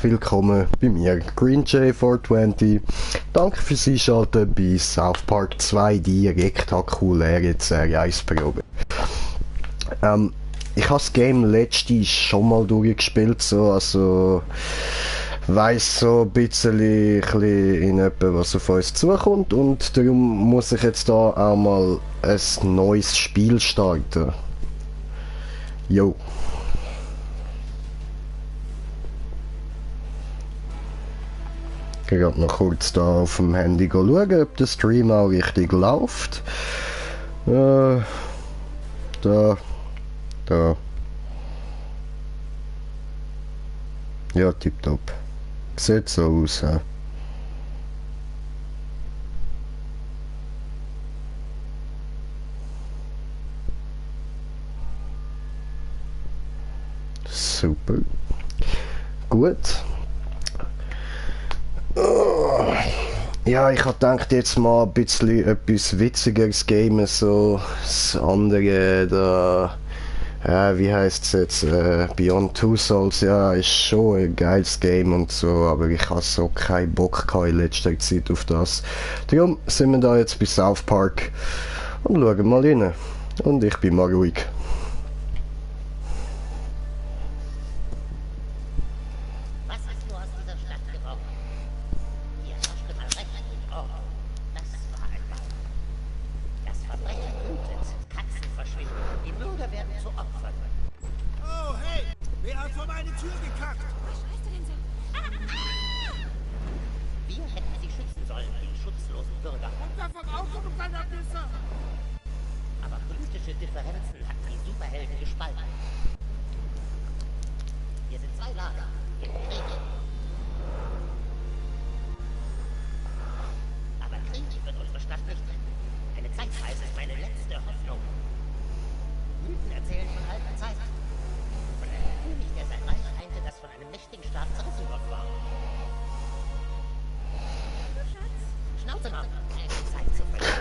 willkommen bei mir, GreenJ420. Danke fürs Einschalten bei South Park 2, die rektakuläre Serie 1 Probe. Ich habe das Game letztens schon mal durchgespielt, so, also weiss so ein bisschen in etwa, was auf uns zukommt, und darum muss ich jetzt da auch mal ein neues Spiel starten. Jo. Ich gehe noch kurz da auf dem Handy schauen, ob der Stream auch richtig läuft. Da. Ja, tipptopp. Sieht so aus. Ja. Super. Gut. Ja, ich hab gedacht, jetzt mal ein bisschen etwas witzigeres gamen, so das andere da, wie heisst es jetzt, Beyond Two Souls, ja, ist schon ein geiles Game und so, aber ich habe so keinen Bock gehabt in letzter Zeit auf das. Darum sind wir da jetzt bei South Park und schauen mal rein. Und ich bin mal ruhig.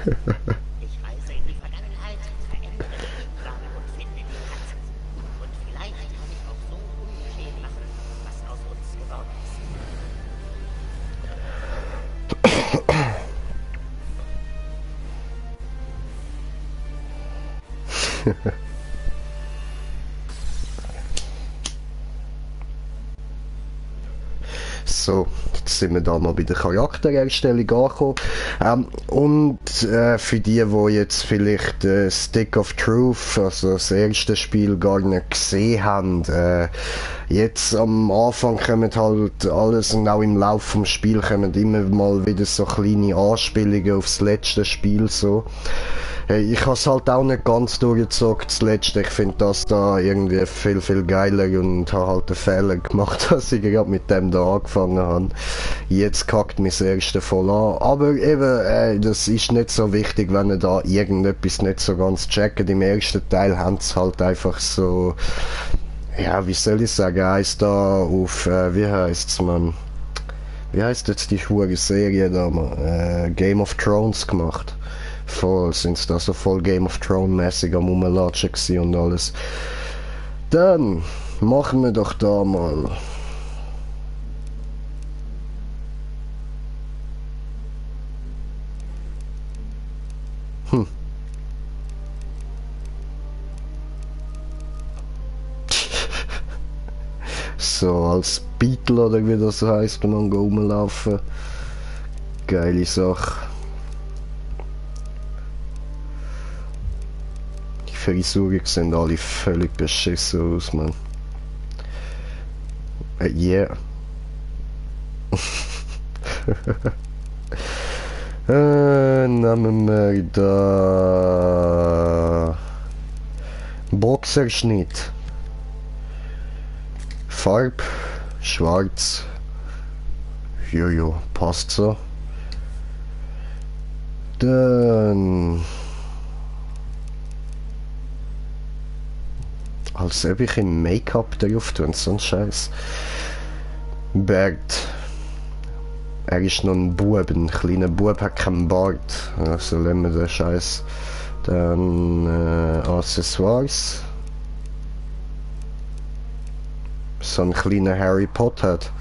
Ich reise in die Vergangenheit, verändere die Plan und finde die Katzen. Und vielleicht kann ich auch so ungeschehen machen, was aus uns geworden ist. So, jetzt sind wir da mal bei der Charaktererstellung angekommen. Für die jetzt vielleicht Stick of Truth, also das erste Spiel, gar nicht gesehen haben, jetzt am Anfang kommen halt alles, und auch im Laufe des Spiels kommen immer mal wieder so kleine Anspielungen aufs letzte Spiel, so. Ich habe es halt auch nicht ganz durchgezogen, das letzte. Ich finde das da irgendwie viel geiler und habe halt einen Fehler gemacht, dass ich gerade mit dem da angefangen habe. Jetzt kackt mich das erste voll an. Aber eben, das ist nicht so wichtig, wenn ihr da irgendetwas nicht so ganz checkt. Im ersten Teil haben sie halt einfach so, ja, wie soll ich sagen, eins da auf, wie heisst's, man? Wie heisst jetzt die schwere Serie da, man? Game of Thrones gemacht. Voll sind da so voll Game of Thrones mäßig am Rumlatschen gsi und alles. Dann machen wir doch da mal. So als Beatle oder wie das heisst, wenn man rumlaufen. Geile Sache. Frisuren sehen alle völlig beschissen aus, man. Yeah. Nehmen wir da Boxerschnitt. Farb schwarz. Jojo, passt so. Dann als ob ich im Make-up drauf tue und so ein Scheiß. Bart. Er ist noch ein Bub, ein kleiner Bub, hat keinen Bart. Also lassen wir den Scheiß. Dann Accessoires. So ein kleiner Harry Potter hat.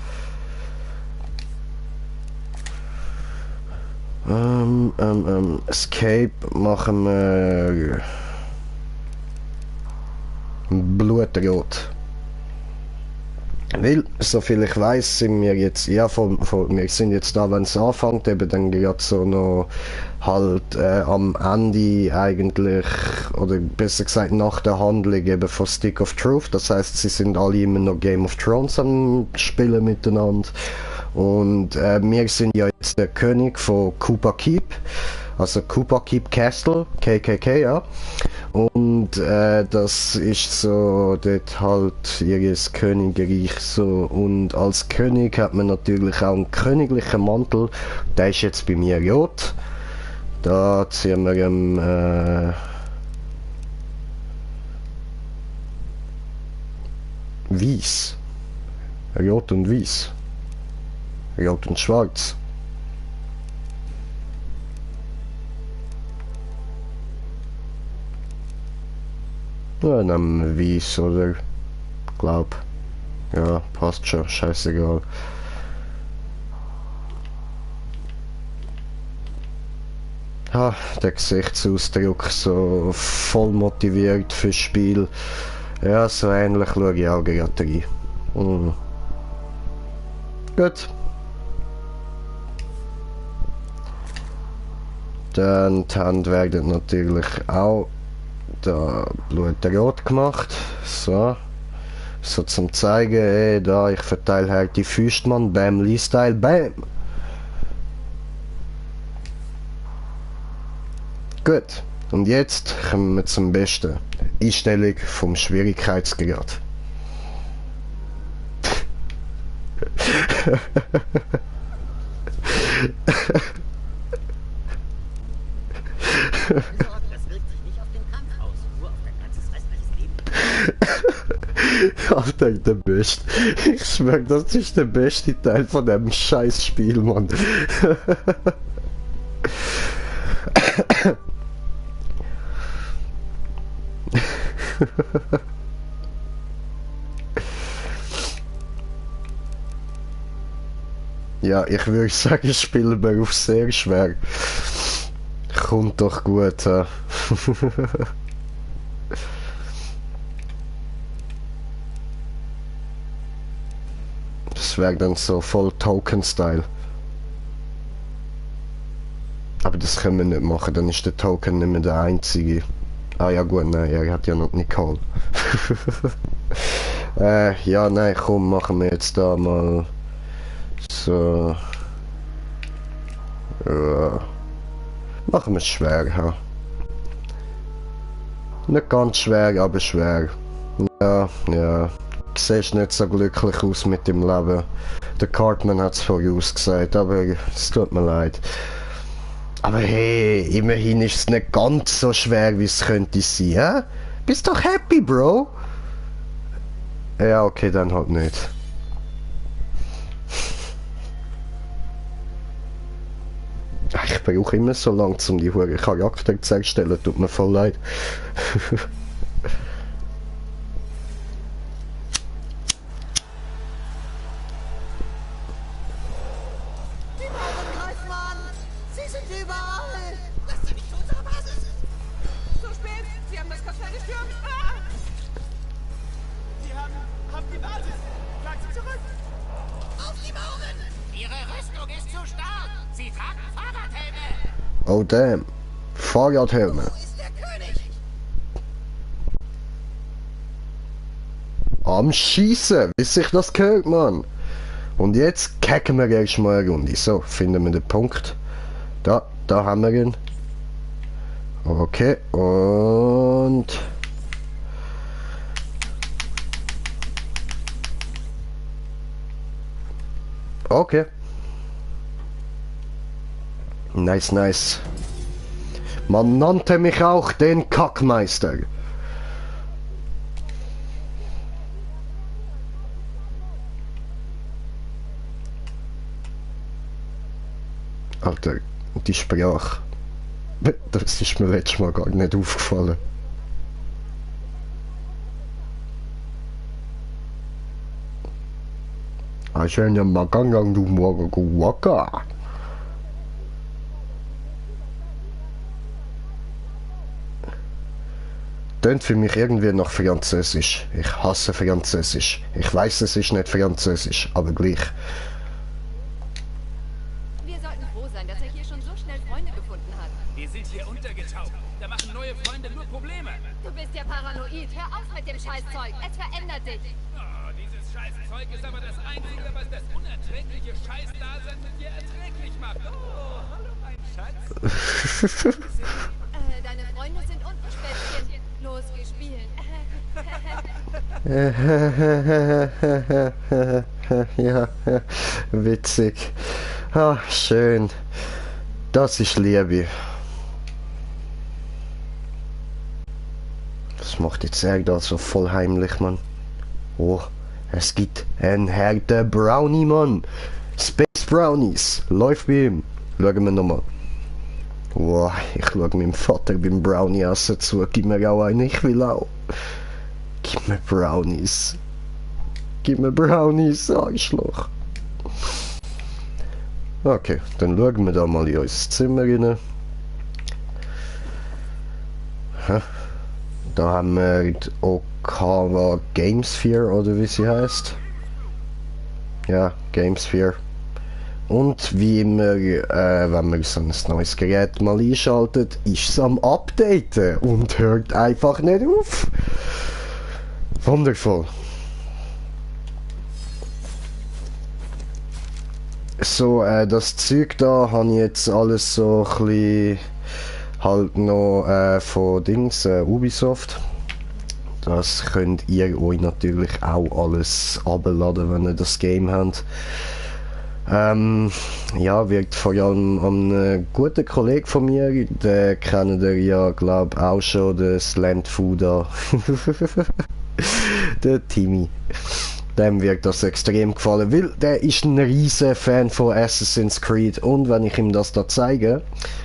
Escape machen wir Blutrot. Weil, soviel ich weiß, sind wir jetzt, ja, wir sind jetzt da, wenn es anfängt, eben dann gerade so noch halt am Ende eigentlich, oder besser gesagt nach der Handlung eben von Stick of Truth. Das heißt, sie sind alle immer noch Game of Thrones am Spielen miteinander. Und wir sind ja jetzt der König von Kupa Keep, also Kupa Keep Castle, KKK, ja. Und das ist so dort halt ihr Königreich so. Und als König hat man natürlich auch einen königlichen Mantel. Der ist jetzt bei mir rot. Da ziehen wir weiß. Rot und weiß. Rot und schwarz. Ja, dann weiß, oder? Glaub. Ja, passt schon, scheißegal. Ha, der Gesichtsausdruck so voll motiviert fürs Spiel. Ja, so ähnlich schaue ich auch gerade rein. Gut. Dann die Hände werden natürlich auch da blutrot gemacht. So. So zum zeigen, ey, da, ich verteile halt die Füße, Mann. Bam, Lee-Style, bam! Gut. Und jetzt kommen wir zum Besten. Einstellung vom Schwierigkeitsgrad. Das wirkt sich nicht auf den Kampf aus, nur auf dein ganzes restliches Leben. Alter, der Beste. Ich schwör, das ist der beste Teil von dem scheiß Spiel, Mann. Ja, ich würde sagen, spielen wir auf sehr schwer. Kommt doch gut. Das wäre dann so voll Token-Style. Aber das können wir nicht machen, dann ist der Token nicht mehr der einzige. Ah ja gut, nein, er hat ja noch Nicole. Ja, nein, komm, machen wir jetzt da mal so. Ja. Machen wir es schwer, ja. Nicht ganz schwer, aber schwer. Ja, ja. Du siehst nicht so glücklich aus mit dem Leben. Der Cartman hat es vorausgesagt, aber es tut mir leid. Aber hey, immerhin ist es nicht ganz so schwer, wie es könnte sein, hä? Bist doch happy, Bro? Ja, okay, dann halt nicht. Ich brauche immer so lange, um die hohen Charakter zu erstellen, tut mir voll leid. Die Mauern greifen an! Sie sind überall! Lasst sie nicht zu unserer Basis! Zu spät! Sie haben das Kapitän gestürmt! Ah! Sie haben die Basis! Schlagen Sie zurück! Auf die Mauern! Ihre Rüstung ist zu stark! Sie tragen Fahrradhelme! Oh damn. Fahrradhelme. Wo ist der König? Am Schießen, wie sich das gehört, Mann. Und jetzt kacken wir erstmal eine Runde. So, finden wir den Punkt. Da haben wir ihn. Okay, und... Okay. Nice, nice. Man nannte mich auch den Kackmeister. Alter, die Sprache. Das ist mir letztes Mal gar nicht aufgefallen. Ashenya Magangang du Waka. tönt für mich irgendwie nach Französisch. Ich hasse Französisch. Ich weiß, es ist nicht Französisch, aber gleich. Wir sollten froh sein, dass er hier schon so schnell Freunde gefunden hat. Wir sind hier untergetaucht. Da machen neue Freunde nur Probleme. Du bist ja paranoid. Hör auf mit dem Scheißzeug. Es verändert dich. Oh, dieses Scheißzeug ist aber das Einzige, was das unerträgliche Scheißdasein mit dir erträglich macht. Oh, hallo, mein Schatz. Deine Freunde sind unten, Spätzchen. Los, gespielt. Ja, witzig. Ah, schön. Das ist Liebe. Was macht jetzt er da so voll heimlich, Mann? Oh, es gibt einen harten Brownie, Mann. Space Brownies. Läuft bei ihm. Schauen wir nochmal. Wow, ich schaue meinem Vater beim Brownie essen zu. Gib mir auch einen, ich will auch. Gib mir Brownies. Gib mir Brownies, Arschloch. Okay, dann schauen wir da mal in unser Zimmer rein. Da haben wir die Okawa Gamesphere, oder wie sie heißt. Ja, Gamesphere. Und wie immer, wenn man so ein neues Gerät mal einschaltet, ist es am Updaten und hört einfach nicht auf. Wundervoll. So, das Zeug da habe ich jetzt alles so ein bisschen halt noch von Dings, Ubisoft. Das könnt ihr euch natürlich auch alles abladen, wenn ihr das Game habt. Ja, wird vor allem ein guter Kollege von mir, den kennt ihr ja, glaube ich, auch schon, den Slandfuda. Der Timmy. Dem wird das extrem gefallen, weil der ist ein riesen Fan von Assassin's Creed und wenn ich ihm das da zeige,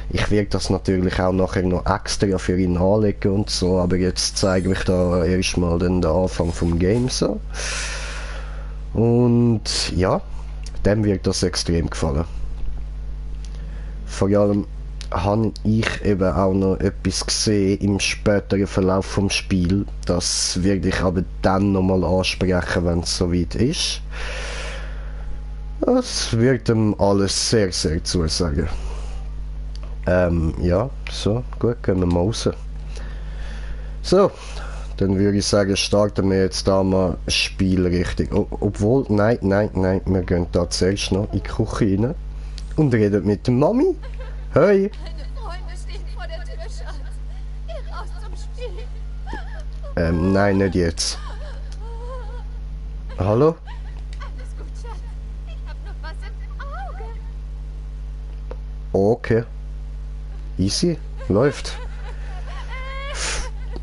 ich werde das natürlich auch nachher noch extra für ihn anlegen und so, aber jetzt zeige ich da erstmal den Anfang vom Game so. Und ja, dem wird das extrem gefallen. Vor allem habe ich eben auch noch etwas gesehen im späteren Verlauf vom Spiel. Das werde ich aber dann nochmal ansprechen, wenn es soweit ist. Das wird ihm alles sehr, sehr zusagen. Ja, so, gut, gehen wir mal raus. So, dann würde ich sagen, starten wir jetzt da mal das Spiel richtig. Obwohl, nein, wir gehen da zuerst noch in die Küche rein und reden mit der Mami. Hey! Meine Freunde stehen vor der Tür, Schatz. Geh raus zum Spiel. Nein, nicht jetzt. Hallo? Alles gut, Schatz. Ich hab noch was im Auge. Okay. Easy. Läuft.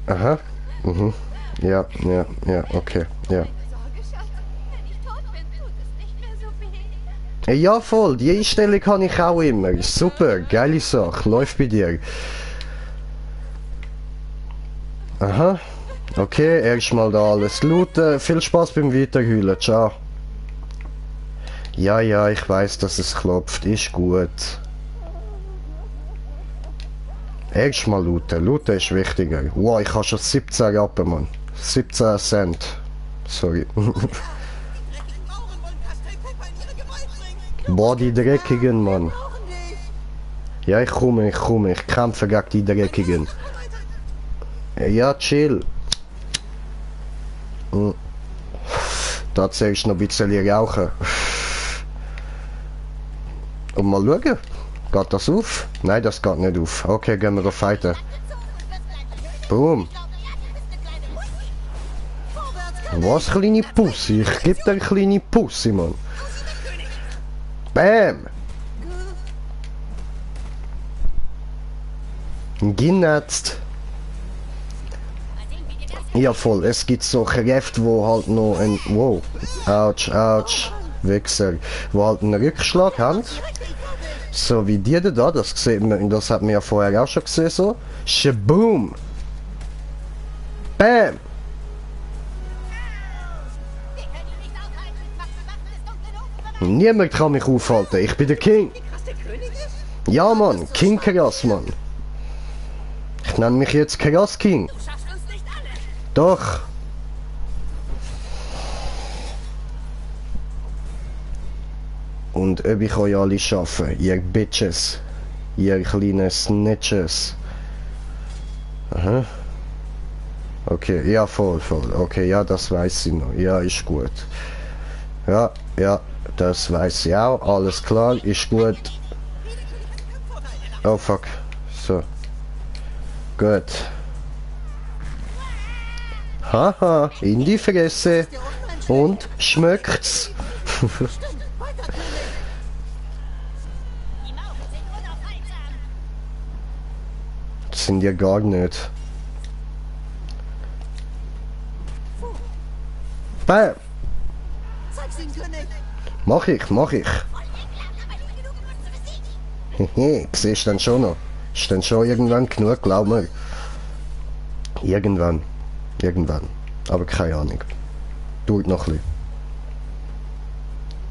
Aha. Mhm. Ja, okay. Ja. Keine Sorge, Schatz. Wenn ich tot bin, tut es nicht mehr so weh. Ja, voll. Die Einstellung habe ich auch immer. Super. Geile Sache. Läuft bei dir. Aha. Okay, erstmal da alles looten. Viel Spaß beim Weiterheulen. Ciao. Ja, ich weiß, dass es klopft. Ist gut. Erstmal looten. Looten ist wichtiger. Wow, ich habe schon 17 Rappen, Mann. 17 Cent. Sorry. Boah, die Dreckigen, Mann. Ja, ich komme. Ich kämpfe gegen die Dreckigen. Ja, chill. Da zuerst noch ein bisschen rauchen. Und mal schauen. Geht das auf? Nein, das geht nicht auf. Okay, gehen wir auf weiter. Boom. Was, kleine Pussy? Ich geb dir eine kleine Pussy, Mann. Bam! Genetzt. Ja, voll. Es gibt so Kräfte, wo halt noch ein... Wow. Autsch. Wichser. Wo halt einen Rückschlag haben. So wie die da, das sieht man, das hat man ja vorher auch schon gesehen, so. Shaboom! Bam! Niemand kann mich aufhalten, ich bin der King! Ja, Mann, King Karas, Mann! Ich nenne mich jetzt Karas King! Du schaffst uns nicht alle! Doch! Und ob ich euch alle schaffe, ihr Bitches, ihr kleinen Snitches. Aha. Okay, ja, voll. Okay, ja, das weiß ich noch. Ja, ist gut. Ja, das weiß ich auch. Alles klar, ist gut. Oh, fuck. So. Gut. Haha, in die Fresse. Und schmeckt's? Die Mauern sind unaufhaltsam. Das sind ja gar nicht. Bam! Zeig's ihm, König! Mach ich. Voll geklappt, aber nicht genug, um uns zu besiegen. Hehe, siehst dann schon noch. Ist dann schon irgendwann genug, glaub mir. Irgendwann. Aber keine Ahnung. Dauert noch ein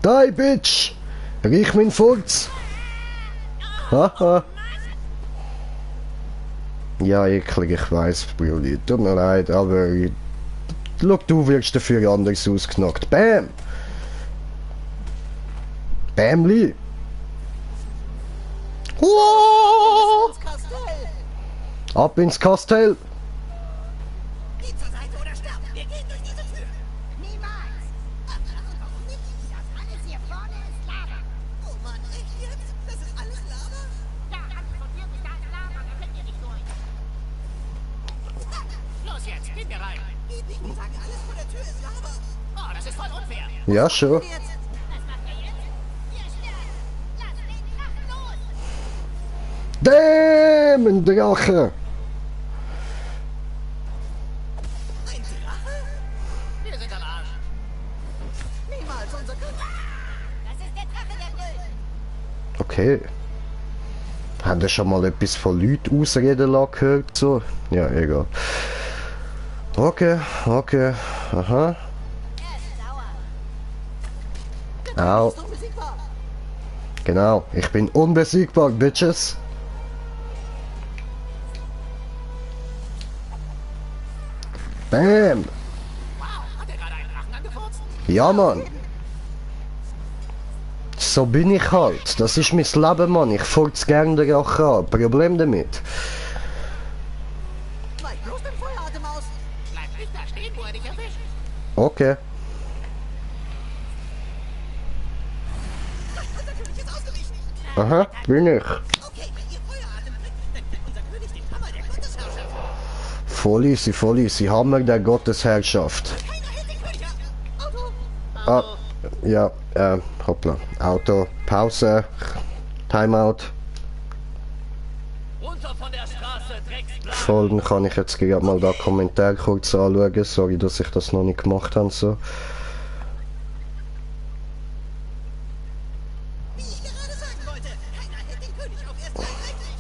bisschen. Die Bitch! Riech mein Furz! Haha! Ja, eklig, ich weiß, Brudi. Tut mir leid, aber... Schau, du wirkst dafür anders ausgenockt. Bam! Bamli! Wow! Ins Kastell! Ab ins Kastell! Geh zur Seite oder sterb! Wir gehen durch diese Tür! Niemals. Ach, warum nicht? Das alles hier vorne ist Lava. Oh Mann, echt jetzt? Das ist alles Lava? Ja, ganz von hier bis da ist Lava, da könnt ihr nicht durch. Los jetzt, gehen wir rein. Die Dicken sagen, alles vor der Tür ist Lava. Oh, das ist voll unfair. Ja, schon. Jetzt! Was macht ihr jetzt? Ihr sterbt. Lasst den Drachen los. Damn, ein Drache! Ein Drache? Wir sind am Arsch. Niemals, unser König! Das ist der Drache, der brüllt. Okay. Habt ihr schon mal etwas von Leuten ausreden lassen gehört? So? Ja, egal. Okay. Aha. Er ist sauer. Au. Ist unbesiegbar! Genau. Ich bin unbesiegbar, Bitches. Bam. Wow, hat er gerade einen Drachen angefurzt? Ja, Mann. So bin ich halt. Das ist mein Leben, Mann. Ich furz gern den Drachen an. Problem damit. Mach bloß den Feueratem aus! Bleib nicht da stehen, wo er dich erwischt. Okay. Unser König ist ausgewichen! Aha, bin ich. Okay, wenn ihr Feueratem bringt, dann gibt unser König den Hammer der Gottesherrschaft! Voll easy. Hammer der Gottesherrschaft. Keiner hält den König ab! Ah, Auto! ja, hoppla. Auto, Pause, Timeout. Runter von der Straße, Drecksblatt. Folgen kann ich jetzt gerade mal da Kommentar kurz anschauen. Sorry, dass ich das noch nicht gemacht habe. So. Wie ich gerade sagen wollte, keiner hält den König auf erst einheitlich!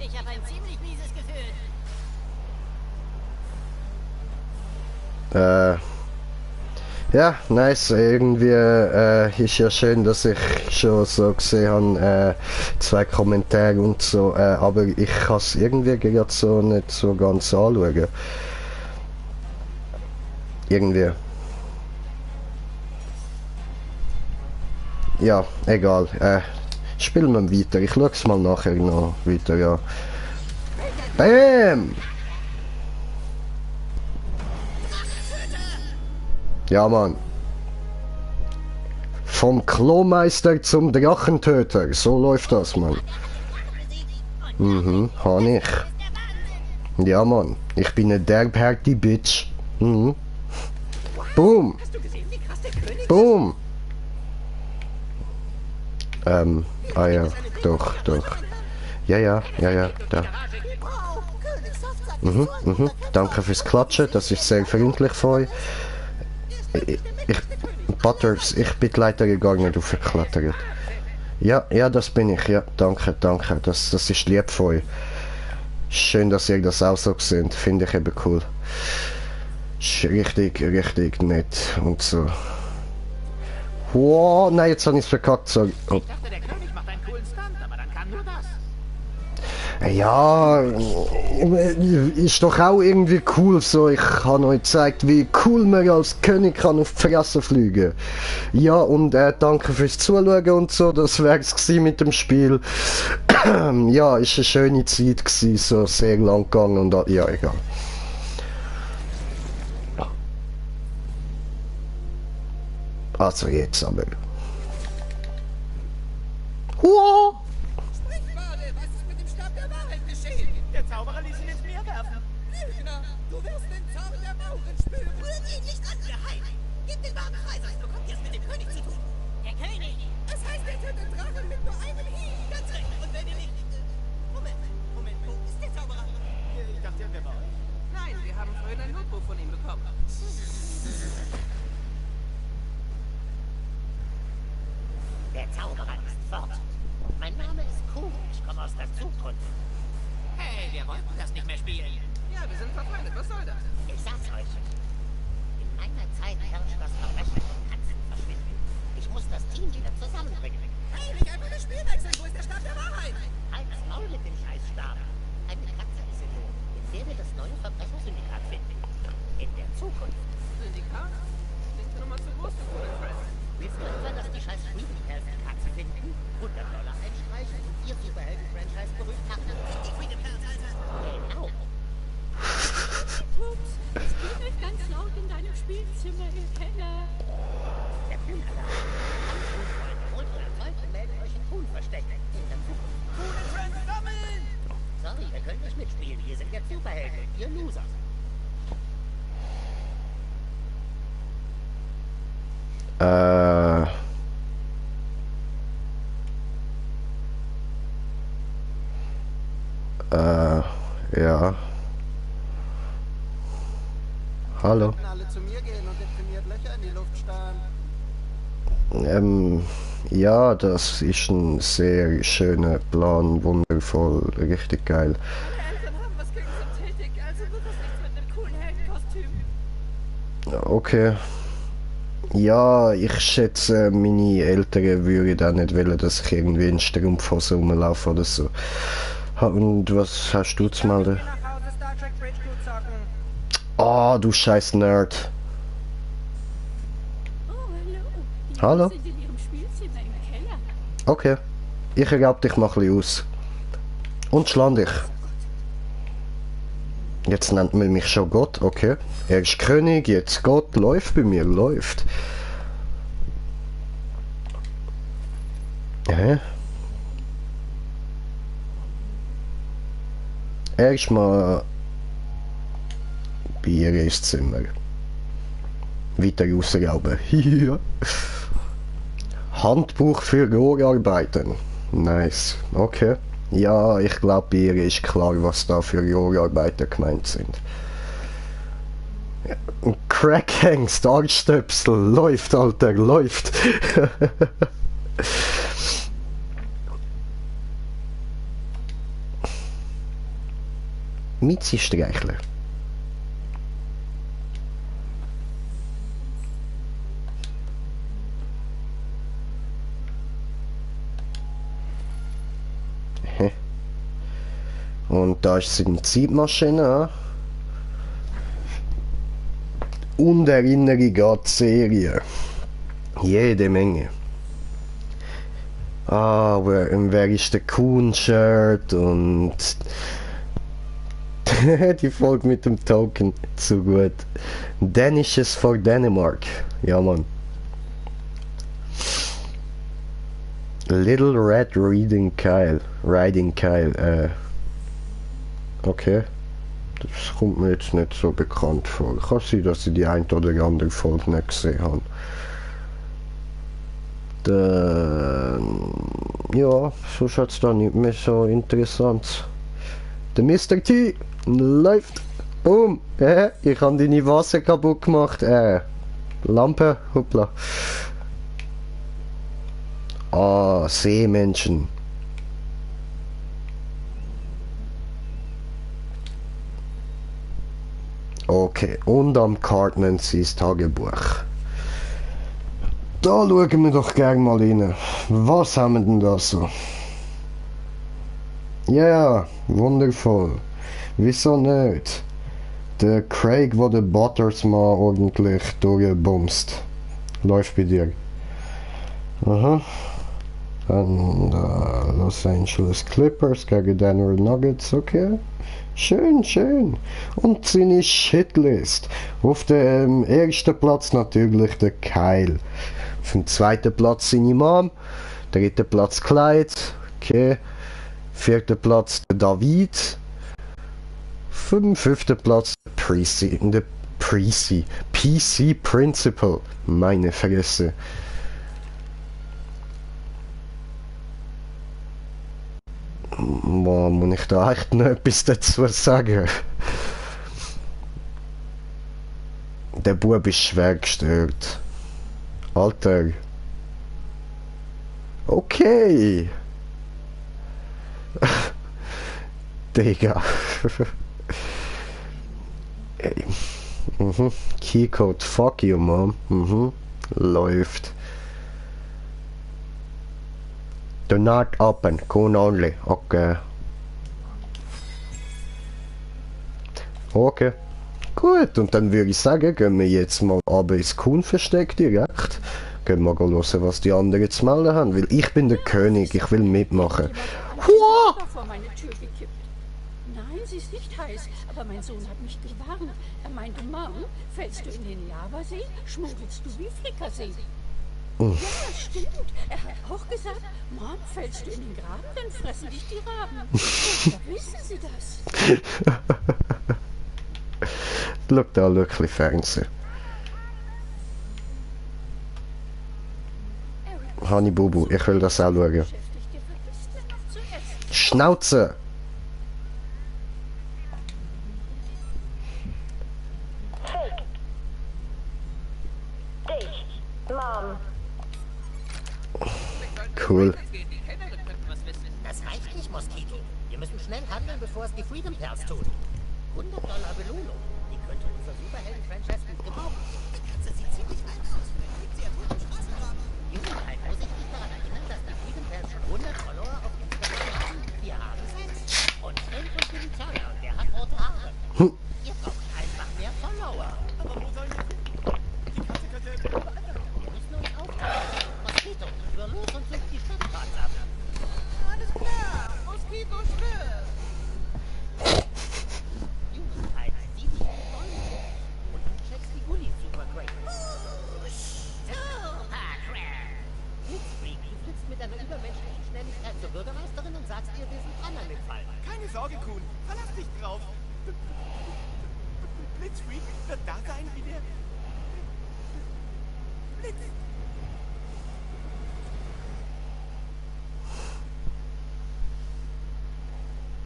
Ich habe ein ziemlich mieses Gefühl. Ja, nice. Irgendwie ist ja schön, dass ich schon so gesehen habe, 2 Kommentare und so, aber ich kann es irgendwie gerade so nicht so ganz anschauen. Irgendwie. Ja, egal. Spielen wir weiter. Ich schaue es mal nachher noch weiter, ja. Bam! Ja, Mann. Vom Klomeister zum Drachentöter. So läuft das, Mann. Mhm, han ich. Ja, Mann. Ich bin eine derbhärte Bitch. Mhm. Boom. Hast du gesehen, wie krass der König ist? Boom. Ja, doch. Ja, da. Wow, Königshaft sagt Danke fürs Klatschen, das ist sehr freundlich von euch. Butters, ich bin leider gar nicht aufgeklettert. Ja, das bin ich, ja, danke, das ist lieb von euch. Schön, dass ihr das auch so seht, finde ich eben cool. Ist richtig nett und so. Wow, nein, jetzt habe ich es verkackt, sorry. Oh. Ich dachte, der König macht einen coolen Stunt, aber dann kam nur das. Ja, ist doch auch irgendwie cool so. Ich habe euch gezeigt, wie cool man als König kann auf die Fresse fliegen. Ja, und danke fürs Zuschauen und so. Das wär's gewesen mit dem Spiel. Ja, ist eine schöne Zeit gewesen, so sehr lang gegangen und ja, egal. Also jetzt aber. Wow. Sprichwörter, was ist mit dem Stab der Wahrheit geschehen? Der Zauberer ließ ihn ins Meer werfen. Lügner, du wirst den Zorn der Mauren spüren. Rührt ihn nicht an, ihr Heiden! Gebt den Wagen frei, sonst bekommt ihr es mit dem König zu tun. Der König! Es heißt, er tötet Drachen mit nur einem Hieb. Ganz recht. Und wenn ihr nicht... Moment, wo ist der Zauberer? Ich dachte, er wäre bei euch. Nein, wir haben vorhin einen Notruf von ihm bekommen. Der Zauberer ist fort. Mein Name ist Kuh. Ich komme aus der Zukunft. Hey, wir wollten das nicht mehr spielen. Ja, wir sind verfeindet. Was soll das? Ich sag's euch. In meiner Zeit herrscht das Verbrechen und Katzenverschwinden. Ich muss das Team wieder zusammenbringen. Hey, nicht einfach das Spiel wechseln. Wo ist der Stab der Wahrheit? Halt's Maul mit dem Scheißstab. Eine Katze ist in Not. In der wir das neue Verbrechersyndikat finden. In der Zukunft. Syndikat? Klingt mir nochmal zu groß für Cool Friends. Wir führen wir, dass die scheiß Freedom helfen, Katze finden, $100 einstreichen und ihr Superhelden-Franchise berühmt machen. Die Freedom Hells, Alter! Genau. Ups, es klingelt ganz laut in deinem Spielzimmer, ihr Kenner. Der Filmalarm. Alle Schulfreunde, holt euer Zeug und meldet euch in Kuhn-Versteck. In der Zukunft. Cool Friends sammeln! Sorry, ihr könnt nicht mitspielen. Wir sind jetzt Superhelden. Ihr Loser. Ja. Hallo. Alle zu mir gehen und deprimiert Löcher in die Luft starren. Ja, das ist ein sehr schöner Plan, wundervoll, richtig geil. Meine Eltern haben was gegen Synthetik, also wird das nichts mit einem coolen Heldenkostüm. Okay. Ja, ich schätze, meine Eltern würden auch nicht wollen, dass ich irgendwie in Strumpfhose rumlaufe oder so. Und was hast du zu melden? Nach Hause Star Trek Bridge Crew zocken. Ah, du scheiß Nerd. Oh, hallo. Die Hallo? Jungs sind in ihrem Spielzimmer im Keller. Okay. Ich erlaube dich mal ein bisschen aus. Und schlag dich. Jetzt nennt man mich schon Gott, okay. Er ist König, jetzt Gott, läuft bei mir, läuft. Hä? Erstmal Bier ins Zimmer. Weiter rausrauben. Ja. Handbuch für Rohrarbeiten. Nice. Okay. Ja, ich glaube, Bier ist klar, was da für Rohrarbeiter gemeint sind. Ja. Crackhangst, Arschstöpsel, läuft, Alter, läuft. Miezi-Streichler. Und da ist seine Zeitmaschine. Und Erinnerung an die Serie. Jede Menge. Ah, wer ist der Kuhn-Shirt und die Folge mit dem Token, zu gut. Danishes for Denmark. Ja, Mann. Little Red Riding Kyle. Okay. Das kommt mir jetzt nicht so bekannt vor. Kann sein, dass ich die ein oder andere Folge nicht gesehen habe. Ja, so schaut es da nicht mehr so interessant. Der Mr. T läuft. Boom. Ich habe deine Vase kaputt gemacht. Lampe. Hoppla. Ah, Seemenschen. Okay, und am Cartman sein Tagebuch. Da schauen wir doch gerne mal rein. Was haben wir denn da so? Ja, wundervoll. Wieso nicht? Der Craig, wo der Butters mal ordentlich durchbumst. Läuft bei dir. Aha. Dann Los Angeles Clippers gegen Denver Nuggets, okay. Schön, schön. Und seine Shitlist. Auf dem ersten Platz natürlich der Kyle. Auf dem zweiten Platz seine Mom. Dritter Platz Clyde. Okay. Vierter Platz der David. Fünfter Platz der PC Principal. Meine Fresse. Boah, muss ich da echt noch etwas dazu sagen? Der Bub ist schwer gestört. Alter. Okay. Digga. Ey. Keycode, fuck you, Mom. Läuft. Do not open, Kun only. Okay. Okay. Gut, und dann würde ich sagen, gehen wir jetzt mal runter ins Kun-Versteck direkt. Gehen wir mal hören, was die anderen zu melden haben, weil ich bin der König, ich will mitmachen. Hua! Vor meine Tür gekippt. Nein, sie ist nicht heiß, aber mein Sohn hat mich gewarnt. Er meinte, Mom, fällst du in den Lavasee, schmuggelst du wie Frikassee. Ja, stimmt. Er hat auch gesagt, Mom, fällst du in den Graben, dann fressen dich die Raben. Woher wissen Sie das? Schau da, schau ein bisschen Fernsehen. Hani Bubu, ich will das auch schauen. Schnauze! Cool. Das reicht nicht, Moskito. Wir müssen schnell handeln, bevor es die Freedom Pals tun. $100 Belohnung. Die könnte unser Superhelden-Franchise gut gebrauchen. Die Katze sieht ziemlich alt aus. Liegt sie ja tot im Straßengraben. Junge, halt vorsichtig daran erinnern, dass die Freedom Pals schon 100 Follower auf Instagram haben. Wir haben 6. Und Frank und Billy Turner, der hat rote Haare. Ihr braucht einfach mehr Follower. Aber wo sollen wir finden? Die Katze könnte überall sein. Wir müssen uns aufteilen. Moskito, wir los und sucht die Stadtparts ab. Alles klar, Moskito stirbt. Junge, halt die Bäume. Und du checkst die Gullis super great. Blitzfreak, du fliegst mit deiner übermenschlichen Schnelligkeit zur Bürgermeisterin und sagst ihr, wir sind dran an dem Fall. Keine Sorge, Kuhn. Verlass dich drauf. Blitzfreak wird da sein wie der Blitz.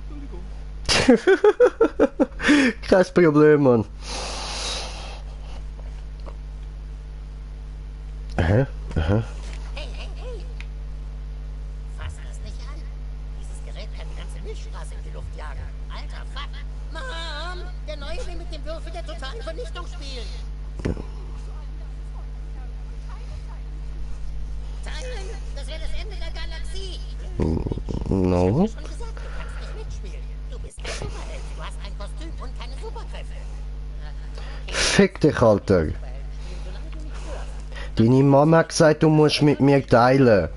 Entschuldigung. Kein Problem, Mann. Aha. Hey! Fass das nicht an. Dieses Gerät kann die ganze Milchstraße in die Luft jagen. Alter, fuck. Mom! Der Neue will mit dem Würfel der totalen Vernichtung spielen. Teilen! Das wäre das Ende der Galaxie. No. Schon gesagt, du kannst nicht mitspielen. Du bist ein Superheld. Du hast ein Kostüm und keine Superkräfte. Fick dich, Alter. Deine Mama hat gesagt, du musst mit mir teilen.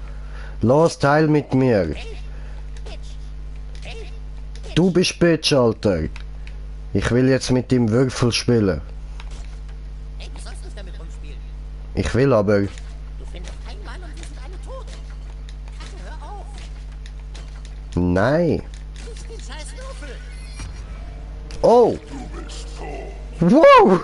Los, teil mit mir. Du bist Bitch, Alter. Ich will jetzt mit dem Würfel spielen. Hey, du sollst nicht damit rumspielen. Ich will aber... Du findest einen Mann und wir sind alle tot. Kacke, hör auf. Nein. Nicht den scheiß Würfel. Oh! Wow!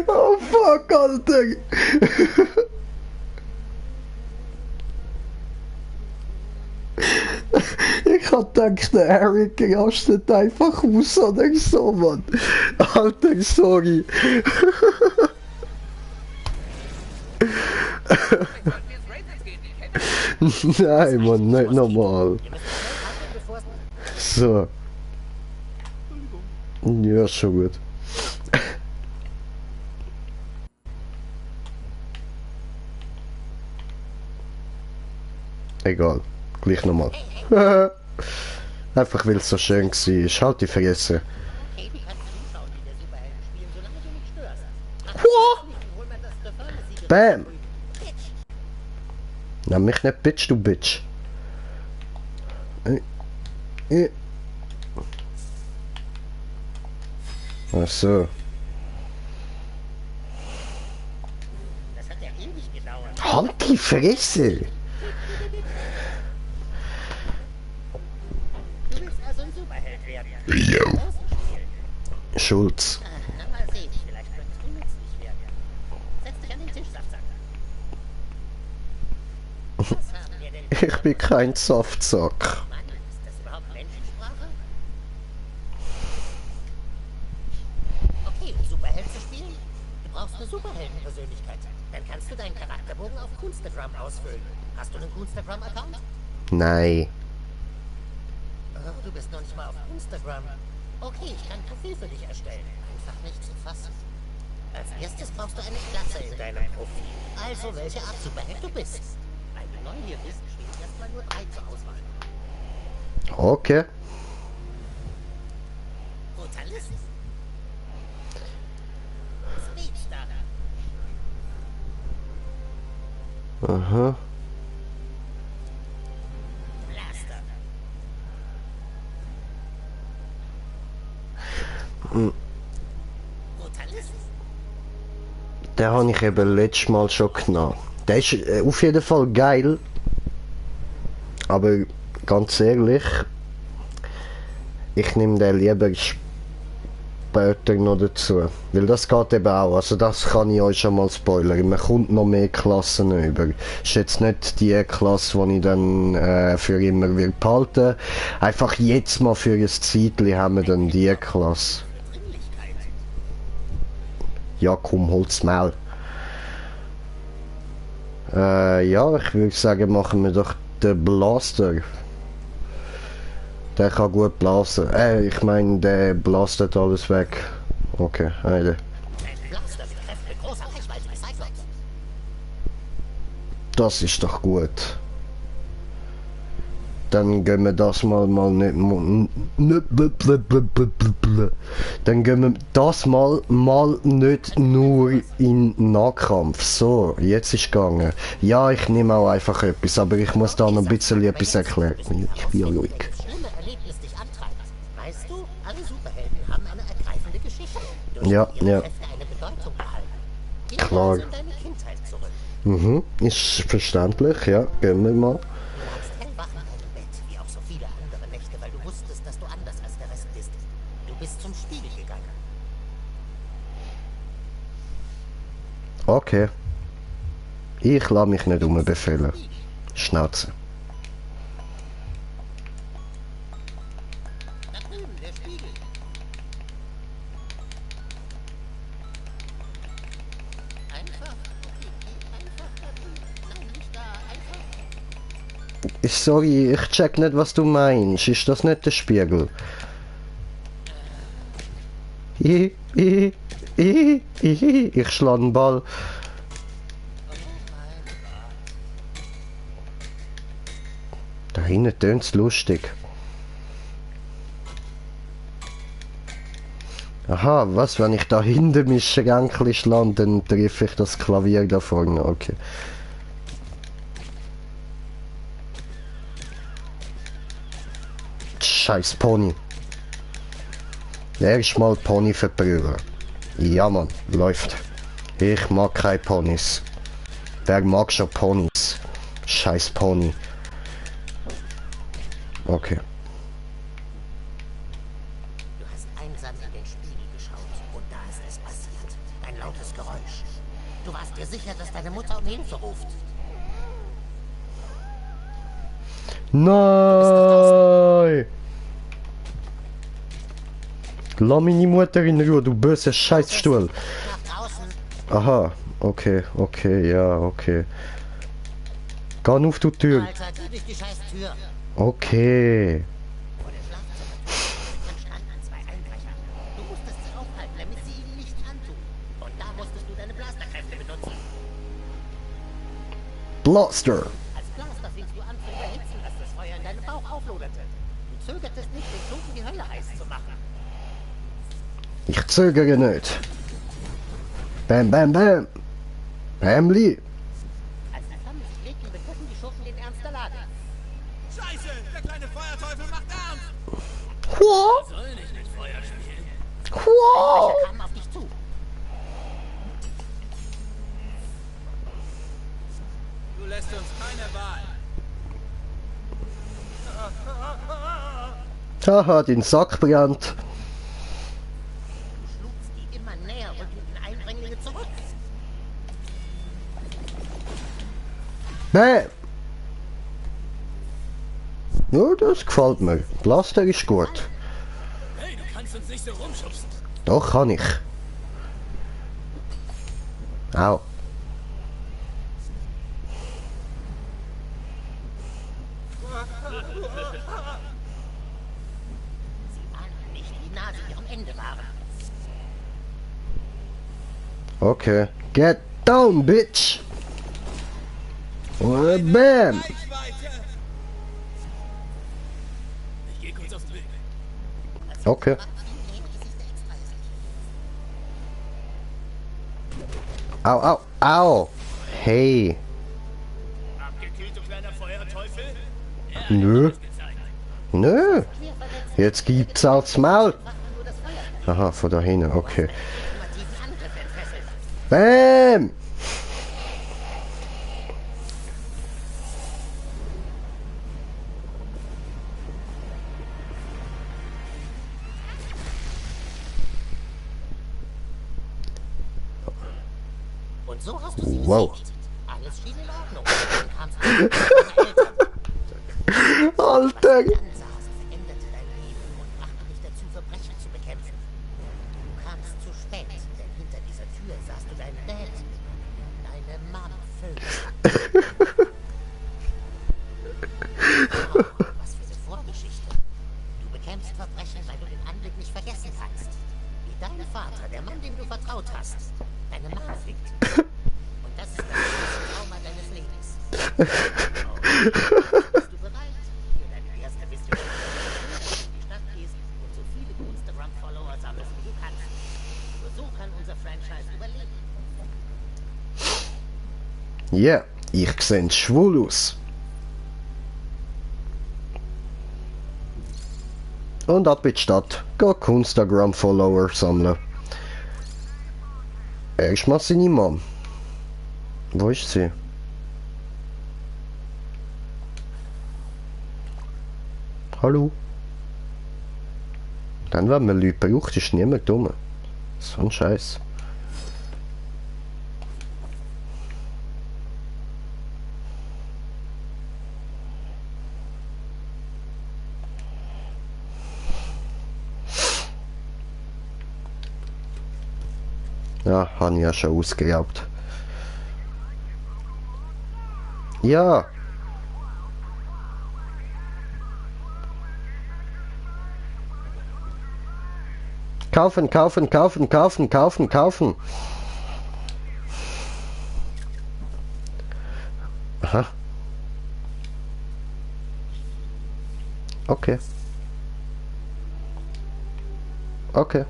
Oh fuck, Alter! Ich hab gedacht, der Eric rastet einfach aus oder so, Mann. Alter, sorry. Nein, Mann, nicht normal. So. Ja, schon gut. Egal. Gleich nochmal. Einfach weil es so schön war. Halt die Fresse. Okay, du kannst zuschauen, wie der Superhelden spielen, solange du nicht störst. Hol mal das Stefan-Siegel. Bam! Bitch. Nenn mich nicht Bitch, du Bitch. Ach so. Das hat ja ewig gedauert. Halt die Fresse! Du willst also ein Superheld werden. Jo. Draußen spielen. Schulz. Na, mal sehen. Vielleicht könntest du nützlich werden. Setz dich an den Tisch, Saftsack. Was haben wir denn? Ich bin kein Saftsack. Mann, ist das überhaupt Menschensprache? Okay, um Superheld zu spielen, du brauchst eine Superheldenpersönlichkeit. Dann kannst du deinen Charakterbogen auf Kunstedrum ausfüllen. Hast du einen Kunstedrum-Account? Nein. Oh, du bist noch nicht mal auf Instagram. Okay, ich kann ein Profil für dich erstellen. Einfach nicht zu fassen. Als erstes brauchst du eine Klasse in deinem Profil. Also, welche Art Superheld du bist. Weil du neu hier bist, stehen erstmal nur 3 zur Auswahl. Okay. Brutalist. Speedstar. Aha. Blaster. Brutalist. Den habe ich eben letztes Mal schon genommen. Der ist auf jeden Fall geil. Aber ganz ehrlich, ich nehme den lieber später noch dazu. Weil das geht eben auch. Also das kann ich euch schon mal spoilern. Man kommt noch mehr Klassen über. Ist jetzt nicht die Klasse, die ich dann für immer will behalten. Einfach jetzt mal für ein Zeitchen haben wir dann die Klasse. Ja, komm, hol's Maul. Ja, ich würde sagen, machen wir doch den Blaster. Der kann gut blasen. Ich meine, der blastet alles weg. Okay, eine. Ein Blaster mit Kräften mit großer Reichweite wie Cyclops. Das ist doch gut. Dann gehen wir das mal nicht. Dann gehen wir das mal nicht nur in Nahkampf. So, jetzt ist gegangen. Ja, ich nehme auch einfach etwas, aber ich muss da noch ein bisschen etwas erklären. Ich bin ja ruhig. Das schlimme Erlebnis dich antreibt. Weißt du, alle Superhelden haben eine ergreifende Geschichte. Durch Ja, ihre ja. Kräfte eine Bedeutung erhalten. Geh Klar. also in deine Kindheit zurück. Ist verständlich, ja. Gehen wir mal. Du lagst hellwach in deinem Bett, wie auch so viele andere Nächte, weil du wusstest, dass du anders als der Rest bist. Du bist zum Spiegel gegangen. Okay. Ich lasse mich nicht umbefehlen. Schnauze. Da drüben, der Spiegel. Einfach. Okay, geh einfach da drüben. Nein, nicht da. Einfach. Sorry, ich check nicht, was du meinst. Ist das nicht der Spiegel? Ich schlage den Ball. Da hinten tönt's lustig. Aha, was, wenn ich da hinten mein Schränkchen schlage, dann treffe ich das Klavier da vorne. Okay. Scheiß Pony. Erstmal Pony verprügeln. Ja, Mann, läuft. Ich mag keine Ponys. Wer mag schon Ponys? Scheiß Pony. Okay. Du hast einsam in den Spiegel geschaut und da ist es passiert. Ein lautes Geräusch. Du warst dir sicher, dass deine Mutter um Hilfe ruft. Nein! Lass meine Mutter in Ruhe, du böser Scheißstuhl. Nach draußen. Aha, okay, ja, okay. Geh auf die Tür. Alter, geh durch die scheiß Tür. Okay. Vor dem Schlafzimmer standen 2 Einbrecher. Du musstest sie aufhalten, damit sie ihnen nichts antun. Und da musstest du deine Blasterkräfte benutzen. Blaster. Als Blaster fingst du an, für aufloderte. Du zögertest nicht, den Klumpen die Hölle heiß zu machen. Ich zögere nicht. Bam, bam, bam. Bamli. Als die Flammen sich legten, begriffen die Schurken den Ernst der Lage. Scheiße, der kleine Feuerteufel macht ernst. Soll nicht mit Feuer spielen. Welche kamen auf dich zu. Du lässt uns keine Wahl. Haha, den Sack brennt. Du schlugst die immer näher rückenden Eindringlinge zurück. Bam. Ja, das gefällt mir. Blaster ist gut. Hey, du kannst uns nicht so rumschubsen. Doch, kann ich. Au. Sie ahnten nicht, wie nah sie ihrem Ende waren. Okay. Get down, bitch. Und bam. Reichweite. Ich geh kurz auf den Weg. Okay. Au, au, au. Hey. Abgekühlt, du kleiner Feuerteufel? Nö. Gezeigt. Nö. Jetzt gibt's aufs Maul. Nur das Feuer Aha, von da hinten. Okay. ultimativen Angriff entfesselt. Bam. Und so hast du sie Wow. besiegt. Alles schien in Ordnung. Dann kamst du zu deinen Eltern. Alter. Dann sahst, veränderte dein Leben und brachte dich dazu, Verbrechen zu bekämpfen. Du kamst zu spät, denn hinter dieser Tür sahst du deinen Dad. Deine Mom Vögel. Oh, was für eine Vorgeschichte. Du bekämpfst Verbrechen, weil du den Anblick nicht vergessen kannst. Wie dein Vater, der Mann, dem du vertraut hast, deine Mom fickt. Und das ist das größte Trauma deines Lebens. Bist du bereit für deine erste Mission, dass du in die Stadt gehst und so viele Instagram-Follower sammelst, wie du kannst? Nur so kann unser Franchise überleben. Ja, ich sehe schwul aus. Und ab in die Stadt. Geh Instagram-Follower sammeln. Erstmal seine Mom. Wo ist sie? Hallo? Dann, wenn man Leute braucht, ist niemand dumm. So ein Scheiß. Ja, habe ich ja schon ausgeraubt. Ja. Kaufen, kaufen, kaufen, kaufen, kaufen, kaufen. Aha. Okay. Okay.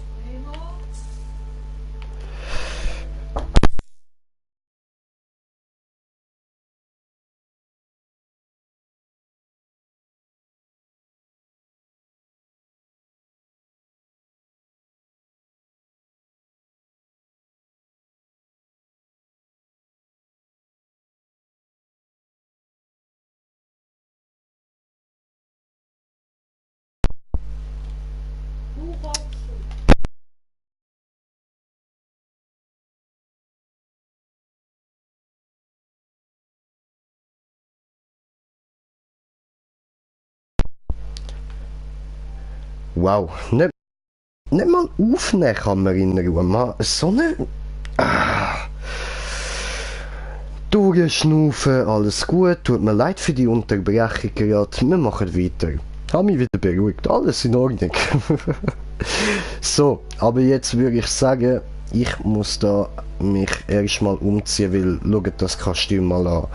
Wow, nicht mal aufnehmen kann man in Ruhe. Man, so eine... Durchschnaufen, alles gut. Tut mir leid für die Unterbrechung gerade. Wir machen weiter. Habe mich wieder beruhigt. Alles in Ordnung. So, aber jetzt würde ich sagen, ich muss da mich erstmal umziehen, weil schaut das Kostüm mal an.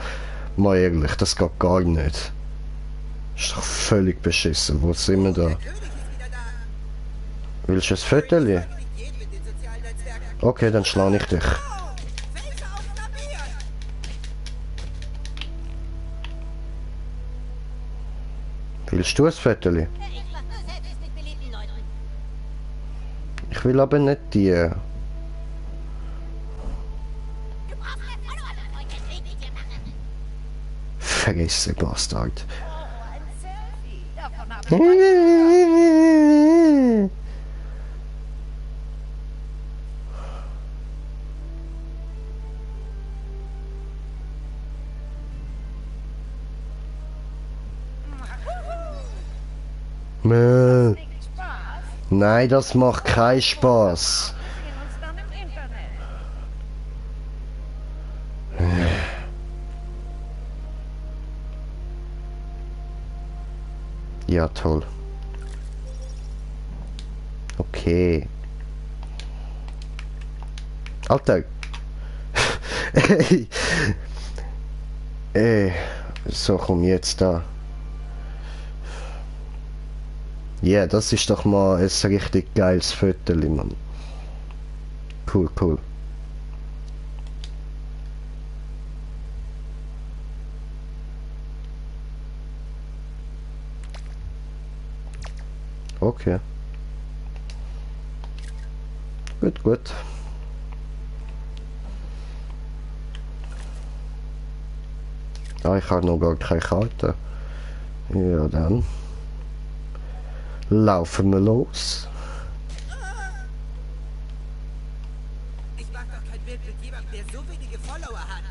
Mal ehrlich, das geht gar nicht. Ist doch völlig beschissen. Wo sind wir da? Willst du ein Viertel? Okay, dann schlage ich dich. Willst du ein Viertel? Ich mach nur Selfies mit beliebten Leuten. Ich will aber nicht die. Du brauchst mehr Follower, bevor ich ein Bild mit dir mache. Vergiss den Bastard. Oh, ein Selfie. Davon habe ich Mäh. nicht Spaß. Nein, das macht keinen Spaß. Wir sehen uns dann im Internet. Ja, toll. Okay. Alter. Ey. Ey. So, komm jetzt da. Ja, das ist doch mal ein richtig geiles Viertel, Mann. Cool, cool. Okay. Gut, gut. Ah, ich habe noch gar keine Karte. Ja, dann. Laufen wir los. Ich mag doch kein Bild mit jemandem, der so wenige Follower hat.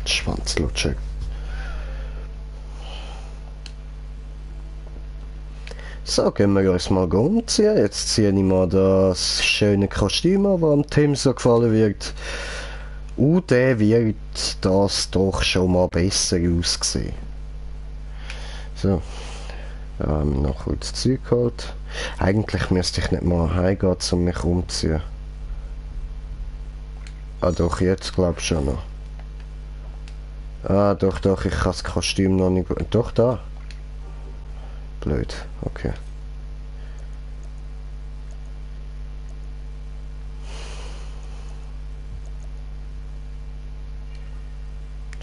Schwanzlutsche. So, gehen wir uns mal umziehen. Jetzt ziehe ich mal das schöne Kostüm an, das dem Tim so gefallen wird. Und der wird das doch schon mal besser aussehen. So. Ja, haben wir noch kurz Zeug geholt. Eigentlich müsste ich nicht mal heimgehen, um mich umzuziehen. Ah doch, jetzt glaube ich schon noch. Ah doch, doch, ich kann das Kostüm noch nicht... Doch, da. Blöd, okay.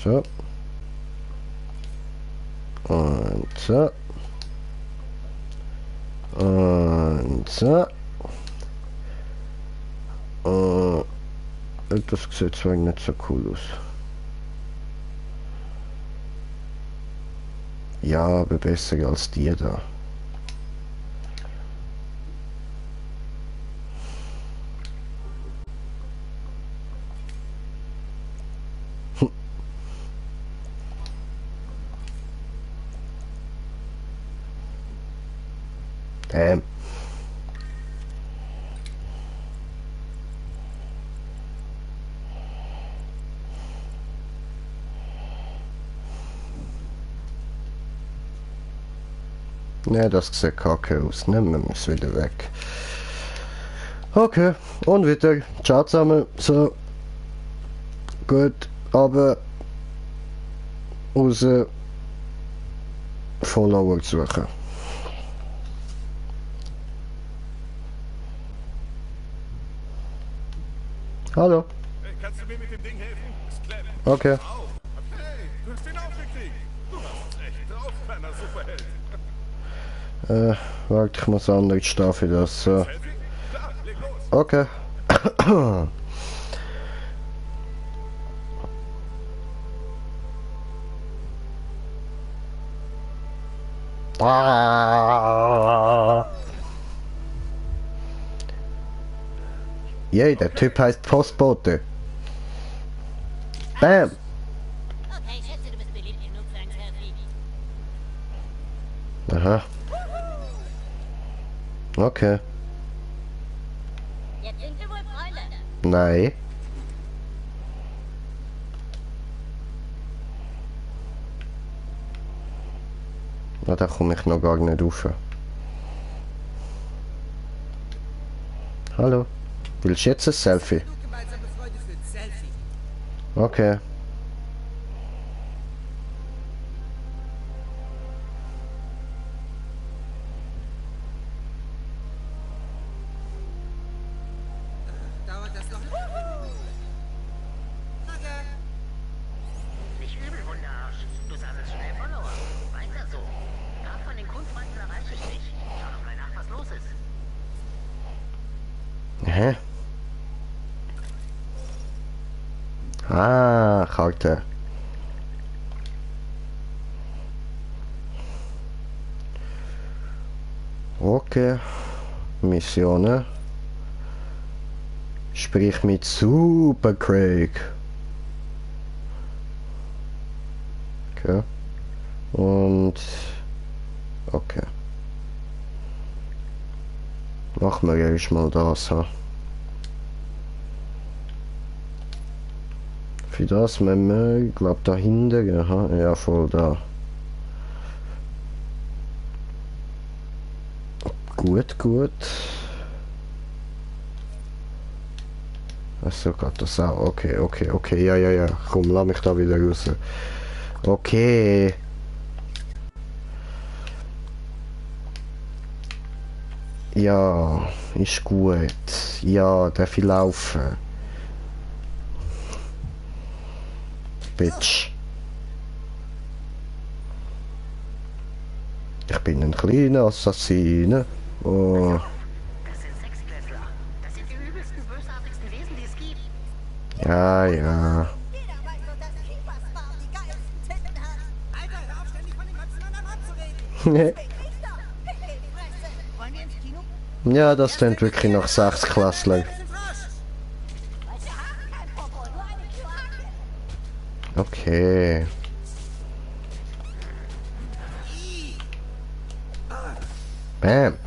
So. Und so. Und so. Das sieht zwar nicht so cool aus. Ja, aber besser als die da. Ähm. Ne, das sieht kacke aus. Nehmen wir es wieder weg. Okay, und wieder. Ciao zusammen. So. Gut, aber raus Follower suchen. Hallo. Hey, kannst du mir mit dem Ding helfen? Ist klemmt. Okay. Au. Hey, du hast den aufgekriegt. Du hast es echt drauf, kleiner Superheld. Warte, ich muss anders stehen für das. Selfie? Klar, leg los. Okay. Yay, der Typ heißt Postbote. Bam! Okay, ich schätze, du bist beliebt genug für ein Selfie. Aha. Okay. Jetzt sind wir wohl Freunde. Nein. Na, da komme ich noch gar nicht rauf. Hallo. Willst du jetzt ein Selfie? Genug gemeinsame Freunde für ein Selfie. Okay. Zweifel erreiche ich dich. Schau doch mal nach, was los ist. Hä? Ah, Karte. Okay. Missionen. Sprich mit Super Craig. Okay. Und... Okay. Machen wir erst mal das, ha. Für das müssen wir, glaub da hinten, aha, ja voll da. Gut, gut. Achso, geht das auch? Okay, okay, okay, ja, ja, ja. Komm, lass mich da wieder raus. Okay. Ja, ist gut. Ja, darf ich laufen? Bitch. Ich bin ein kleiner Assassine. Oh. Das sind Sechsklässler. Das sind die übelsten, bösartigsten Wesen, die es gibt. Ja, ja. Jeder weiß doch, dass Keepersbar die geilsten Titten hat. Alter, hör auf, ständig von dem Ganzen anderen abzureden. Ich doch. Fresse. Wollen wir ins Kino? Ja, das klingt wirklich nach 6 Klässler. Bisschen Frosch. Weil wir haben kein Popo, nur eine Kloake. Okay. Bam.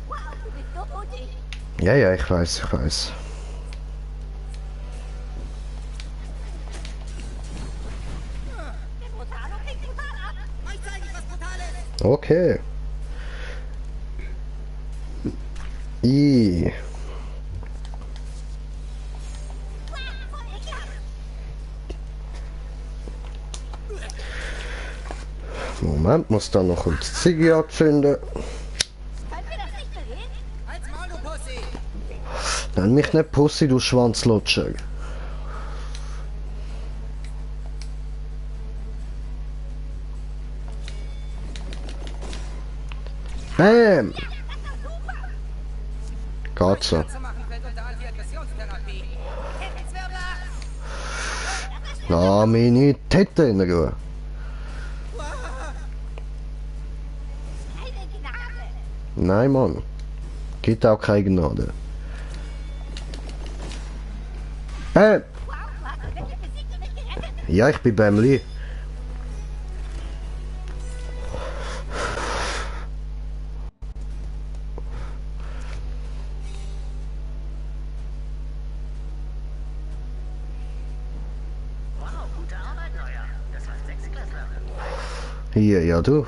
Wow, du bist so mutig. Ja, ja, ich weiß, ich weiß. Der Brutalo klingt brutal ab. Euch zeige ich, was brutal ist. Okay. I. Voll ekelhaft. Moment, muss da noch kurz die Ziege anzünden. Können wir das nicht bereden? Als Maul, du Pussy. Nenn mich nicht Pussy, du Schwanzlutscher. Bam! Geht so. Zu machen fällt unter Anti-Aggressionstherapie. Himmelswirbler. Na, meine Tette in Ruhe. Keine Gnade. Nein, Mann. Gibt auch keine Gnade. Bam! Wow, du hast mich wirklich besiegt und mich gerettet. Ja, ich bin Bämli. Wow, gute Arbeit, Neuer. Das waren Sechsklässler. Hier, ja du.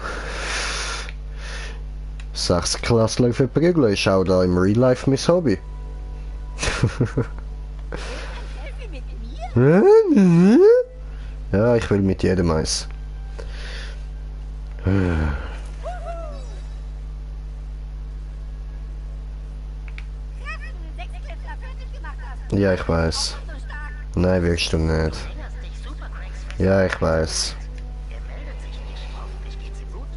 6 Klassler verprügeln ist auch da im Real Life mein Hobby. Selfie mit mir? Ja, ich will mit jedem eins. Krass, du den Sechsklässler fertig gemacht hast. Ja, ich weiß. So stark. Nein, wirst du nicht. Erinnerst dich, Super Craigs Fest? Ja, ich weiß. Er meldet sich nicht. Hoffentlich geht's ihm gut.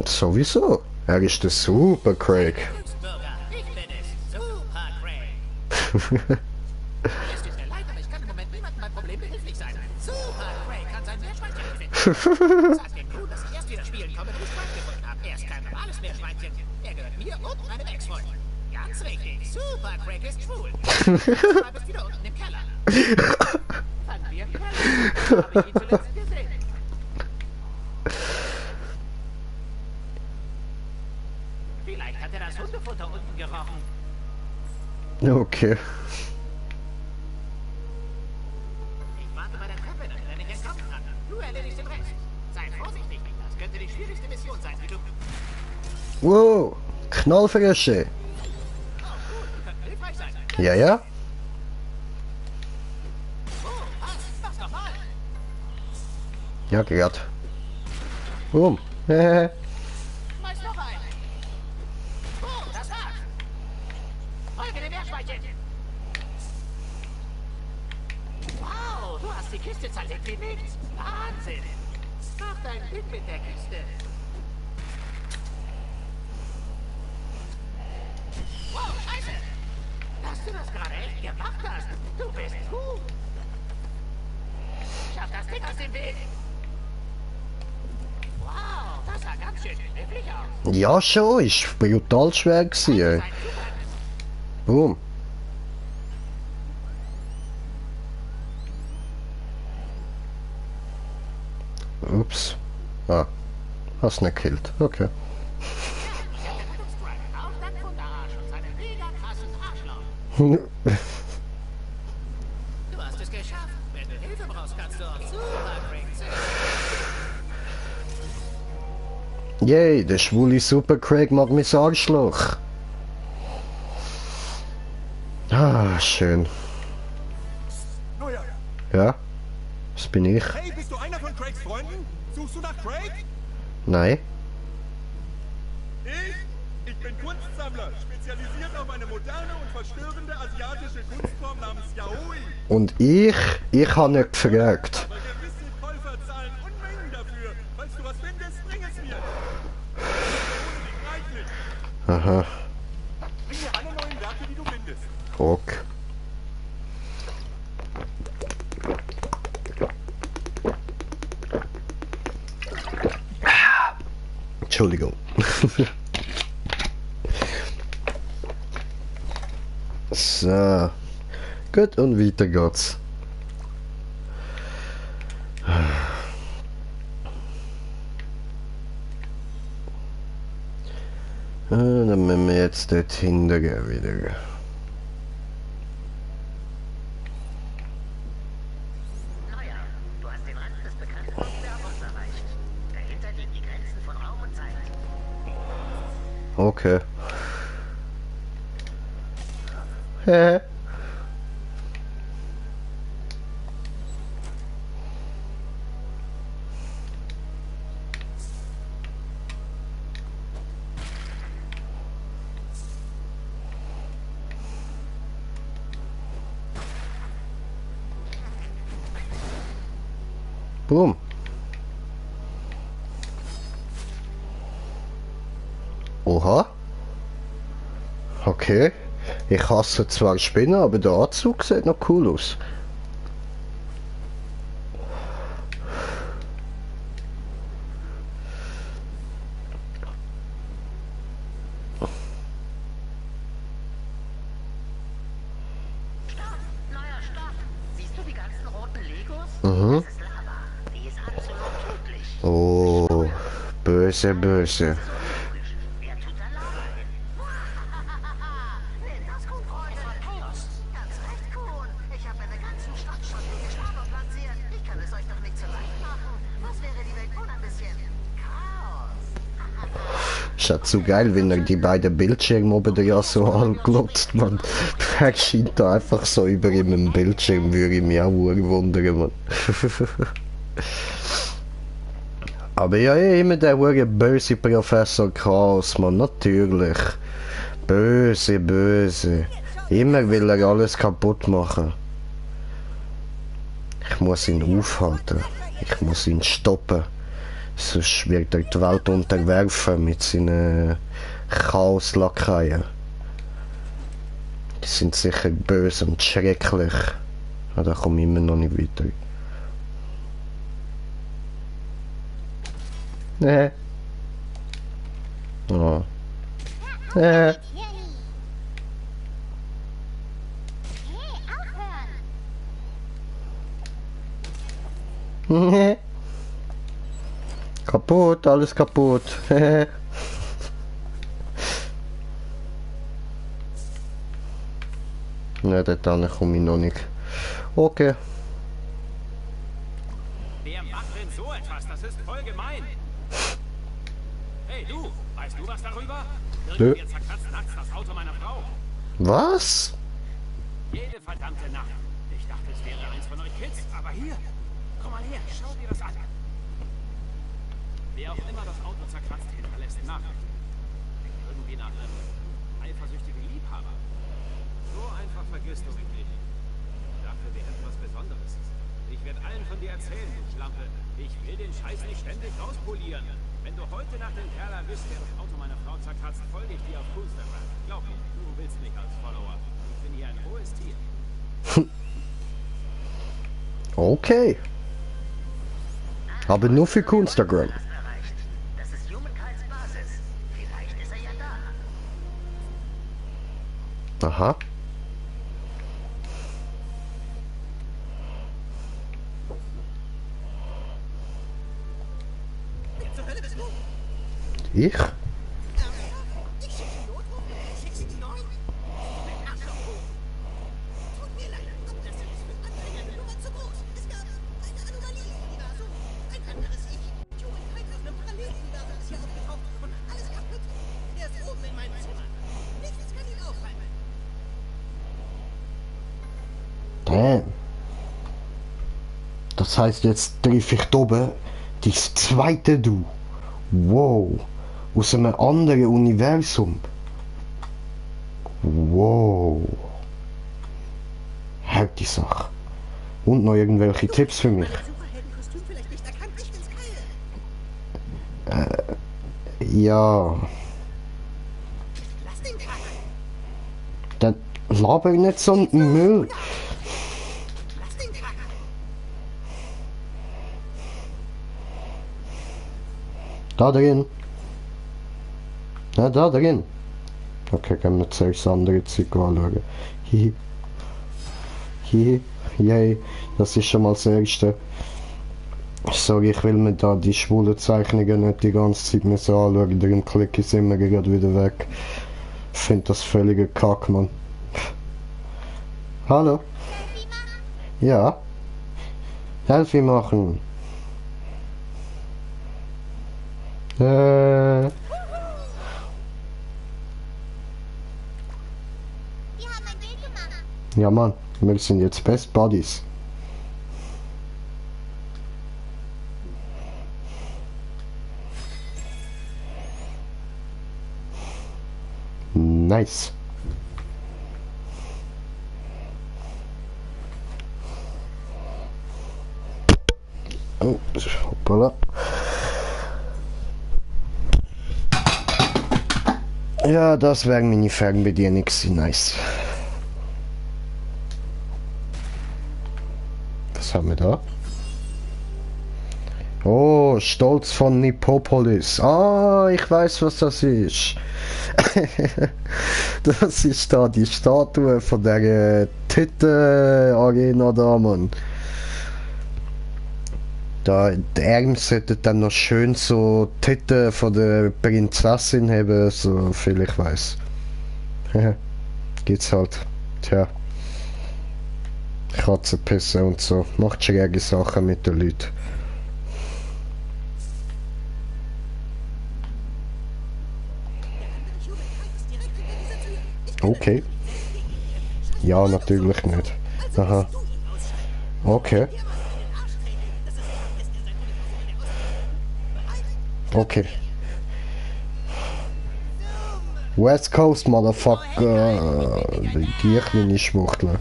Sowieso. Er ist der Super Craig. Bürger, ich bin es, Super Craig. Es tut mir leid, aber ich kann im Moment niemandem beim Problem behilflich sein. Super Craig kann sein Meerschweinchen finden. Sag dem Crew, dass ich erst wieder spielen komme, wenn ich Craig gefunden habe. Er ist kein normales Meerschweinchen. Er gehört mir und meinem Ex-Freund. Ganz richtig, Super Craig ist schwul. Du bist wieder unten im Keller. Fanden wir im Keller. Habe ich ihn zuletzt gesehen. Vielleicht hat er das Hundefutter unten gerochen. Okay. Ich warte bei der Treppe, damit er nicht entkommen kann. Du erledigst den Rest. Sei vorsichtig, das könnte die schwierigste Mission sein, die du... Wow. Knallfrische. Könnte hilfreich sein. Ja, ja. Oh, was? Mach's nochmal. Ja, grad. Boom. Schmeiß noch ein. Oh, das war's. Folge dem Meerschweinchen. Kiste zerlegt wie nichts. Wahnsinn. Mach dein Ding mit der Kiste. Wow, Scheiße. Dass du das gerade echt gemacht hast. Du bist gut. Schaff das Ding aus dem Weg. Wow, das sah ganz schön knifflig aus. Ja, schon, ist brutal schwer gewesen. Ey. Boom. Ups. Ah. Hast nicht gekillt. Okay. Auch dank Wunderarsch und seinem mega krassen Arschloch. Du hast es geschafft. Wenn du Hilfe brauchst, kannst du auf Super Craig zählen. Yay, der schwule Super Craig mag mich Arschloch. Ah, schön. Neuer. Ja? Das bin ich. Hey, bist du einer von Craigs Freunden? Suchst du nach Craig? Nein. Ich bin Kunstsammler, spezialisiert auf eine moderne und verstörende asiatische Kunstform namens Yaoi. Und ich habe nicht gefragt. Aber gewisse Käufer zahlen Unmengen dafür. Falls du was findest, bring es mir. Reichlich. Aha. Bring mir alle neuen Werke, die du findest. Okay. Entschuldigung. So. Gut, und weiter geht's. Dann müssen wir jetzt dort hinten gehen wieder. Neuer, du hast den Rand des bekannten Universums erreicht. Dahinter liegen die Grenzen von Raum und Zeit. Okay. Hä? Boom. Oha. Okay. Ich hasse zwar Spinnen, aber der Anzug sieht noch cool aus. Neuer, stopp! Siehst du die ganzen roten Legos? Mhm. Das ist Lava. Die ist absolut tödlich. Oh, böse, böse. Logisch. Wer tut da Lava hin? Nee, das kommt heute. Chaos. Ganz recht, Kuhn. Ich habe meine ganzen Stadt schon wie Gestapo platziert. Ich kann es euch doch nicht zu leicht machen. Was wäre die Welt ohne ein bisschen Chaos? Ist ja zu geil, wenn er die beiden Bildschirme oben ja so anglotzt, man. Er scheint da einfach so über ihm im Bildschirm, würde ich mich auch wundern, man. Aber ja, immer der böse Professor Chaos, man, natürlich. Böse, böse. Immer will er alles kaputt machen. Ich muss ihn aufhalten. Ich muss ihn stoppen. Sonst wird er die Welt unterwerfen mit seinen Chaos-Lakaien. Die sind sicher böse und schrecklich. Aber da komme ich immer noch nicht weiter. Nee. Oh. Nee. Hey, aufhören! Nee. Kaputt, alles kaputt. Ne, dort komme ich noch nicht. Okay. Wer macht denn so etwas? Das ist voll gemein. Hey, du! Weißt du was darüber? Nö. Irgendwer zerkratzt nachts das Auto meiner Frau. Was? Jede verdammte Nacht. Ich dachte, es wäre eins von euch Kids, aber hier. Komm mal her, schau dir das an. Wer auch immer das Auto zerkratzt, hinterlässt Nachrichten. Irgendwie nach einem eifersüchtigen Liebhaber. So einfach vergisst du mich nicht. Dafür wäre etwas Besonderes. Ich werde allen von dir erzählen, du Schlampe. Ich will den Scheiß nicht ständig rauspolieren. Wenn du heute nach dem Kerl erwischt, der das Auto meiner Frau zerkratzt, folge ich dir auf Instagram. Glaub mir, du willst mich als Follower. Ich bin hier ein hohes Tier. Okay. Aber nur für Instagram. Das ist Humankinds Basis. Vielleicht ist er ja da. Aha. Wer zur Hölle bist du? Ich? Ich schicke die Notruf. Schickst du die neuen? Mein Arschloch. Tut mir leid, aber das ist für Anfänger eine Nummer zu groß. Es gab eine Anomalie im Universum. Ein anderes Ich. Humankind aus einem Paralleluniversum ist hier aufgetaucht und macht alles kaputt. Er ist oben in meinem Zimmer. Nichts kann ihn aufhalten. Damn. Das heißt, jetzt treffe ich da oben das zweite Du. Wow. Aus einem anderen Universum. Wow. Harte Sache. Und noch irgendwelche Tipps für mich. Superheldenkostüm vielleicht nicht erkannt. Ich bin's Kyle. Ja. Lass den Kack. Dann laber nicht so einen Müll. Lass den Kack. Da drin. Ja, da drin. Okay, können wir zuerst das andere Zeug anschauen. Hihi. Hihi. Yay. Das ist schon mal das Erste. Sorry, ich will mir da die schwulen Zeichnungen nicht die ganze Zeit müssen anschauen. Darum klicke ich immer gerade wieder weg. Ich finde das völliger Kack, Mann. Hallo? Ja? Selfie machen. Wir haben ein Date gemacht. Ja, Mann. Wir sind jetzt Best Buddies. Nice. Oh, hoppala. Ja, das wäre meine Fernbedienung gewesen. Nice. Was haben wir da? Oh, Stolz von Nippopolis. Ah, ich weiß, was das ist. Das ist da die Statue von der Titten-Arena da, Mann. Da, die Arme sollten dann noch schön so Titten von der Prinzessin haben, so viel ich weiß. Gibt's halt. Tja. Katzenpisse und so. Macht schräge Sachen mit den Leuten. Okay. Ja, natürlich nicht. Aha. Okay. Okay. West Coast, Motherfucker. Die kleine Schwuchtel.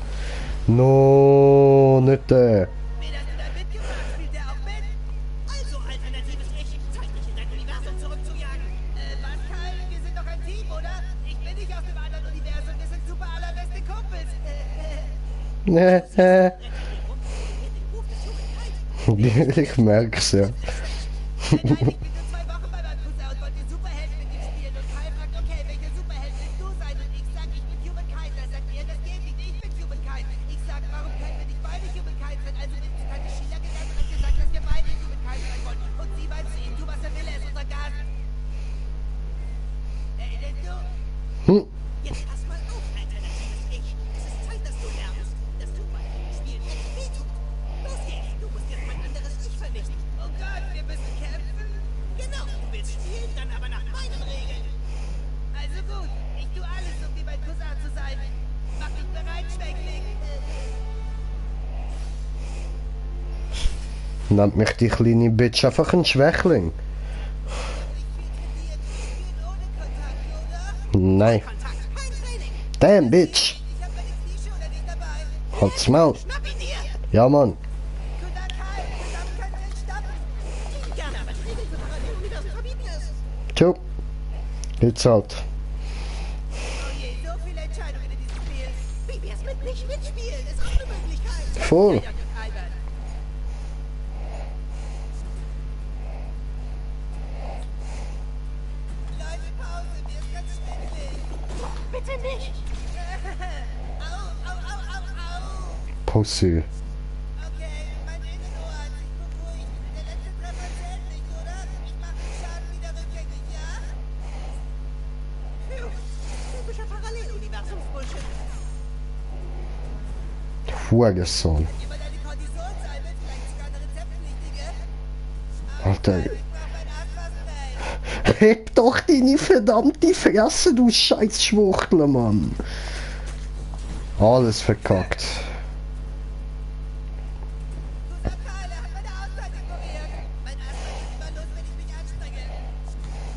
No, nicht der. Wie das du da mitgemacht, spielt der auch mit? Also, alternatives Ich, zeig dich in dein Universum zurückzujagen. Was, Kyle? Wir sind doch ein Team, oder? Ich bin nicht aus dem anderen Universum, wir sind super allerbeste Kumpels. Ich merk's ja. Ich bin nur 2 Wochen bei meinem Cousin und wollte Superhelden mit ihm spielen. Und Kyle fragt, okay, welcher Superheld willst du sein? Und ich sag, ich bin Humankind. Er sagt mir, das geht nicht, ich bin Humankind. Ich sag, warum können wir nicht beide Humankind sein? Also bin ich zu Tante Sheila gegangen und hab gesagt, dass wir beide Humankind sein wollen. Und sie meint zu ihm, du, was er will, er ist unser Gast. Denn du... Jetzt pass mal auf, alternatives Ich. Es ist Zeit, dass du lernst, dass Superhelden-Spielen echt wehtut. Los geht's, du musst jetzt mein anderes Ich vernichten. Oh Gott, wir müssen kämpfen? Genau, du willst spielen, dann aber nach meinen Regeln. Also gut, ich tu alles, um wie mein Cousin zu sein. Mach dich bereit, Schwächling. Nennt mich die kleine Bitch einfach ein Schwächling? Ohne Kontakt, oder? Nein. Kontakt, kein Training. Damn, Bitch. Ich hab meine Knieschule nicht dabei. Halt's Maul. Schnapp ihn dir. Ja, Mann. Cousin Kyle, Tschö. Jetzt halt. Oh je, so viele Entscheidungen in diesem Spiel. Wie wär's mit nicht mitspielen? Ist auch eine Möglichkeit. Voll. Ja, Albert. Leute, Pause, mir ist ganz schwindelig. Bitte nicht! Au, au, au, au, au. Pause. Okay, mein Innenohr hat sich beruhigt. Der letzte Treffer zählt nicht, oder? Ich mache den Schaden wieder rückgängig, ja? Phew, typischer Paralleluniversums-Bullshit. Hurensohn. Jemand eine Kortisonsalbe, vielleicht sogar eine rezeptpflichtige? Alter. Ich mach mein Arsch frei. Heb doch deine verdammte Fresse, du scheiß Schwuchtler, Mann. Alles verkackt. Karle hat meine Auszeit ignoriert. Mein Arsch geht immer los, wenn ich mich anstrenge.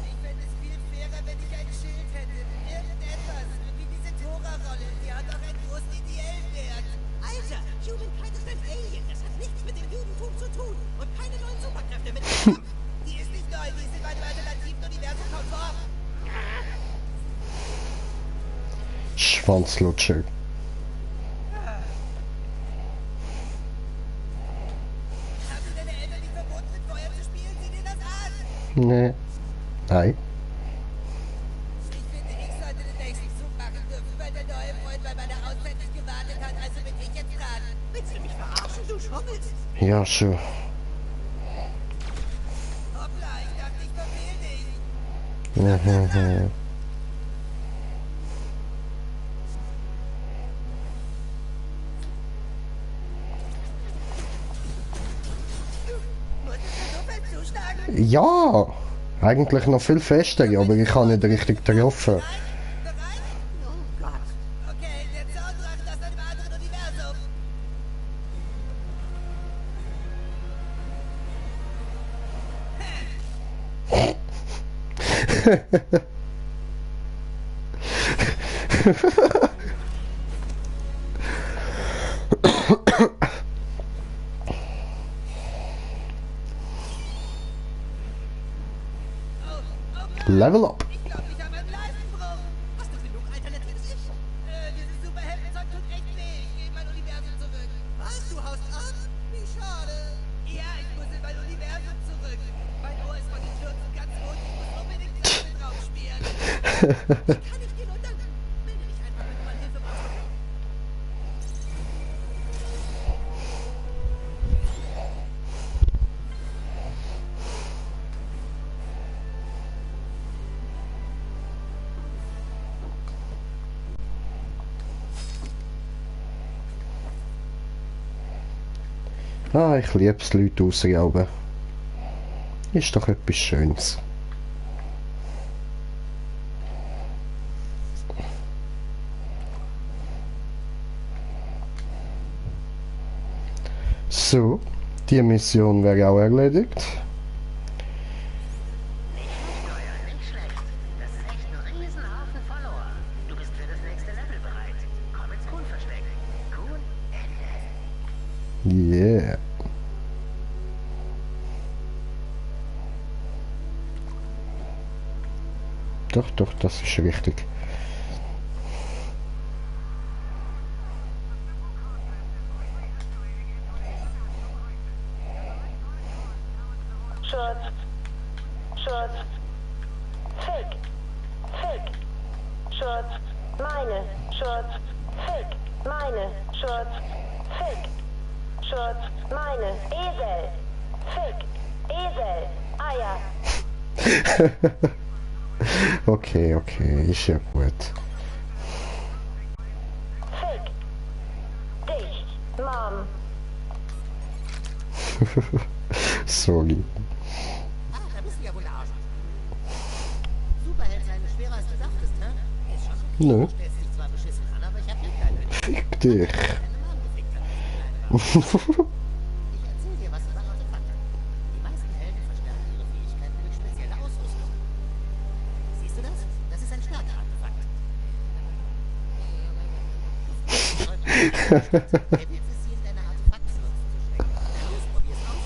Ich fände es viel fairer, wenn ich ein Schild hätte. Irgendetwas. Wie diese Tora-Rolle. Die hat doch einen großen ideellen Wert. Alter, Humankind ist ein Alien. Das hat nichts mit dem Judentum zu tun. Und keine neuen Superkräfte mit dem Die ist nicht neu. Die ist in meinem alternativen Universum konform. Schwanzlutscher. Haben Sie deine Eltern nicht verboten, mit Feuer zu spielen? Sieh dir das an. Nee. Nein. Ich finde, ich sollte den nächsten Zug machen dürfen, weil der neue Freund bei meiner Auszeit nicht gewartet hat. Also bin ich jetzt dran. Willst du mich verarschen, du schummelst? Ja, schon. Hoppla, ich dachte, ich verfehl dich. Musstest du so fest zuschlagen? Ja. Eigentlich noch viel fester, aber ich habe nicht richtig getroffen. Bereit? Oh Gott. Okay, der Zaundrachen aus einem anderen Universum. Level up. Ich glaube, ich habe einen Leistenbruch. Hast du genug alternatives Ich? Dieses Superheldenzeug tut echt weh. Ich gehe in mein Universum zurück. Was? Du haust ab? Wie schade. Ja, ich muss in mein Universum zurück. Mein Ohr ist von den Schürzen ganz rot. Ich muss unbedingt Glas drauf spielen. Kann ich dir nur danken? Melde dich einfach, wenn du mal Hilfe brauchst. Ah, ich liebe es, Leute rausrauben. Ist doch etwas Schönes. So, die Mission wäre auch erledigt. Nicht schlecht. Das ist echt ein Riesenhaufen Follower. Du bist für das nächste Level bereit. Komm ins Kuhn-Versteck. Kuhn, Ende. Yeah. Doch, das ist richtig. Schutz. Schutz. Fick. Fick. Schutz. Meine. Schutz. Fick. Meine. Schutz. Fick. Schutz. Meine. Esel. Fick. Esel. Eier. Okay, ist ja gut. Fick. Dich. Mom. Sorry. Ah, da bist du ja wohl der Arsch. Superheld sein ist schwerer als du dachtest, hä? Ist schon okay. Nö. Du stellst dich zwar beschissen an, aber ich hab Glück deine. Fick dich. Deine Mom gefickt hat, als du klein warst. Ich erzähl dir was über Artefakte. Die meisten Helden verstärken ihre Fähigkeiten durch spezielle Ausrüstung. Siehst du das? Das ist ein Stärke-Artefakt. Der Witz ist, sie in deine Artefaktsnutzen zu stecken. Los, probier's aus.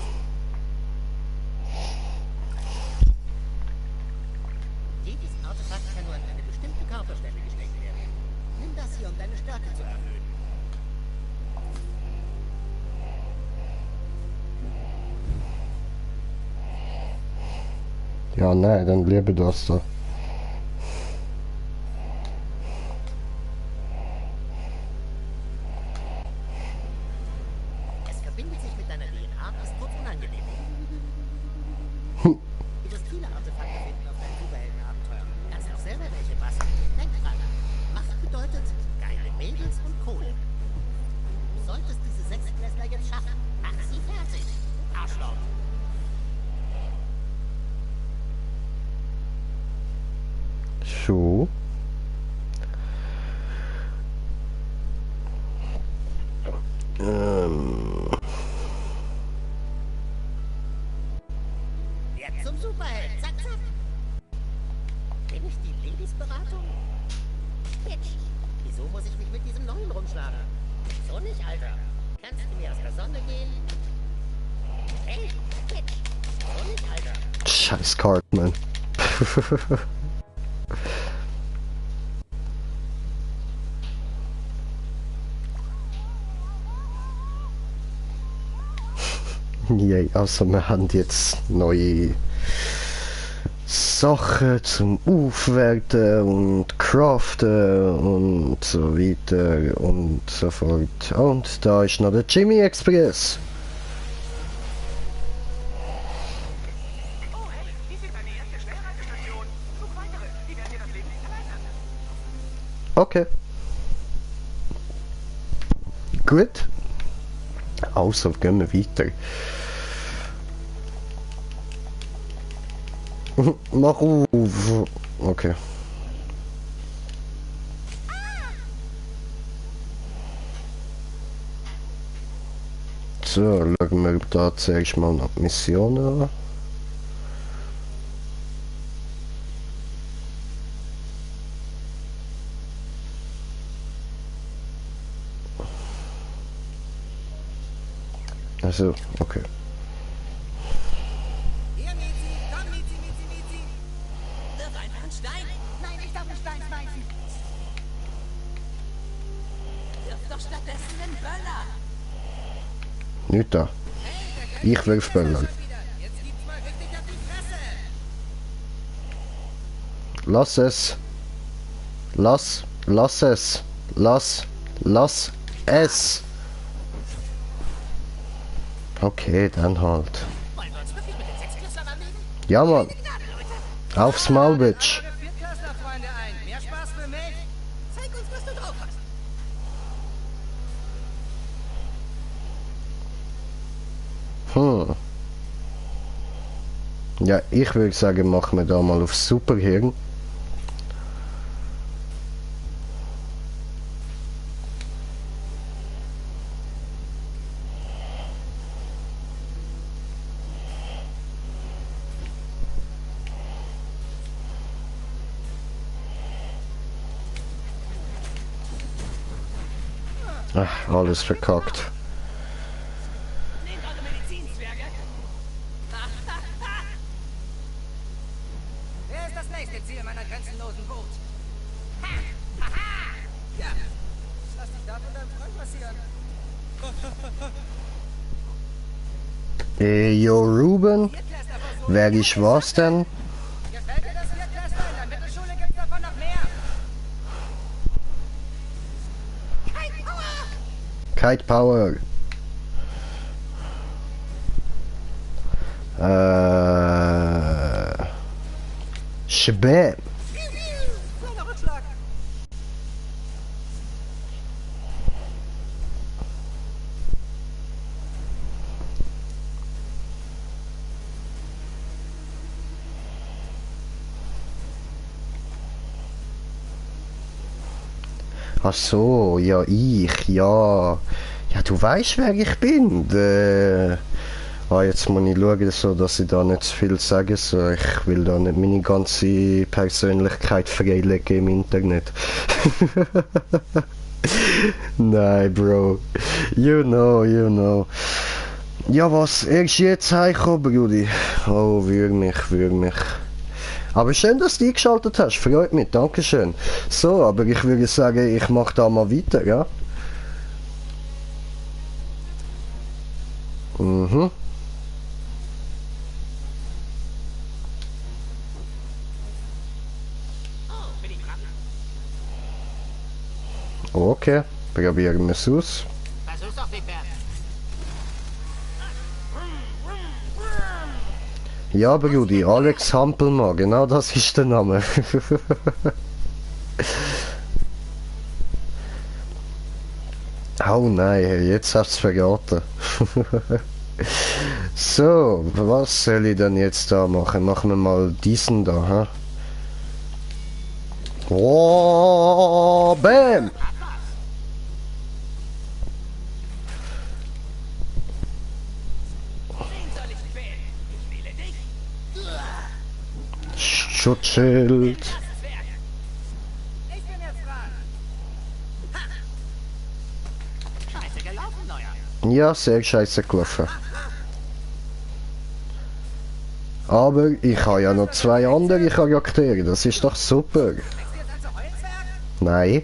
Ja, nein, dann liebe das da. Es verbindet sich mit deiner DNA und ist kurz unangenehm. Du wirst viele Artefakte finden auf deinen Superheldenabenteuer. Kannst auch selber welche basteln. Denk dran. Macht bedeutet geile Mädels und Kohle. Du solltest diese Sechstklässler jetzt schaffen. Mach sie fertig. Arschloch. So. Jetzt zum Superhelden. Zack, zack. Bin ich die Ladies-Beratung? Bitch. Wieso muss ich mich mit diesem Neuen rumschlagen? So nicht, Alter. Kannst du mir aus der Sonne gehen? Hey, Bitch. So nicht, Alter. Scheiß Cartman. Yay, also wir haben jetzt neue Sachen zum Aufwerten und Craften und so weiter und so fort. Und da ist noch der Jimmy Express. Oh, hey, dies ist eine erste Schnellreisestation. Such weitere, die werden dir das Leben nicht erleichtern. Okay. Gut. Also gehen wir weiter. Mach auf. Okay. So, schauen wir da zuerst mal nach Missionen an. Also, okay. Hier, Miezi, komm, Miezi, Miezi, Miezi. Wirf einfach einen Stein. Nein, ich darf einen Stein schmeißen. Wirf doch stattdessen einen Böller. Nicht da. Ich wirf Böller. Jetzt gibt's mal richtig auf die Fresse. Lass es. Lass es. Lass es. Okay, dann halt. Wollen wir uns wirklich mit den Sechsklässlern anlegen? Ja, Mann. Gnade, Leute. Aufs Maul, Bitch. Viertklässler-Freunde ein. Mehr Spaß für mich. Zeig uns, was du drauf hast. Ja, ich würde sagen, machen wir da mal auf Superhirn. Ach, alles verkackt. Nehmt eure Medizinzwerge. Wer ist das nächste Ziel meiner grenzenlosen Wut? Ja, lass dich da von deinem Freund passieren. Jo, Ruben, wer ich was denn? Gefällt dir das Viertklässler? In der Mittelschule gibt's davon noch mehr. Kite Power. Shabam. Kleiner Rückschlag. Ach so, ja, ja. Ja, du weißt, wer ich bin. Jetzt muss ich schauen, so, dass ich da nicht zu viel sage. So, ich will da nicht meine ganze Persönlichkeit freilegen im Internet. Nein, Bro. You know. Ja, was? Erst jetzt heimgekommen, Brudi? Oh, würg mich. Aber schön, dass du eingeschaltet hast. Freut mich, dankeschön. So, aber ich würde sagen, ich mache da mal weiter, ja? Okay, probieren wir es aus. Versuch's doch, Wigbert. Ja, Brudi, Alex Hampelmann, genau das ist der Name. Oh nein, jetzt hast du es verraten. So, was soll ich denn jetzt da machen? Machen wir mal diesen da, ha? Oh, bam! Schutzschild. Ich bin jetzt dran. Scheiße gelaufen, Neuer. Ja, sehr scheiße gelaufen. Aber ich habe ja noch 2 andere Charaktere, das ist doch super. Nein.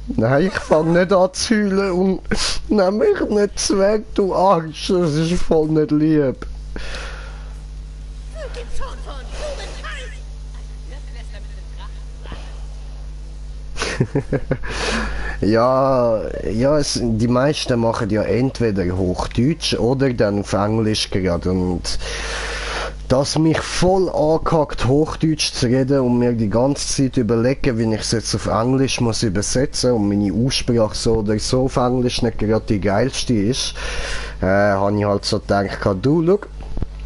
Nein, ich fange nicht an zu heulen und nimm mich nicht weg, du Arsch, das ist voll nicht lieb. Ja, die meisten machen ja entweder Hochdeutsch oder dann auf Englisch gerade und dass mich voll angehackt Hochdeutsch zu reden und mir die ganze Zeit überlegen, wie ich es jetzt auf Englisch muss übersetzen und meine Aussprache so oder so auf Englisch nicht gerade die geilste ist, habe ich halt so gedacht, du, schau,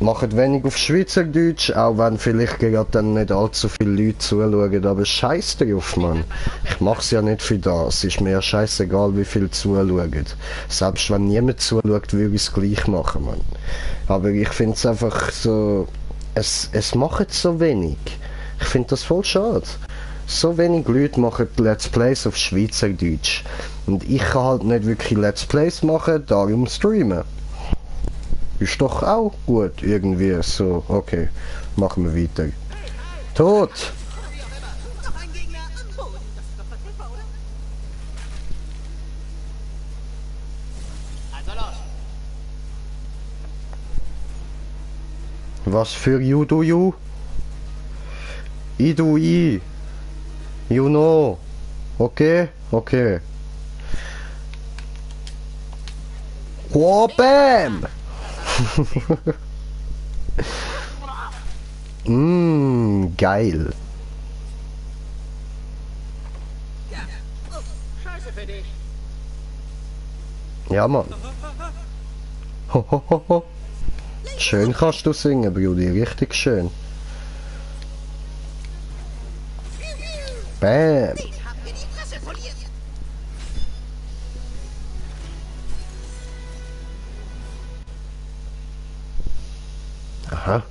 macht wenig auf Schweizerdeutsch, auch wenn vielleicht gerade dann nicht allzu viele Leute zuschauen, aber scheiß drauf, Mann. Ich mach's ja nicht für das, ist mir scheißegal, wie viel zuschauen. Selbst wenn niemand zuschaut, würde ich es gleich machen, Mann. Aber ich finde es einfach so, es macht so wenig. Ich finde das voll schade. So wenig Leute machen Let's Plays auf Schweizerdeutsch. Und ich kann halt nicht wirklich Let's Plays machen, darum streamen. Ist doch auch gut, irgendwie so. Okay, machen wir weiter. Tot! Noch ein Gegner am Boden. Das ist doch verfügbar, oder? Also los. Was für you do you? I do I. You know. Okay? Okay. Oh, bam! Geil. Scheiße für dich. Ja, Mann. Ho, ho, ho, ho. Schön kannst du singen, Brudi, richtig schön. Bam. Haben wir die Fresse poliert. Aha.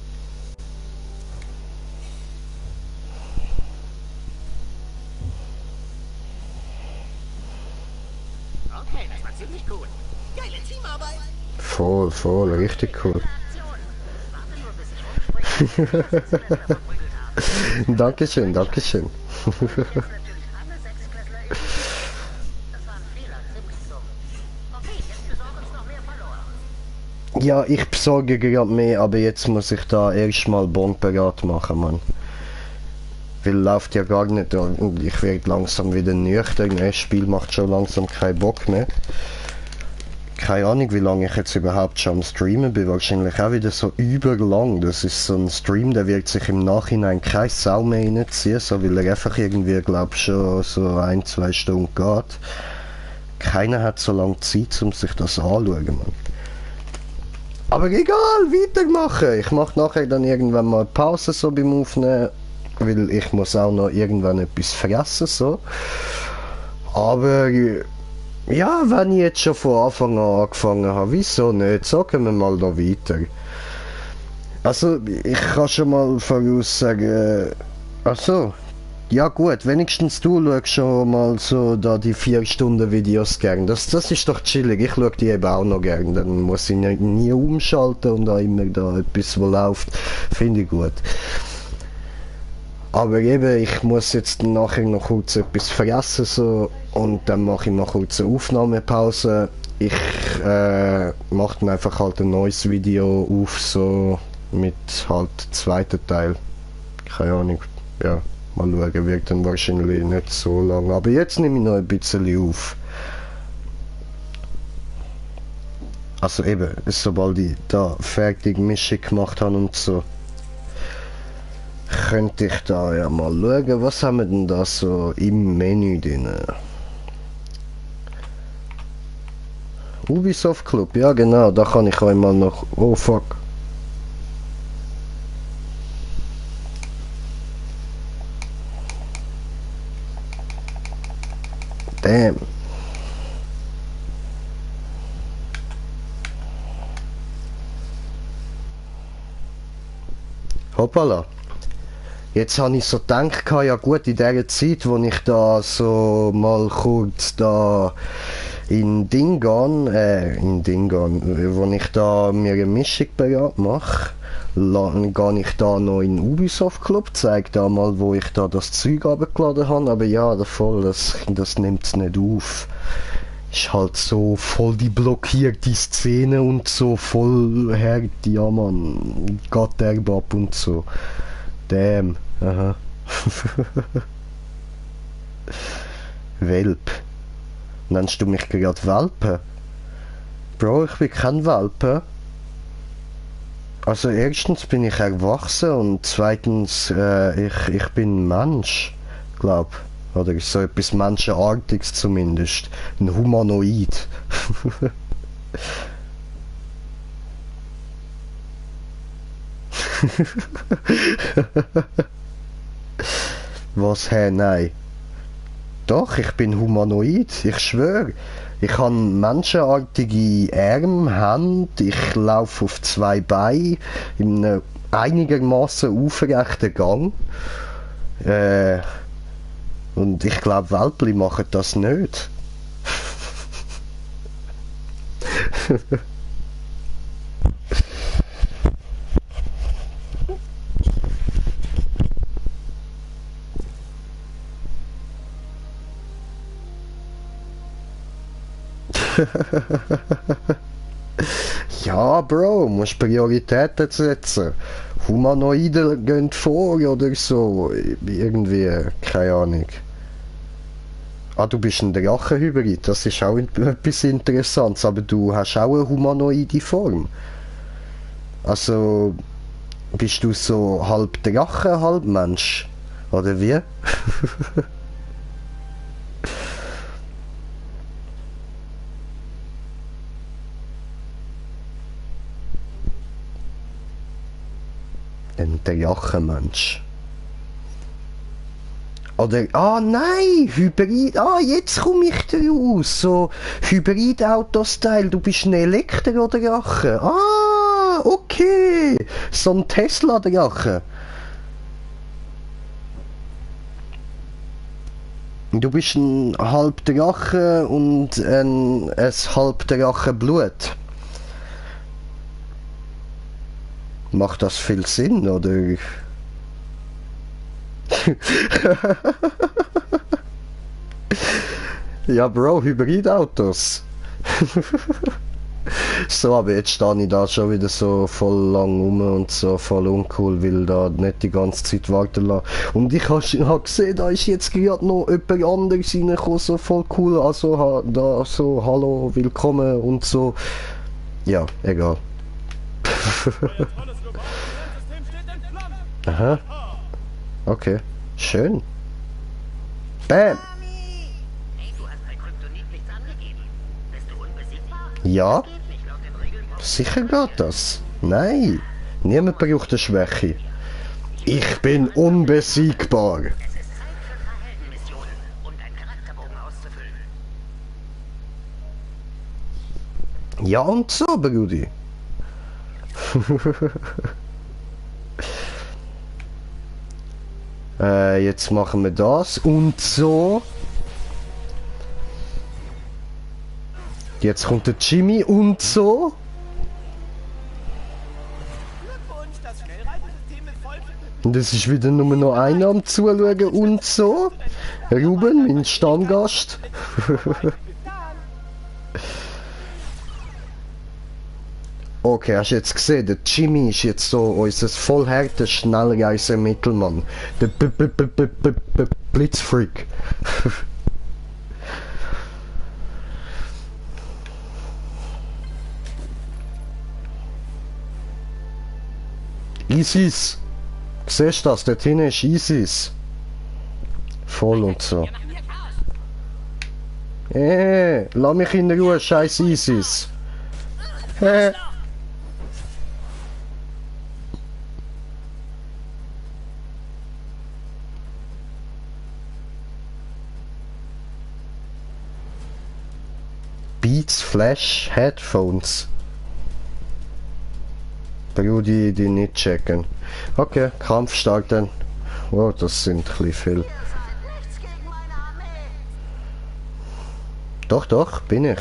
Okay, das war ziemlich cool. Geile Teamarbeit. Voll, richtig cool. Dankeschön, Dankeschön. Ja, ich besorge gerade mehr, aber jetzt muss ich da erstmal Bondberat machen, Mann. Weil läuft ja gar nicht und ich werde langsam wieder nüchtern. Das Spiel macht schon langsam keinen Bock mehr. Keine Ahnung, wie lange ich jetzt überhaupt schon am Streamen bin. Wahrscheinlich auch wieder so überlang. Das ist so ein Stream, der wird sich im Nachhinein keine Sau mehr reinziehen, so weil er einfach irgendwie, glaub schon so 1-2 Stunden geht. Keiner hat so lange Zeit, um sich das anzuschauen, Mann. Aber egal, weitermachen. Ich mache nachher dann irgendwann mal Pause so beim Aufnehmen, weil ich muss auch noch irgendwann etwas fressen, so. Aber ja, wenn ich jetzt schon von Anfang an angefangen habe, wieso nicht? Sagen wir mal da weiter. Also, ich kann schon mal voraus sagen, also, ja gut, wenigstens du schaust schon mal so da die 4 Stunden Videos gern. Das ist doch chillig, ich schaue die eben auch noch gern. Dann muss ich nie umschalten und da immer da etwas, wo läuft. Finde ich gut. Aber eben, ich muss jetzt nachher noch kurz etwas fressen so, und dann mache ich noch kurz eine Aufnahmepause. Ich mache dann einfach halt ein neues Video auf, so mit halt zweiten Teil. Keine Ahnung, ja. Mal schauen, wird dann wahrscheinlich nicht so lang. Aber jetzt nehme ich noch ein bisschen auf. Also eben, sobald ich da fertig Mischung gemacht habe und so, könnte ich da ja mal schauen, was haben wir denn da so im Menü drin. Ubisoft Club, ja genau, da kann ich euch mal noch... Oh fuck. Damn. Hoppala. Jetzt habe ich so gedacht, ja gut, in der Zeit, wo ich da so mal kurz da in Dingan, wo ich da mir eine Mischung bereit mache, gehe ich da noch in den Ubisoft Club, zeige da mal, wo ich da das Zeug abgeladen habe, aber ja, das nimmt es nicht auf. Ist halt so voll die blockierte Szene und so voll hart, ja man, geht der ab und so. Damn, aha. Welp. Nennst du mich gerade Welpe? Bro, ich bin kein Welpe. Also erstens bin ich erwachsen und zweitens, ich bin Mensch, glaub. Oder so etwas Menschenartiges zumindest. Ein Humanoid. Was, hä, nein. Doch, ich bin Humanoid, ich schwöre. Ich habe menschenartige Arme, Hände, ich laufe auf 2 Beinen, in einem einigermaßen aufrechten Gang. Und ich glaube, Welpli machen das nicht. Ja, Bro, musst Prioritäten setzen. Humanoide gehen vor oder so. Irgendwie, keine Ahnung. Ah, du bist ein Drachenhybrid, das ist auch etwas Interessantes, aber du hast auch eine humanoide Form. Also, bist du so halb Drache, halb Mensch? Oder wie? Ein Drachenmensch. Oder, ah nein, Hybrid, jetzt komme ich raus, so Hybrid-Auto-Style, du bist ein Elektro oder Drache. Ah, okay, so ein Tesla-Drache. Du bist ein halb Drache und ein halb Drachenblut. Macht das viel Sinn, oder? Ja, Bro, Hybridautos. So, aber jetzt stehe ich da schon wieder so voll lang rum und so voll uncool, weil da nicht die ganze Zeit warten lassen. Und ich habe gesehen, da ist jetzt gerade noch jemand anderes reingekommen, so voll cool, also da so, hallo, willkommen und so. Ja, egal. Aha. Okay. Schön. Bam. Hey, du hast bei Kryptonit nichts angegeben. Bist du unbesiegbar? Ja. Das geht nicht laut den Regeln von... Sicher geht das. Nein. Niemand braucht eine Schwäche. Ich bin unbesiegbar. Es ist Zeit für ein paar Heldenmissionen und einen Charakterbogen auszufüllen. Ja und so, Brudi. Jetzt machen wir das und so. Jetzt kommt der Jimmy und so. Glückwunsch, das Schnellreisesystem ist voll. Und es ist wieder nur noch einer am Zuschauen und so. Ruben, mein Stammgast. Okay, hast du jetzt gesehen, der Jimmy ist jetzt so unser vollhärter Schnellreisemittelmann. Der Blitzfreak. ISIS. Siehst du das? Dort hinten ist ISIS. Voll und so. Lass mich in Ruhe, scheiß ISIS. Beats Flash Headphones. Brudi, die nicht checken. Okay, Kampf starten. Oh, das sind ein bisschen viel. Doch, doch, bin ich.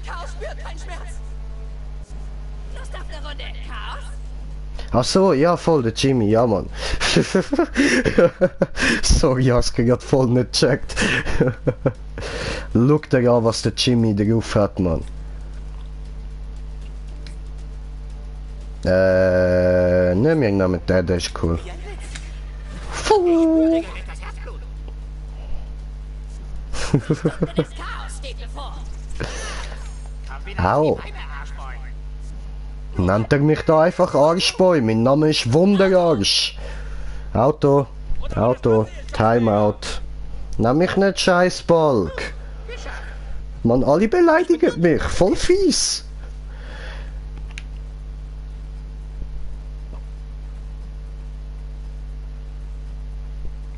Chaos spürt keinen Schmerz. Lust auf eine Runde Chaos? Ach so, ja, voll, der Jimmy, ja, Mann. Sorry, ich hab's gerade voll nicht gecheckt. Schau dir an, was der Jimmy drauf hat, Mann. Ne, wir nehmen den, der ist cool. Regelrecht das Herzblut. Das Chaos steht bevor. Komm wieder Au. auf die Beine, Arschboy. Nennt er mich da einfach Arschboy? Mein Name ist Wunderarsch. Auto, Auto, Timeout. Nenn mich nicht Scheißbalg. Man, alle beleidigen mich, voll fies.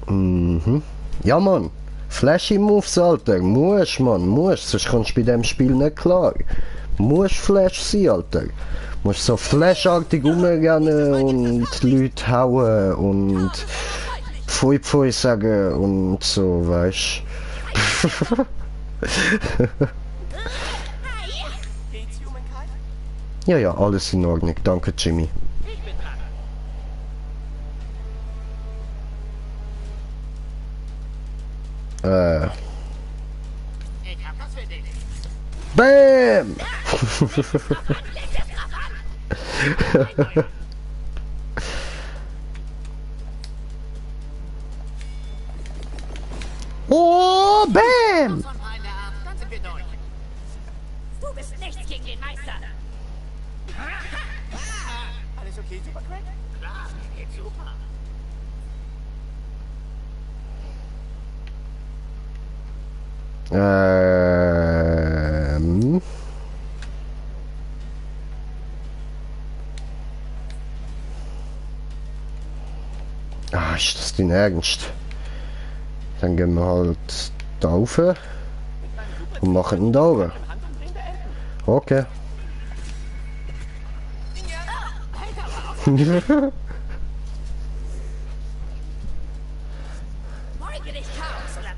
Mhm. Ja, Mann. Flashy Moves, Alter. Musst, Mann. Musst. Sonst kommst du bei dem Spiel nicht klar. Musst Flash sein, Alter. Musst so flashartig rumrennen und Leute hauen und Pfui Pfui sagen und so, weißt du. Geht's, Humankind? Ja, ja, alles in Ordnung. Danke, Jimmy. Ich bin dran. Ich hab das für dich. Bam! Oh, bam! Von Freunde ab, dann sind wir durch. Du bist nichts gegen den Meister. Alles okay, Supercrack? Klar, geht super. Ähm. Ah, ist das dein Ernst? Dann gehen wir halt da rauf und machen ihn da oben. Okay. Beuge dich Chaos oder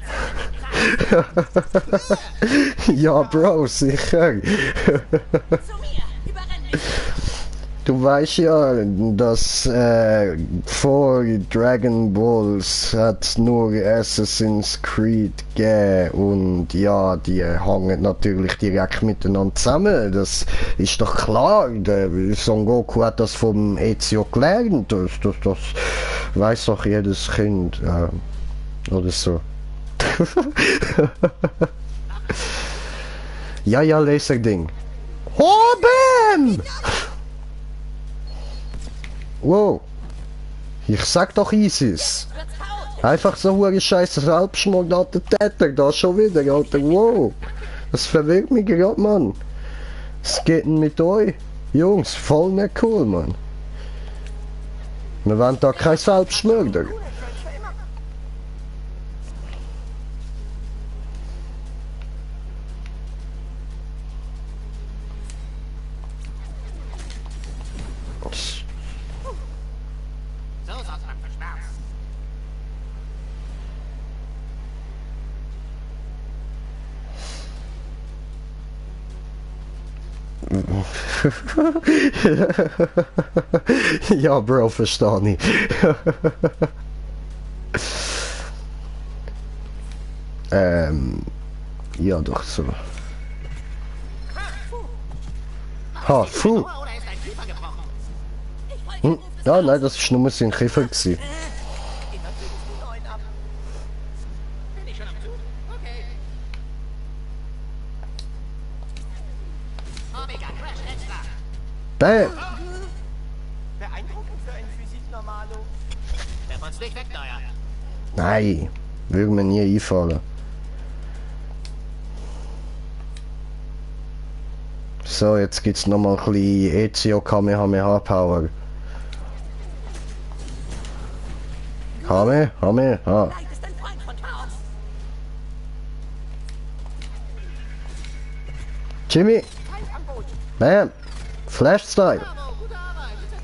Ja, Bro, sicher. zu mir. Überrenn mich. Du weißt ja, dass vor Dragon Balls hat nur Assassin's Creed gegeben und ja, die hängen natürlich direkt miteinander zusammen. Das ist doch klar. Der Son Goku hat das vom Ezio gelernt. Das weiß doch jedes Kind. Oder so. Ja, ja, Laserding. Oh, bam! Wow. Ich sag doch ISIS. Einfach so hure scheiß Selbstmordattentäter da schon wieder, Alter. Wow. Das verwirrt mich gerade, Mann. Was geht denn mit euch? Jungs, voll nicht cool, Mann. Wir wollen da kein Selbstmörder. So sorgt man für Schmerz. Ja, Bro, verstehe ich. Ja, doch so. Ha, Fu. Oder ist dein Kiefer gebrochen? Hm? Ja, nein, das ist nur sein Kiefer gewesen. Immer fügst du neuen ab. Bin ich schon am Zug? Okay. Omega Crash Extra. Bam! Beeindruckend für einen Physik-Normalo. Werf uns nicht weg, Neuer. Nein, würde mir nie einfallen. So, jetzt gibt's nochmal ein bisschen Ezio Kamehameha Power. Kamehameha. Nein, ist ein Freund von Chaos. Jimmy! Feind am Boot. Bam! Flash Style! Bravo, gute Arbeit, etc.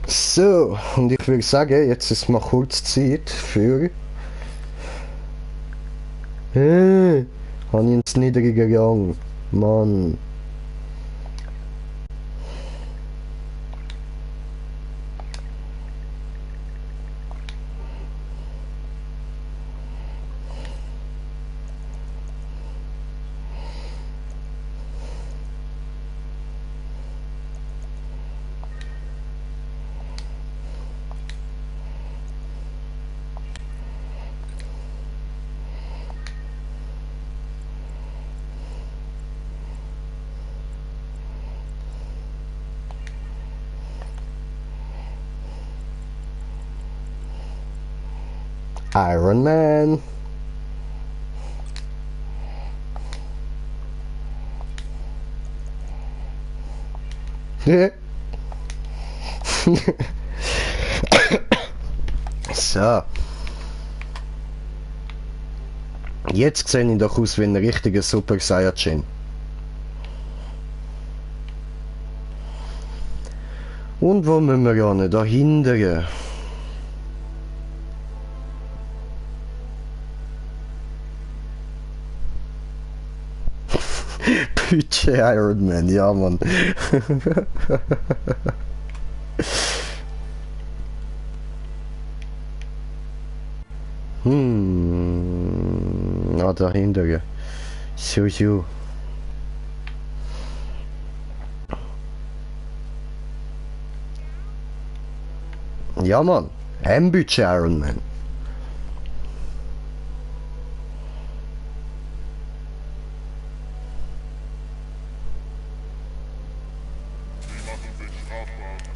So, und ich würde sagen, jetzt ist mal kurz Zeit für... Habe ich ins Niedrige gegangen. Mann. Iron Man. So. Jetzt sehe ich doch aus wie ein richtiger Super Saiyajin. Und wo müssen wir gehen? Da hinten. Budget Iron Man, ja Mann. Na dahinter. So. Ja Mann, ein Budget Iron Man.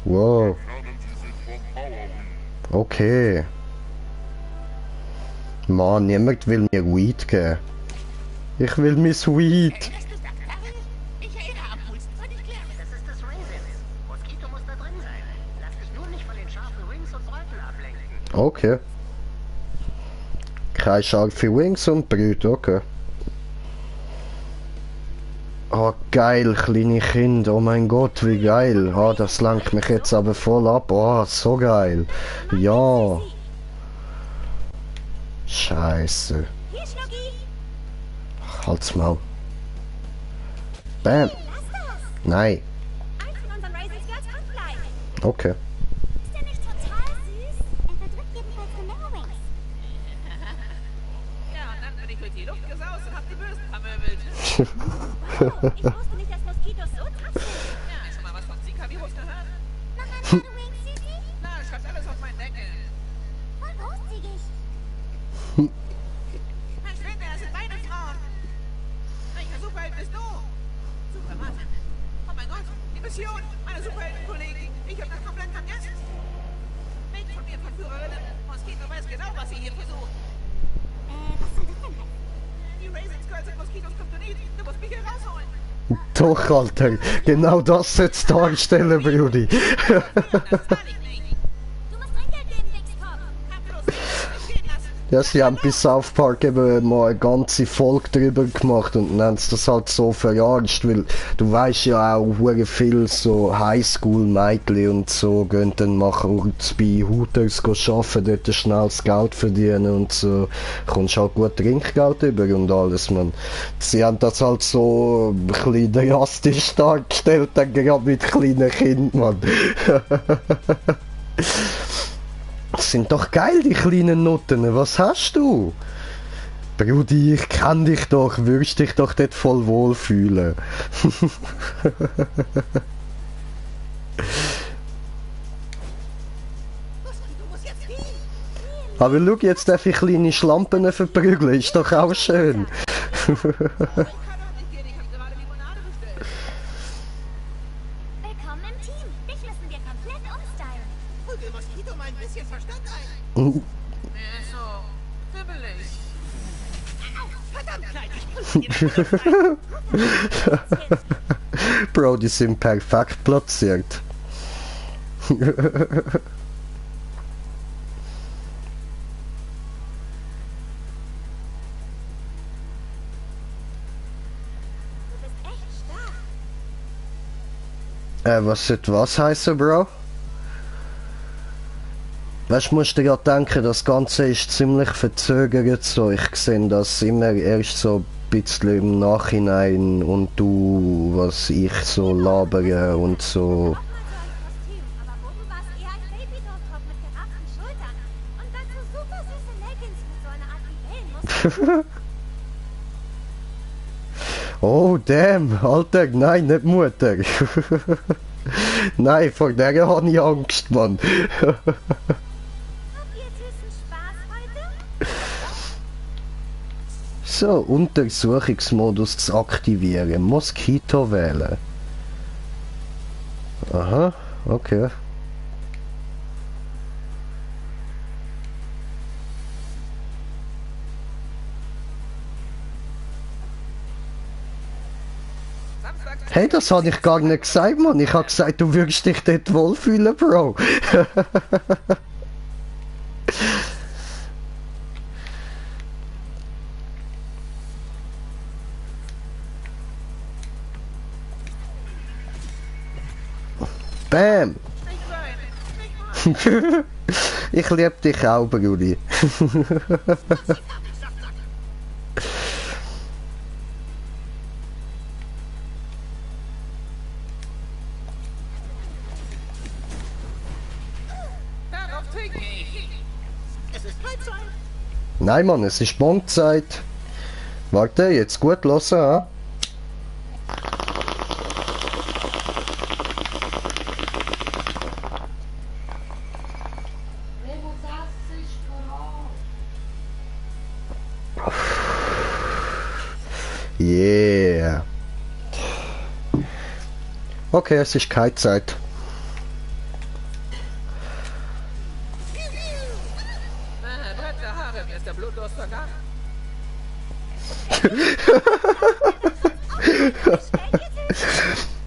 Wow. Okay. Mann, niemand will mir Weed geben. Ich will Miss Weed. Erinnerst du dich, Curry? Ich erinnere am coolsten fand ich klären. Das ist das Raisins. Moskito muss da drin sein. Lass dich nur nicht von den scharfen Wings und Bräuten ablenken. Okay. Keine scharfe Wings und Brüte, okay. Oh geil, kleine Kinder, oh mein Gott, wie geil. Oh, das lenkt mich jetzt aber voll ab. Oh, so geil. Ja. Scheiße. Hier, Schnucki. Halt's Maul. Bam. Lass das. Nein. Eins von unseren Raisins Girls kommt gleich. Okay. Ist der nicht total süß? Er verdrückt jedenfalls Rememberings. Ja, und dann bin ich durch die Luft gesaust und hab die Bösen vermöbelt. Ich wusste nicht, dass Moskitos so tough sind. Ja, schon mal was von Zika-Virus gehört? Noch ein Wing City? Na, schreibt alles auf meinen Deckel. Voll großzügig. Verschwinde, das sind deine Frauen. Welcher Superheld bist du? Superman. Oh mein Gott, die Mission, meine Superheldenkollegen. Ich hab das komplett vergessen. Weg von mir, Verführerinnen. Moskito weiß genau, was sie hier versucht. Was soll das denn heißen? Die Raisins Girls sind Moskitos Kryptonit. Du musst mich hier rausholen. Doch, Alter. Genau das jetzt darstellen, Brudi. Das zahl ich nicht. Du musst Trinkgeld geben, Wichskopf. Hab bloß nicht stehen lassen. Ja, sie haben bei South Park eben mal eine ganze Folge drüber gemacht und dann haben sie das halt so verarscht, weil du weißt ja auch, hure viel so Highschool-Mädchen und so gehen dann machen bei Hooters arbeiten, dort schnell das Geld verdienen und so, kommst halt gut Trinkgeld über und alles, man. Sie haben das halt so ein bisschen drastisch dargestellt, dann gerade mit kleinen Kindern, man. Das sind doch geil, die kleinen Nutten. Was hast du? Brudi, ich kenn dich doch. Würdest dich doch dort voll wohlfühlen. Aber schau, jetzt darf ich kleine Schlampen verprügeln. Ist doch auch schön. Willkommen im Team. Dich müssen wir komplett umstylen. Hol dir Moskito mal ein bisschen Verstand ein. Er ist so fibbelig. Verdammt, Kleid, ich Bro, die sind perfekt platziert. Was sollte was heißen, Bro? Weißt du, musst dir ja denken, das Ganze ist ziemlich verzögert so. Ich sehe das immer erst so ein bisschen im Nachhinein und du, was ich so labere und so. Aber oben war es eher ein Baby-Doll-Top mit gerafften Schultern. Und dazu super süße Leggings mit so einer Art Libellenmuster. Oh, damn, Alter, nein, nicht Mutter. Nein, vor der habe ich Angst, Mann. Habt ihr süßen Spaß heute? So, Untersuchungsmodus zu aktivieren. Moskito wählen. Aha, okay. Hey, das habe ich gar nicht gesagt, Mann. Ich habe gesagt, du würdest dich dort wohlfühlen, Bro. Bam! Ich liebe dich auch, Brudi. Darauf trinke ich. Es ist Freizeit. Nein, Mann, es ist Bondzeit. Warte, jetzt gut hören, ha? Yeah. Okay, es ist keine Zeit. Breite Haare, mir ist der Blutdurst vergangen.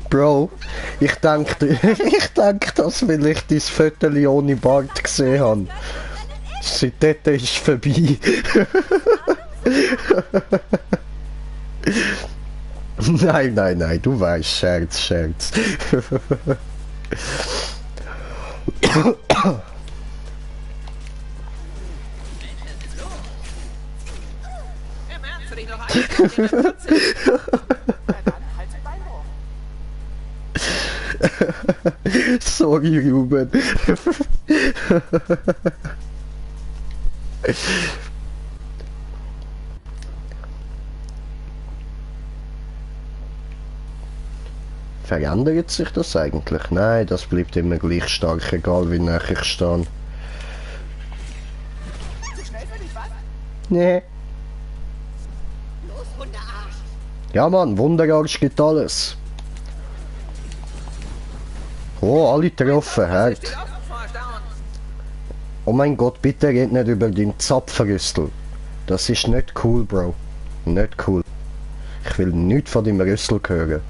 Bro, ich denke, das, weil ich dein Viertel ohne Bart gesehen habe. Seitdem ist es vorbei. Nein, nein, nein, du weißt, Scherz, Scherz. Im Ernst, will ich noch einen? Sorry, Ruben. Verändert sich das eigentlich? Nein, das bleibt immer gleich stark, egal wie nah ich stehe. Zu schnell für dich, was? Nee. Los, Wunderarsch. Ja, Mann, Wunderarsch gibt alles. Oh, alle getroffen, hart. Oh mein Gott, bitte red nicht über den Zapfrüstel. Das ist nicht cool, Bro. Nicht cool. Ich will nichts von deinem Rüssel hören.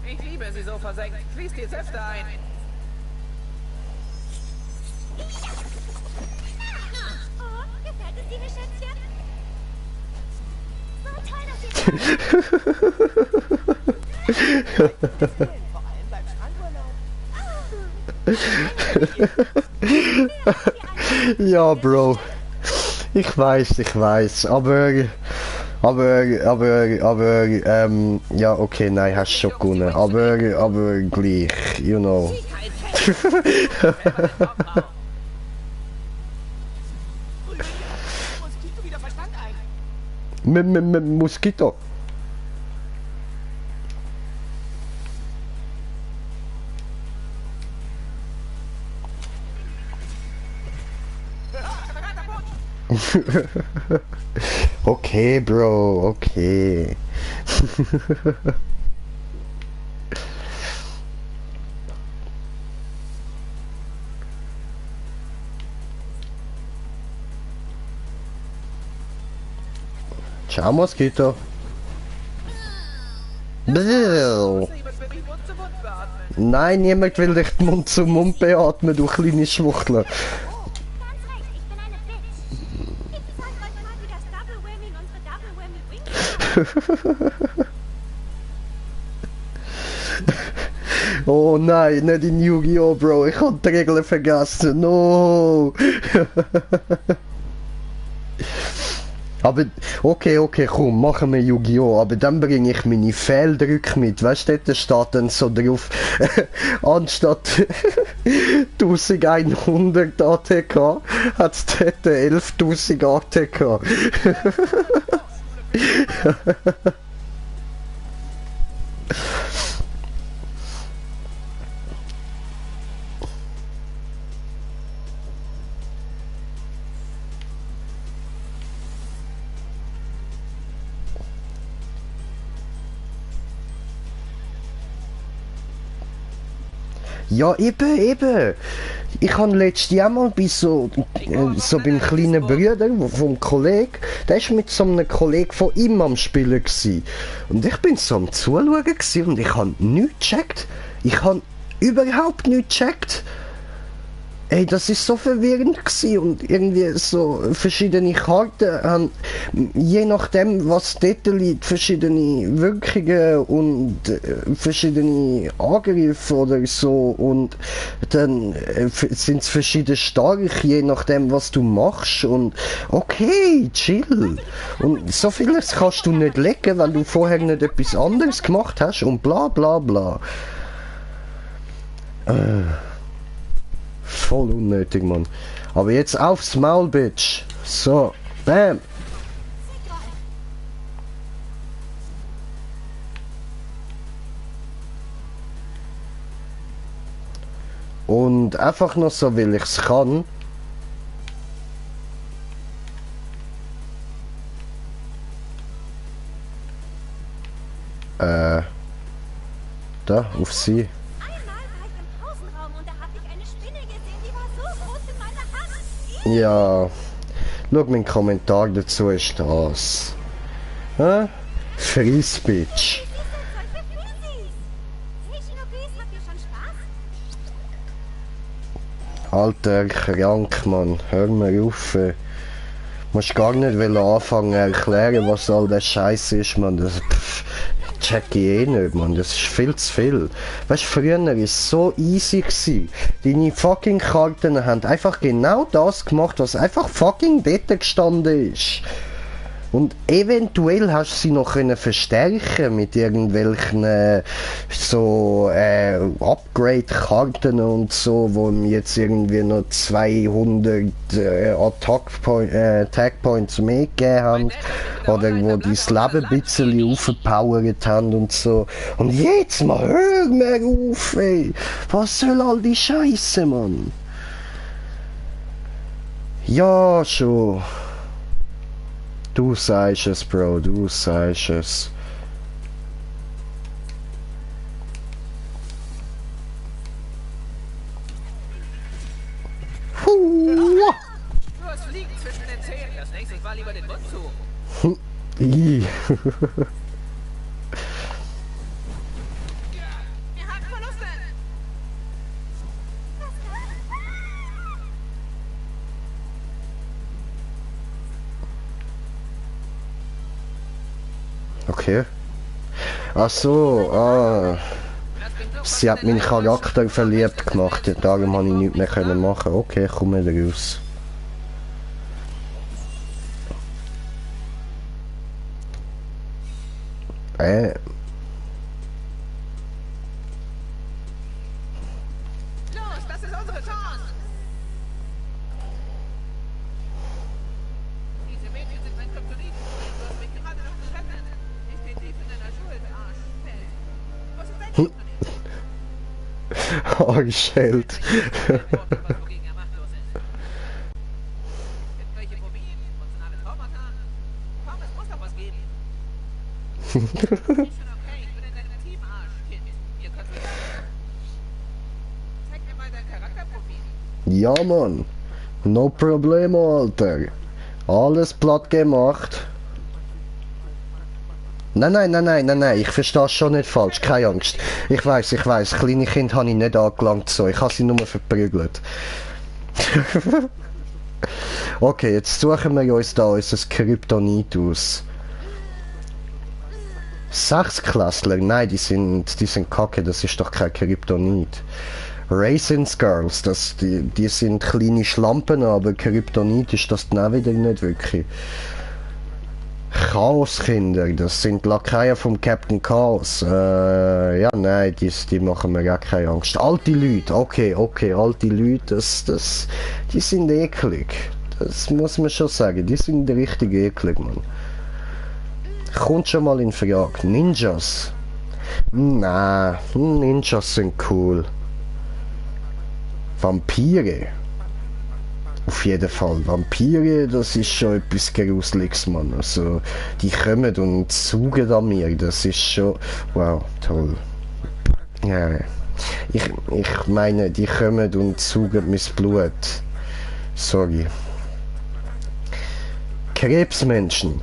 Ich liebe fließt die Säfte ein. Oh, gefällt es dir, Schätzchen? So toll, dass ihr... Vor allem beim Strandurlaub. Ja, Bro. Ich weiß, aber, ja, okay, nein, hast schon gewonnen, aber gleich, you know. Moskito wieder Verstand ein. Moskito. Okay, Bro, okay. Ciao, Moskito. Bzzz. Nein, niemand will dich Mund zu Mund beatmen, du kleine Schwuchtler. Ganz recht, ich bin eine Bitch. Ich zeig euch mal, wie das Double Whammy in unsere Double Whammy bringt. Oh nein, nicht in Yu-Gi-Oh, Bro, ich hab die Regeln vergessen, no! Aber, okay, komm, machen wir Yu-Gi-Oh! Aber dann bringe ich meine Fehldrücke mit. Weißt du, dort steht dann so drauf, anstatt 1100 ATK, hat es dort 11.000 ATK. Ja, eben. Ich habe letztes Jahr mal bei so beim kleinen Bruder vom Kollegen, der ist mit so einem Kollegen von ihm am Spielen gewesen. Und ich bin so am Zuschauen gewesen und ich habe nichts gecheckt. Ich habe überhaupt nichts gecheckt. Ey, das ist so verwirrend gewesen und irgendwie so verschiedene Karten haben, je nachdem was dort liegt, verschiedene Wirkungen und verschiedene Angriffe oder so und dann sind es verschieden stark, je nachdem was du machst und okay, chill. Und so vieles kannst du nicht legen, wenn du vorher nicht etwas anderes gemacht hast und bla bla bla. Voll unnötig, Mann. Aber jetzt aufs Maul, Bitch. So, bam. Und einfach noch so, weil ich's kann. Da, auf sie. Ja, schau, mein Kommentar dazu ist das. Hä? Freeze, Bitch. Alter, krank, Mann. Hör mir auf. Musst gar nicht anfangen erklären, was all der Scheiß ist, Mann. Das check ich eh nicht, Mann. Das ist viel zu viel. Weißt du, früher war es so easy gewesen. Deine fucking Karten haben einfach genau das gemacht, was einfach fucking dort gestanden ist. Und eventuell hast du sie noch können verstärken mit irgendwelchen so Upgrade-Karten und so, wo jetzt irgendwie noch 200 Attack Points mehr gegeben haben. Oder wo die das Leben ein bisschen aufgepowert haben und so. Und jetzt mal hör mir auf, ey. Was soll all die Scheiße, Mann? Ja, schon. Du sagst es, Bro, du sagst es. Du hast Fliegen zwischen den Zähnen. Das nächste Mal lieber den Mund zu. Ih. Wir haben Verluste. Okay. Ach so, sie hat meinen Charakter verliebt gemacht, darum habe ich nichts mehr können machen. Okay, komm wieder raus. Los, das ist unsere Chance! Diese Mädchen sind mein Kryptonit. Du hast mich gerade noch gerettet. Ich stehe tief in deiner Schuld, Arschheld. Was ist dein Kryptonit? Arschheld. Wogegen er machtlos ist. Irgendwelche Phobien, emotionale Traumata? Komm, es muss doch was geben. Ist schon okay, ich bin in deinem Team, Arschkind. Hier kannst du bleiben. Zeig mir mal dein Charakterprofil. Ja, Mann. No problemo, Alter. Alles platt gemacht. Nein, ich verstehe schon nicht falsch, keine Angst. Ich weiß, kleine Kinder habe ich nicht angelangt, so. Ich habe sie nur verprügelt. Okay, jetzt suchen wir uns da unser Kryptonit aus. Sechsklässler? Nein, die sind kacke, das ist doch kein Kryptonit. Raisins Girls, die sind kleine Schlampen, aber Kryptonit ist das dann auch wieder nicht wirklich. Chaoskinder, das sind Lakaien vom Captain Chaos. Ja, nein, die machen mir gar keine Angst. Alte Leute, okay, alte Leute, die sind eklig. Das muss man schon sagen, die sind richtig eklig, Mann. Kommt schon mal in Frage. Ninjas? Nein, Ninjas sind cool. Vampire? Auf jeden Fall. Vampire, das ist schon etwas Gruseliges, Mann. Also, die kommen und saugen an mir. Das ist schon... Wow, toll. Ja. Ich meine, die kommen und saugen mein Blut. Sorry. Krebsmenschen,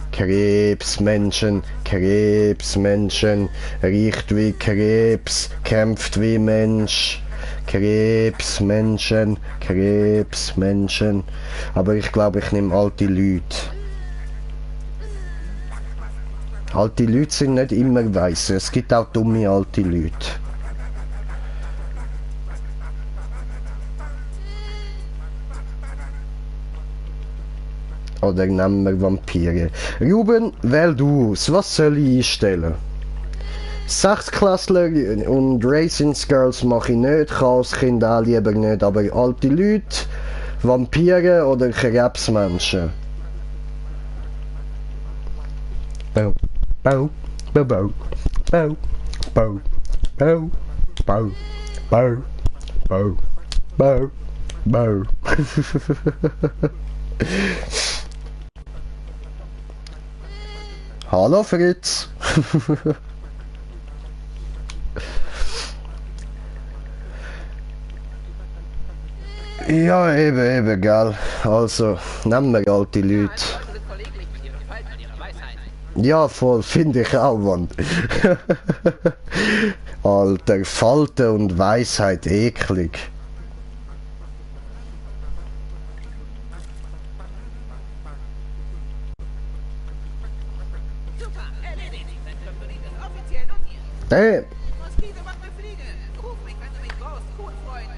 riecht wie Krebs, kämpft wie Mensch. Krebsmenschen. Aber ich glaube, ich nehme alte Leute. Alte Leute sind nicht immer weise, es gibt auch dumme alte Leute. Oder nehmen wir Vampire. Ruben, wähl du aus. Was soll ich einstellen? Sechsklässler und Raisins Girls mache ich nicht. Chaoskinder auch lieber nicht. Aber alte Leute, Vampire oder Krebsmenschen. Bau, bau, bau, bau, bau, bau, bau, bau, bau, bau, bau, bau. Hallo Fritz. Ja, eben, gell. Also, nehmen wir alte Leute. Ja, voll, finde ich auch, Mann. Alter, Falte und Weisheit, eklig. Hey! Moskito macht mir Fliege! Ruf mich, wenn du mich brauchst, cool, Freund!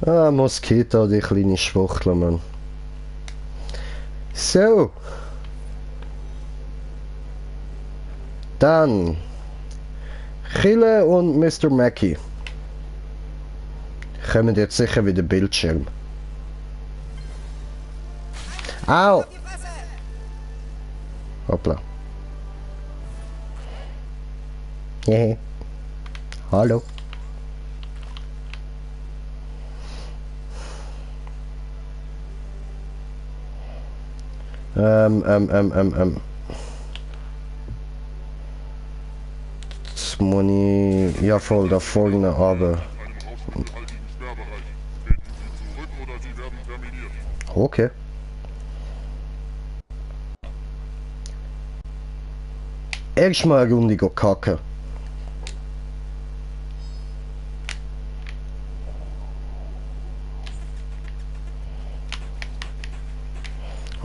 Ah, Moskito, die kleine Schwuchtel, Mann. So. Dann. Chille und Mr. Mackey. Kommen jetzt sicher wieder Bildschirm. Au! Hoppla. Hehe. Hallo. Das muss ich... Ja voll, da vorne, aber... Okay. Erstmal eine Runde kacken.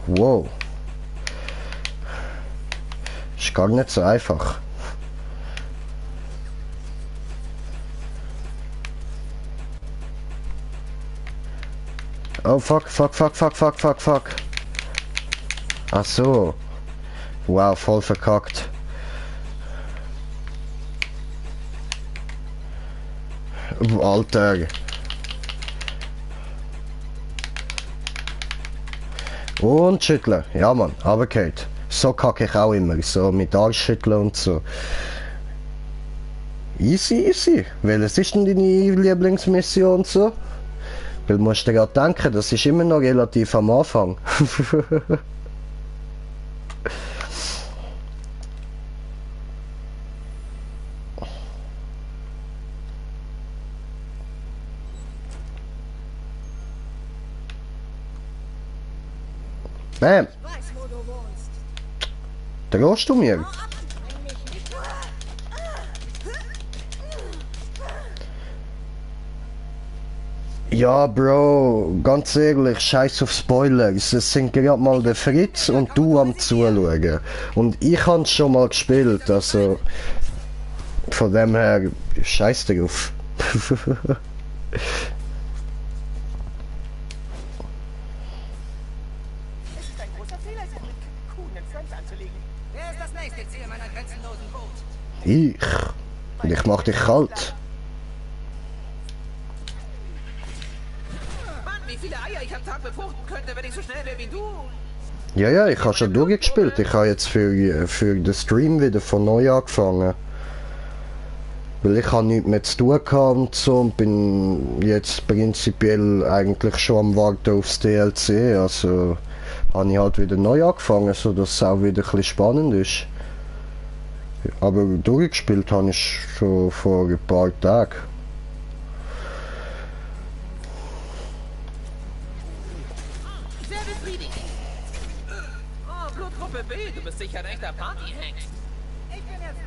Wow. Ist gar nicht so einfach. Oh fuck. Ach so. Wow, voll verkackt. Alter. Und schütteln. Ja Mann, runtergefallen. So kacke ich auch immer. So mit Arsch schütteln und so. Easy. Welches ist denn deine Lieblingsmission so? Weil du musst dir gerade denken, das ist immer noch relativ am Anfang. Bam! Da gehst du mir. Ja, Bro, ganz ehrlich, scheiß auf Spoilers. Es sind gerade mal der Fritz und du am Zuschauen. Und ich hab's schon mal gespielt, also von dem her, scheiß drauf. Ich mach dich kalt. Mann, wie viele Eier ich am Tag befruchten könnte, wenn ich so schnell wäre wie du. Ja, ich habe schon durchgespielt. Ich habe jetzt für den Stream wieder von neu angefangen. Weil ich habe nichts mehr zu tun gehabt und so und bin jetzt prinzipiell eigentlich schon am Warten aufs DLC. Also habe ich halt wieder neu angefangen, so dass es auch wieder ein bisschen spannend ist. Aber durchgespielt habe ich schon vor ein paar Tagen. Sehr befriedigend. Oh, Blutgruppe B, du bist sicher ein echter Partyhengst. Ich bin jetzt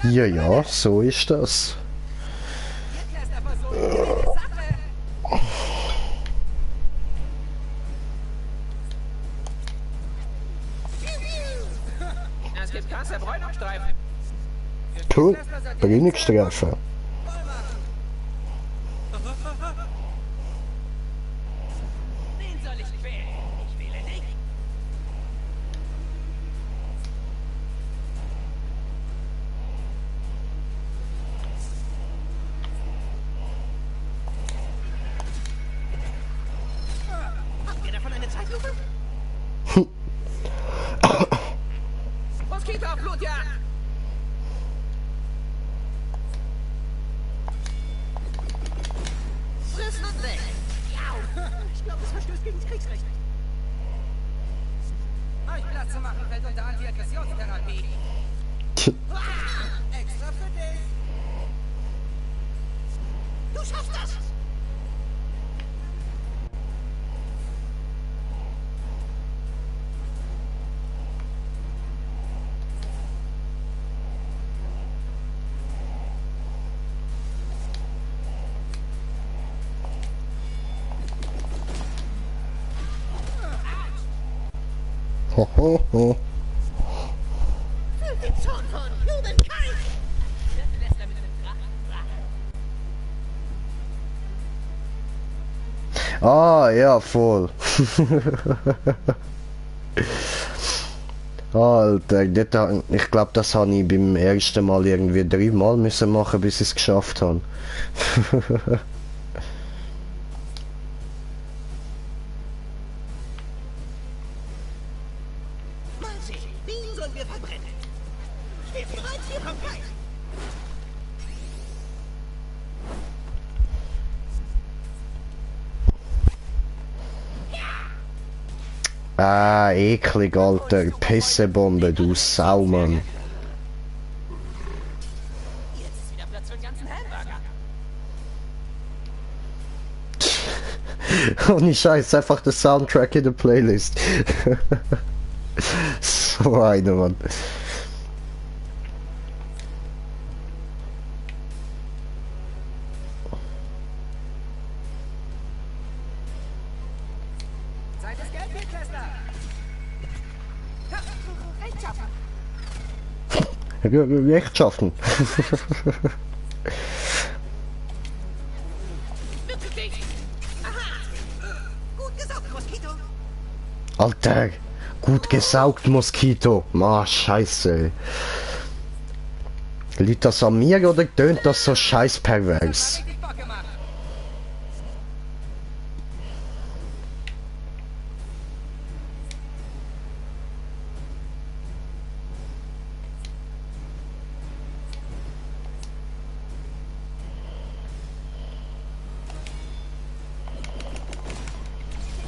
dran. Ja, so ist das. Es gibt krasse Bräunungsstreifen. Cool, Bringungsstreifen. Wen soll ich wählen? Ich wähle dich. Habt ihr davon eine Zeitlupe? Moskito auf Blutjagd! Frissen und weg! Ich glaube, es verstößt gegen das Kriegsrecht. Euch Platz zu machen fällt unter Antiaggressionstherapie. Extra für dich! Du schaffst das! Hohoho. Fühlt den Zorn von Humankind! Das lässt er mit dem Drachen. Ah, ja, voll. Alter, ich glaube, das habe ich beim ersten Mal irgendwie 3-mal müssen machen, bis ich es geschafft habe. Mal sehen, wen sollen wir verbrennen? Steht bereit, hier kommt gleich! Ah, eklig, Alter. Pissebombe, du Saumann. Jetzt ist wieder Platz für den ganzen Hamburger. Ohne Scheiß, einfach der Soundtrack in der Playlist. So eine, Mann. Rechtschaffen. Gut gesaugt, Moskito. Alter, gut gesaugt, Moskito. Ma, scheiße. Liegt das an mir oder tönt das so scheiß pervers? Richtig Bock gemacht.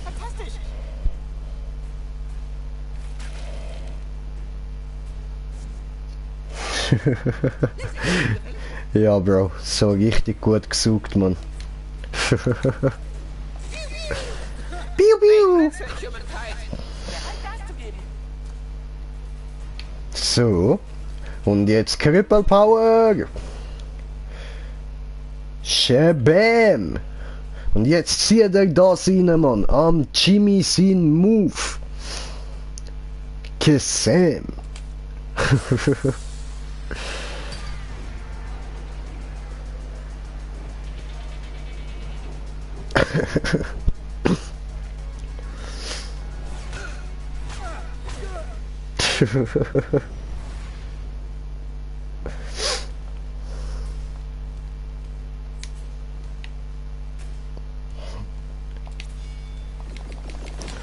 Fantastisch. Ja, Bro, so richtig gut gesucht, Mann. Piu, piu. So, und jetzt Cripple Power. Shabam. Und jetzt zieht er das rein, Mann. Am Jimmy sein Move. Kissam.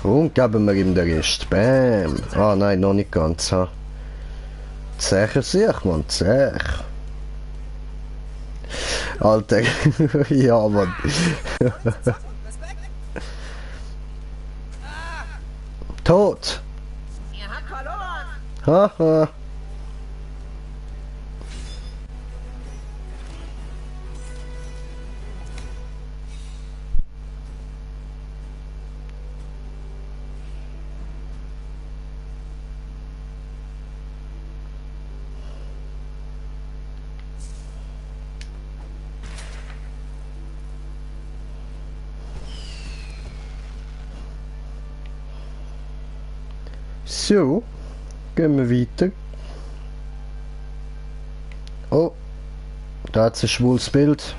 Und geben wir ihm den Rest. Bam. Ah nein, noch nicht ganz. Ha. Zecher sich, man. Zech. Alter. Ja, Mann. Tot. Ihr habt verloren. Haha. So, gehen wir weiter. Oh, da hat es ein schwules Bild.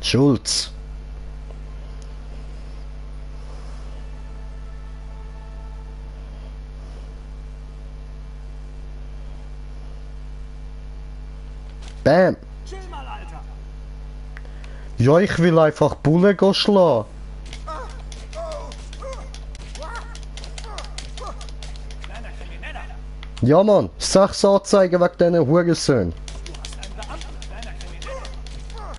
Schulz. Bam. Chill mal, Alter. Ja, ich will einfach Bullen schlagen. Kleiner Krimineller. Ja, Mann, Sachsanzeigen wegen diesen Hurensöhnen. Du hast einen Beamten, kleiner Krimineller.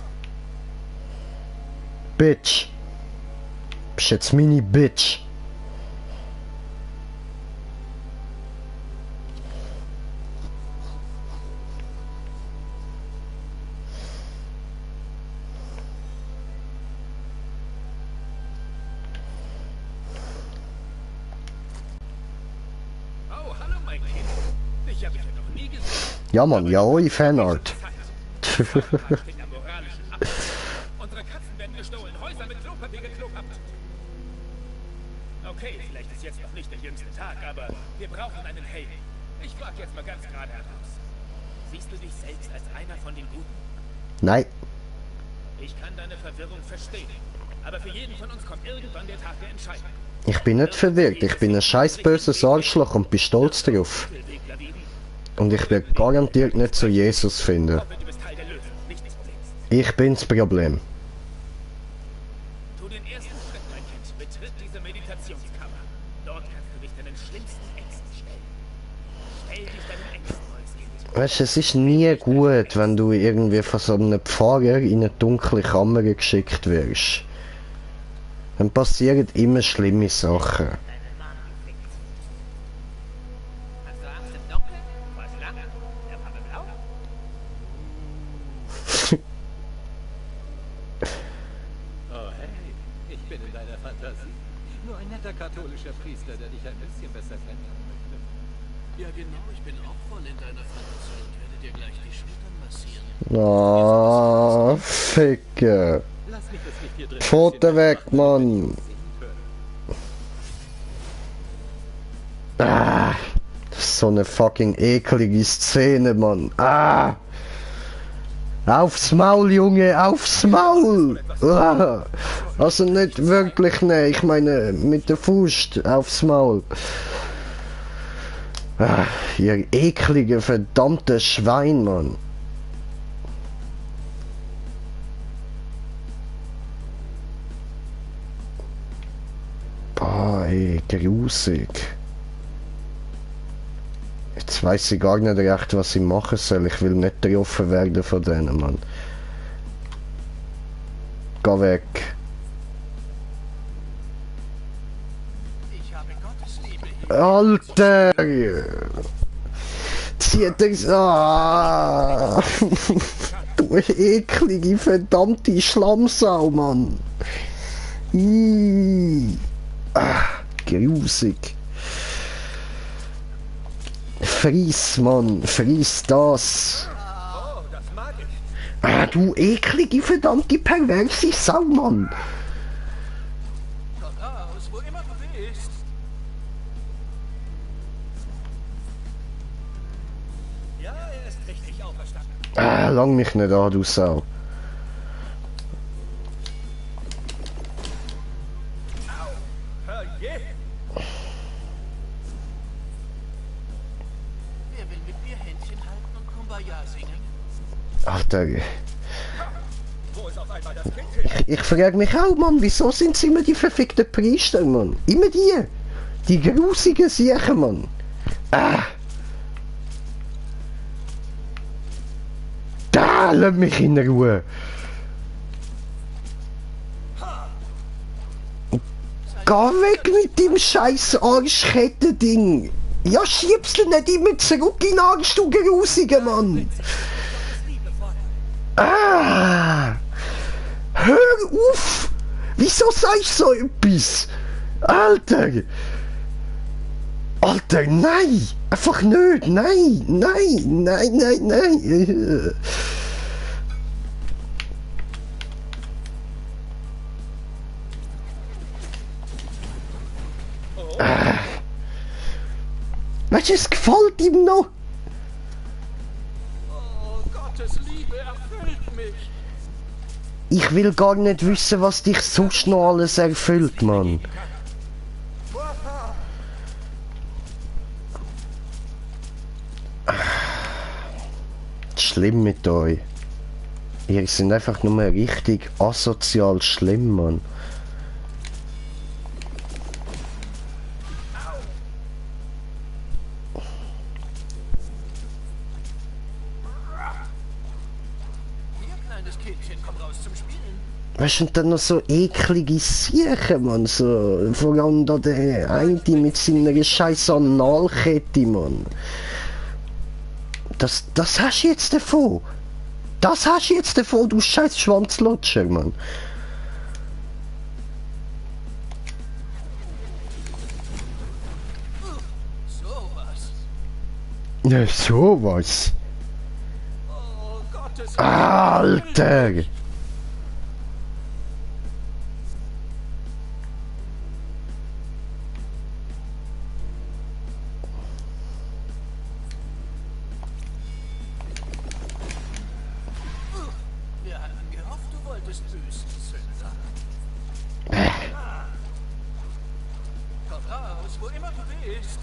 Bitch. Bist jetzt meine Bitch. Oh, hallo, mein Kind. Ich habe dich ja noch nie gesehen. Ja, Mann, ja, oi, Fanart. Unsere Katzen werden gestohlen, Häuser mit Klopapier gekloppt. Okay, vielleicht ist jetzt noch nicht der jüngste Tag, aber wir brauchen einen Helden. Ich frage jetzt mal ganz gerade heraus. Siehst du dich selbst als einer von den Guten? Nein. Ich kann deine Verwirrung verstehen. Aber für jeden von uns kommt irgendwann der Tag der Entscheidung. Ich bin nicht verwirrt, ich bin ein scheiß böses Arschloch und bin stolz drauf. Und ich werde garantiert nicht zu Jesus finden. Du bist Teil der Lösung, nicht des Problems. Ich bin's Problem. Tu den ersten Schritt, mein Kind. Betritt diese Meditationskammer. Dort kannst du dich deinen schlimmsten Ängsten stellen. Stell dich deinen Ängsten, neues Kind. Weißt du, es ist nie gut, wenn du irgendwie von so einem Pfarrer in eine dunkle Kammer geschickt wirst. Dann passieren immer schlimme Sachen. Deinen Mann gefickt. Hast du Angst im Dunkeln? Vor Schlangen? Der Farbe Blau? Oh hey, ich bin in deiner Fantasie. Nur ein netter katholischer Priester, der dich ein bisschen besser kennenlernen möchte. Ja, genau, ich bin auch voll in deiner Fantasie und werde dir gleich die Schultern massieren. Ah, Ficke. Lass nicht, dass ich hier drin Pfote weg, Mann. Ah, so eine fucking eklige Szene, Mann. Ah. Aufs Maul, Junge, aufs Maul! Ah. Also nicht wirklich, ne, ich meine mit der Faust aufs Maul. Ah, ihr eklige, verdammte Schwein, Mann. Boah, ey, grusig. Jetzt weiss ich gar nicht recht, was ich machen soll. Ich will nicht getroffen werden von denen, Mann. Geh weg. Ich habe Gottes Liebe hier. Alter! Zieht das... Ah! Du eklige, verdammte Schlammsau, Mann! Ah, grusig. Friss, Mann, friss das. Oh, das mag ich. Ah, du eklige, verdammte, perverse Sau, Mann. Komm raus, wo immer du bist. Ja, er ist richtig auferstanden. Ah, lang mich nicht an, du Sau. Herrje! Wer will mit mir Händchen halten und Kumbaya singen? Alter, Wo ist auf einmal das Kind hin? ich frage mich auch, Mann, wieso sind es immer die verfickten Priester, Mann? Immer die. Die grusigen Siechen, Mann. Ah. Da, lass mich in Ruhe. Geh weg mit dem scheiß Arschkette-Ding. Ja, schiebst du nicht immer zurück in den Arsch, du Grusige, Mann. Ah. Hör auf. Wieso sag ich so etwas? Alter. Alter, nein. Einfach nicht. Nein, nein, nein, nein, nein. Weißt du, es gefällt ihm noch. Oh, Gottes Liebe erfüllt mich. Ich will gar nicht wissen, was dich sonst noch alles erfüllt, Mann. Schlimm mit euch. Ihr seid einfach nur richtig asozial schlimm, Mann. Hier, kleines Kindchen, komm raus zum Spielen. Weißt du, und dann noch so eklige Siechen, Mann. So, vor allem da der eine mit seiner scheiß Analkette, Mann. Das hast du jetzt davon. Das hast du jetzt davon, du scheiß Schwanzlutscher, Mann. Sowas. Ja, sowas. Oh, Gottes Alter! Wir hatten gehofft, du wolltest büßen, Sünder. Komm raus, wo immer du bist.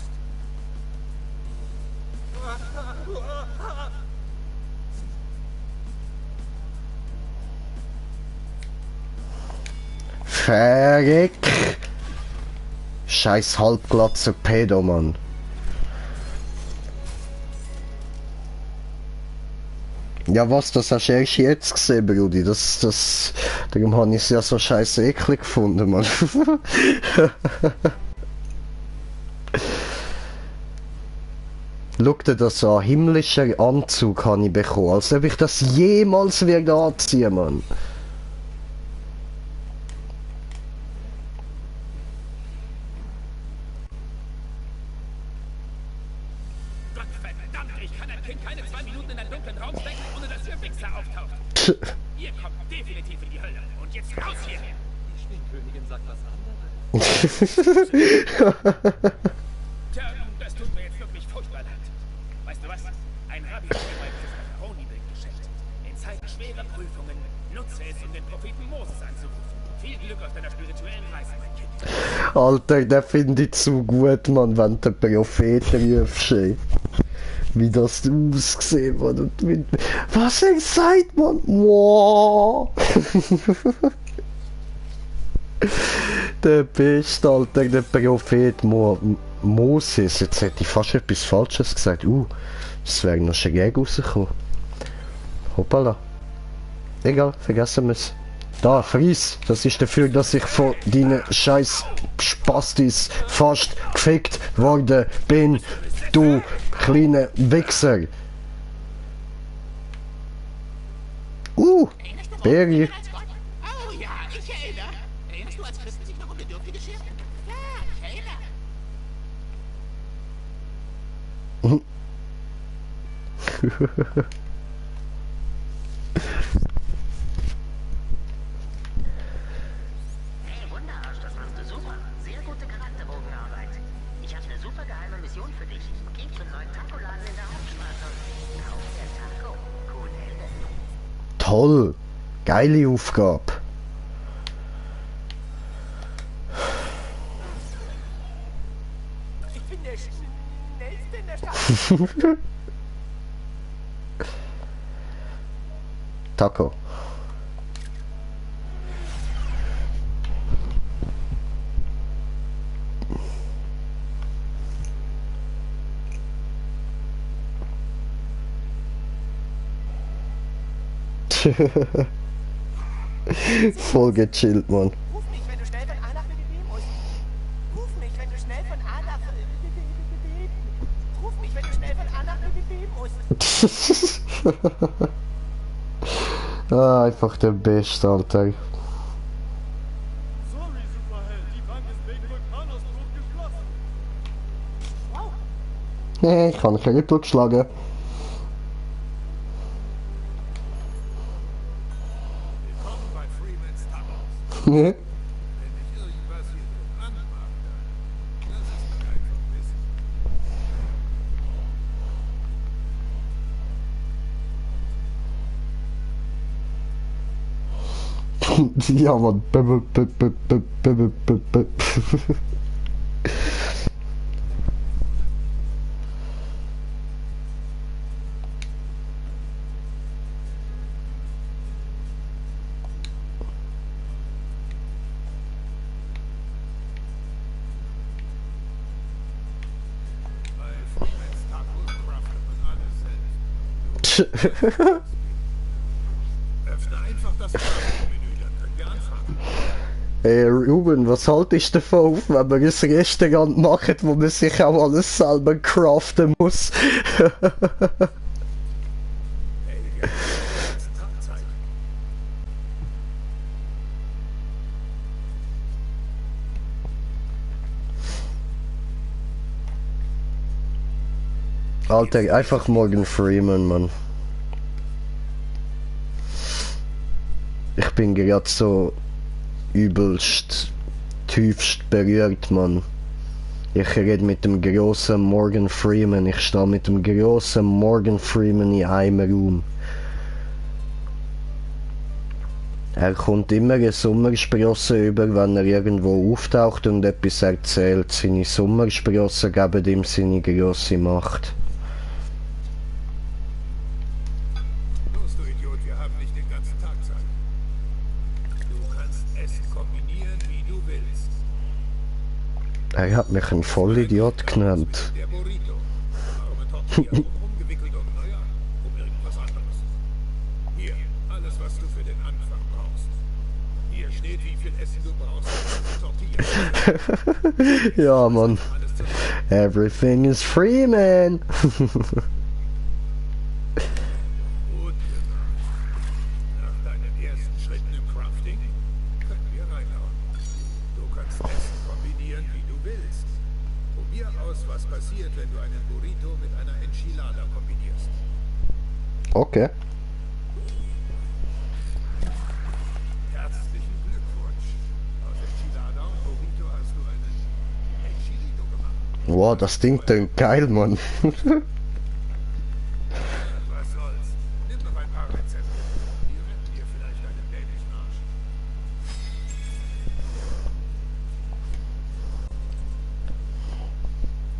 Verreck! Scheiß halbglatzer Pedo, Mann. Ja was, das hast du erst jetzt gesehen, Brudi. Darum habe ich es ja so scheiße eklig gefunden, Mann. Schau dir das an, himmlischer Anzug habe ich bekommen, als ob ich das jemals werde anziehen, Mann. Gott verdammt, ich kann ein Kind keine 2 Minuten in einen dunklen Raum stecken, ohne dass der Wichser auftaucht. Ihr kommt definitiv in die Hölle. Und Jetzt raus hier! Die Schwingkönigin sagt was anderes. Tja, das tut mir jetzt wirklich furchtbar leid. Weißt du was? Ein Rabbi hat mir mal dieses Macaroni-Bild geschenkt. In Zeiten schwerer Prüfungen nutze es, um den Propheten Moses anzurufen. Viel Glück auf deiner spirituellen Reise, mein Kind. Alter, der finde ich zu gut, Mann, wenn der Prophet rufst, ey. Wie das ausgesehen hat und wie... Was er sagt, Mann? Wow. Der Beste, Alter, der Prophet Moses. Jetzt hätte ich fast etwas Falsches gesagt. Das wäre noch schräg rausgekommen. Hoppala. Egal, vergessen wir es. Da, Fries, das ist dafür, dass ich von deinen scheiß Spastis fast gefickt worden bin, du kleiner Wichser. Berry. Oh ja, ich erinnere. Erinnerst du, als Christen sich noch um Bedürftige scheren? Ja, ich erinnere. Hey, Wunderarsch, das machst du super. Sehr gute Charakterbogenarbeit. Ich habe eine super geheime Mission für dich. Geh zum neuen Taco-Laden in der Hauptstraße und kauf dir Taco. Cool, Ende. Toll. Geile Aufgabe. Ich bin der schnellste in der Stadt. Taco. Voll gechillt, Mann. Ruf mich, wenn du schnell von A nach B musst. Ruf mich, wenn du schnell von A nach Ruf mich, wenn du schnell von A nach musst. Einfach der Beste, Alter. Sorry, Superheld, die Bank ist wegen Vulkanausbruch geschlossen. Ich kann keine durchschlagen. Willkommen bei Freeman's Tacos. Ja. Wenn ich irgendwas hier anmache, das ist kein Vermissen. Ja, Mann. Bei Freeman's Tacos craftet man alles selbst. Öffne einfach das Menü, dann können wir anfangen. Hey Ruben, was haltest du davon, wenn wir ein Restaurant machen, wo man sich auch alles selber craften muss? Hey, wir haben den ganzen Tag Zeit. Alter, einfach Morgan Freeman, Mann. Ich bin gerade so übelst, tiefst berührt, Mann. Ich rede mit dem grossen Morgan Freeman. Ich stehe mit dem grossen Morgan Freeman in einem Raum. Er kommt immer eine Sommersprosse über, wenn er irgendwo auftaucht und etwas erzählt. Seine Sommersprossen geben ihm seine grosse Macht. Los, du Idiot, wir haben nicht den ganzen Tag Zeit. Du kannst Essen kombinieren, wie du willst. Er hat mich einen Vollidiot genannt. Der Burrito. Arme Tortilla, umgewickelt um, naja, um irgendwas anderes. Hier, alles, was du für den Anfang brauchst. Hier steht, wie viel Essen du brauchst, um Tortilla. Ja, Mann. Alles zusammen. Everything is free, man. Gut gemacht. Nach deinen ersten Schritten im Crafting können wir reinhauen. Du kannst Essen kombinieren, wie du willst. Probier aus, was passiert, wenn du einen Burrito mit einer Enchilada kombinierst. Okay. Herzlichen Wow, das Ding klingt geil, Mann. Was soll's? Nimm noch ein paar Rezepte. Die retten dir vielleicht deinen dämlichen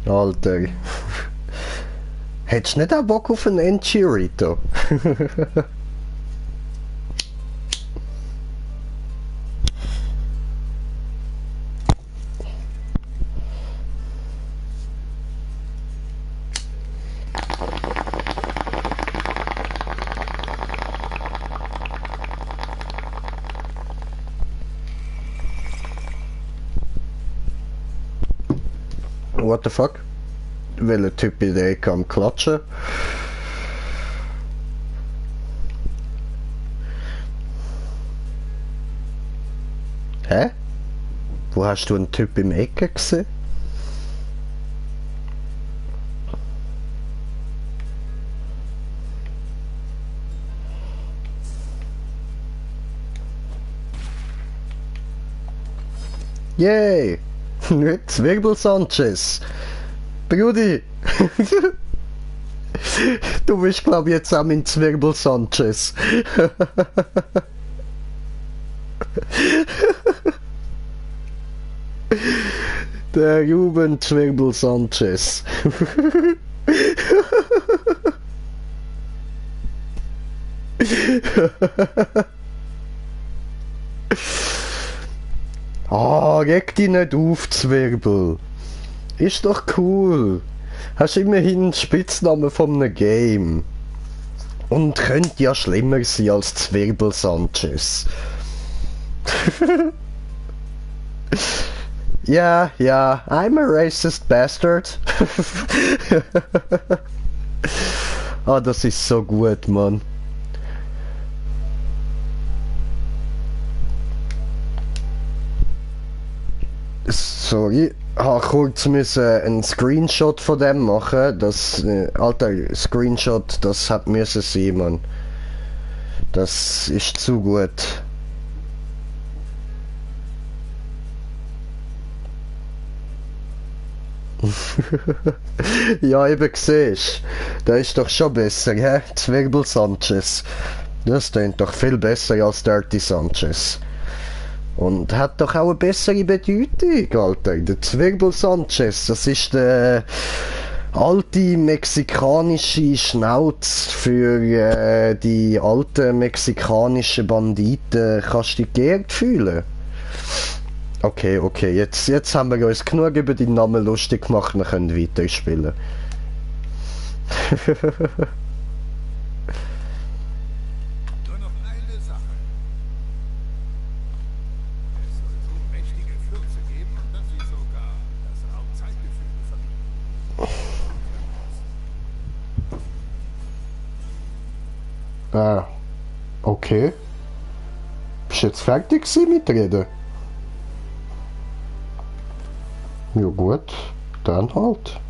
Arsch. Alter. Hättest du nicht auch Bock auf einen Enchirito? What the fuck? Welcher Typ in der Ecke am Klatschen? Hä? Wo hast du einen Typ im Ecke gesehen? Yay! Zwirbel Sanchez! Brudi! Du bist, glaub ich, jetzt auch mein Zwirbel Sanchez. Der Ruben Zwirbel Sanchez. Ah, reg dich nicht auf, Zwirbel. Ist doch cool. Hast immerhin einen Spitznamen von einem Game. Und könnte ja schlimmer sein als Zwirbel Sanchez. Ja, ja, I'm a racist bastard. Ah, das ist so gut, Mann. Sorry, habe kurz einen Screenshot von dem machen. Das, alter Screenshot, das hat müssen sein, Mann. Das ist zu gut. Ja, eben siehst du. Der ist doch schon besser, hä? Zwirbel Sanchez. Das klingt doch viel besser als Dirty Sanchez. Und hat doch auch eine bessere Bedeutung, Alter. Der Zwirbel Sanchez, das ist der alte mexikanische Schnauz für die alten mexikanischen Banditen. Kannst du dich geehrt fühlen? Okay, okay, jetzt haben wir uns genug über den Namen lustig gemacht, wir können weiterspielen. Nur noch eine Sache. Es soll so mächtige Fürze geben, dass sie sogar das Raumzeitgefühl verlieren. Ah, okay. Bist du jetzt fertig gewesen mit Reden? Ja gut, dann halt.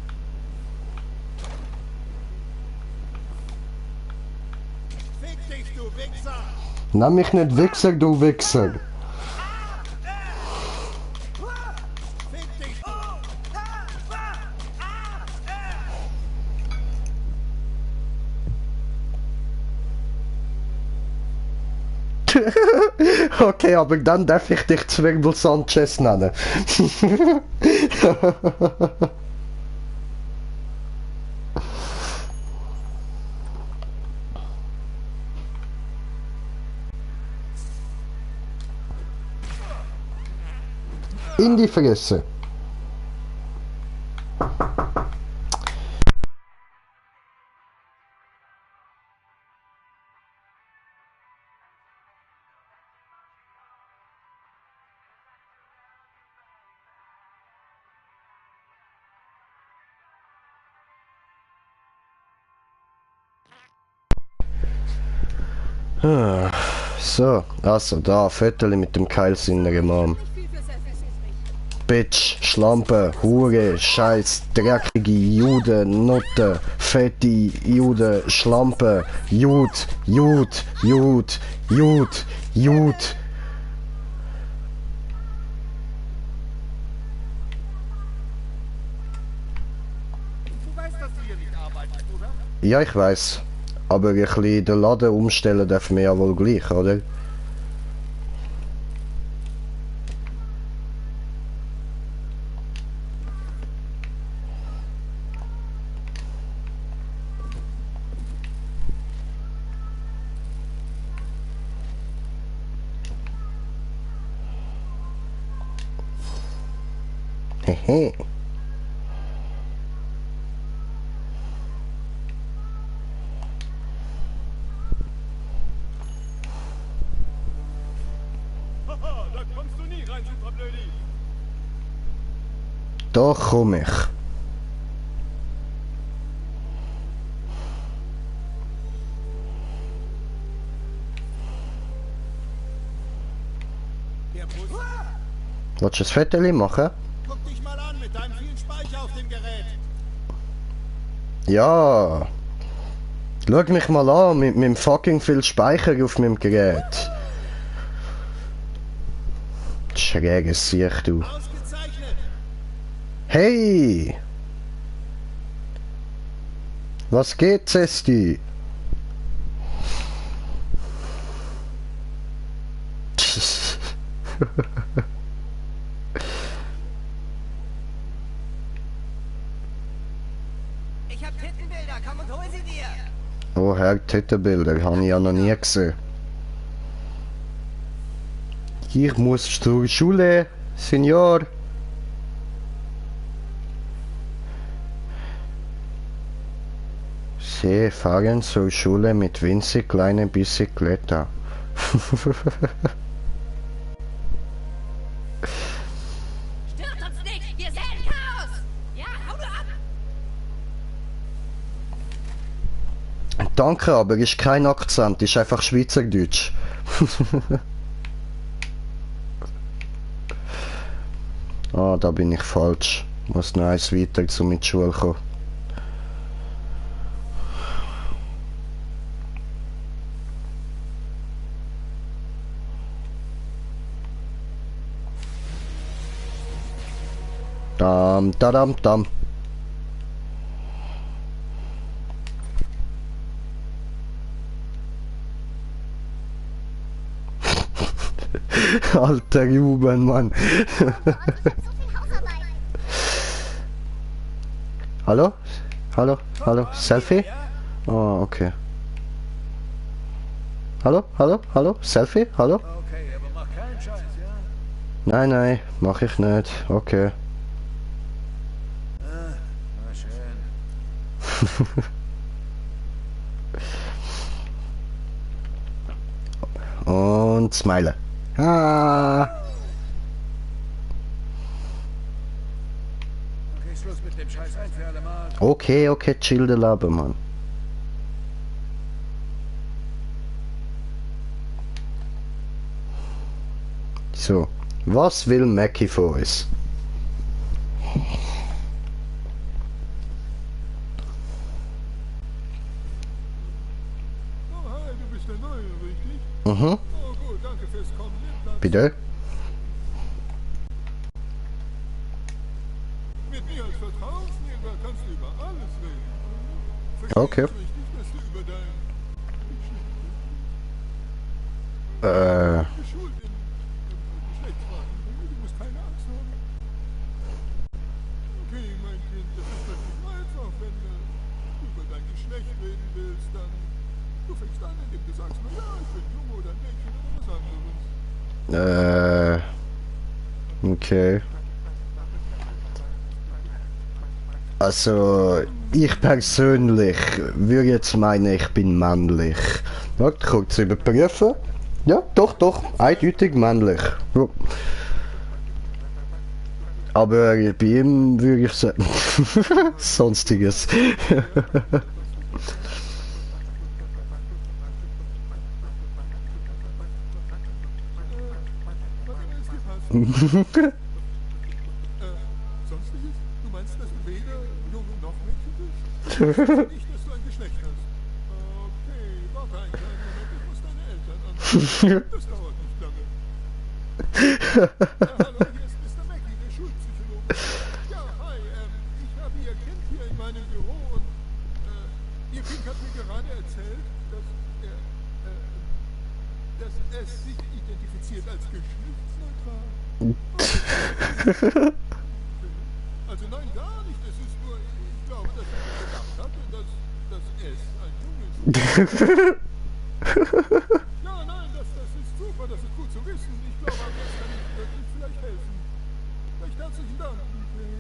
Fick dich, du Wichser! Nenn mich nicht Wichser, du Wichser. Fick dich! Okay, aber dann darf ich dich Zwirbel Sanchez nennen. In die Fresse. So, also da, Viertel mit dem Keilsinnigen Mann. Bitch, Schlampe, Hure, Scheiß, dreckige Jude, Nutte, fette Jude, Schlampe, Jud, Jud, Jud, Jud, Jud. Ja, ich weiß. Aber ein bisschen den Laden umstellen dürfen wir ja wohl gleich, oder? Hehe. Haha, da kommst du nie rein, super Blödi. Doch komm ich. Der Bus. Willst du ein Foto machen? Guck dich mal an mit deinem vielen Speicher auf dem Gerät. Ja. Schau mich mal an mit meinem fucking viel Speicher auf meinem Gerät. Schräges Sicht, du. Ausgezeichnet. Hey! Was geht, Zesti? Ich hab Tittenbilder, komm und hol sie dir. Oh Herr, Tittenbilder, habe ich ja noch nie gesehen. Ich muss zur Schule, Senior. Sie fahren zur Schule mit winzig kleinen Bicicletta. Stört uns nicht! Wir säen Chaos! Ja, hau du ab! Danke, aber ist kein Akzent, ist einfach Schweizerdeutsch. Ah, da bin ich falsch. Muss noch eins weiter zu mit Schule kommen. Dam, dadam, dam. Alter Ruben, Mann. Hallo? Hallo? Hallo? Selfie? Oh, okay. Hallo? Hallo? Hallo? Selfie? Hallo? Okay, aber mach keinen Scheiß, ja? Nein, nein, mach ich nicht. Okay. Na schön. Und smile. Ah. Okay, Schluss mit dem Scheiß ein für alle Mal. Okay, okay, chill de Labe, Mann. So, was will Mackie von uns? Oh, hi, du bist der Neue, richtig? Mhm, Oh, gut, danke fürs Kommen. Nimm Platz. bitte? Mit mir als Vertrauensnehmer kannst du über alles reden. Okay. Verstehst du richtig, dass du über dein geschult in Geschlechtsfragen. Du musst keine Angst haben. Okay, mein Kind, das ist natürlich einfach, wenn du über dein Geschlecht reden willst, dann du fängst an, indem du sagst, na ja, ich bin Junge oder ein Mädchen oder was anderes. Okay. Also, ich persönlich würde jetzt meinen, ich bin männlich. Warte, kurz überprüfen. Ja, doch, doch, eindeutig männlich. Ja. Aber bei ihm würde ich sagen, sonstiges. Sonstiges? Du meinst, dass du weder Junge noch Mädchen bist? Nicht, dass du ein Geschlecht hast. Okay, warte einen kleinen Moment, ich muss deine Eltern anrufen. Das dauert nicht lange. Hallo, hier ist Mr. Mackie, der Schulpsychologe. Ja, hi, ich habe Ihr Kind hier in meinem Büro und, Ihr Kind hat mir gerade erzählt, dass es sich identifiziert als geschlechtsneutral. Also nein, gar nicht. Es ist nur, ich glaube, dass er gedacht hatte, dass es ein Junge ist. Ja, nein, das ist super, das ist gut zu wissen. Ich glaube, aber jetzt kann ich wirklich vielleicht helfen. Recht herzlichen Dank, okay.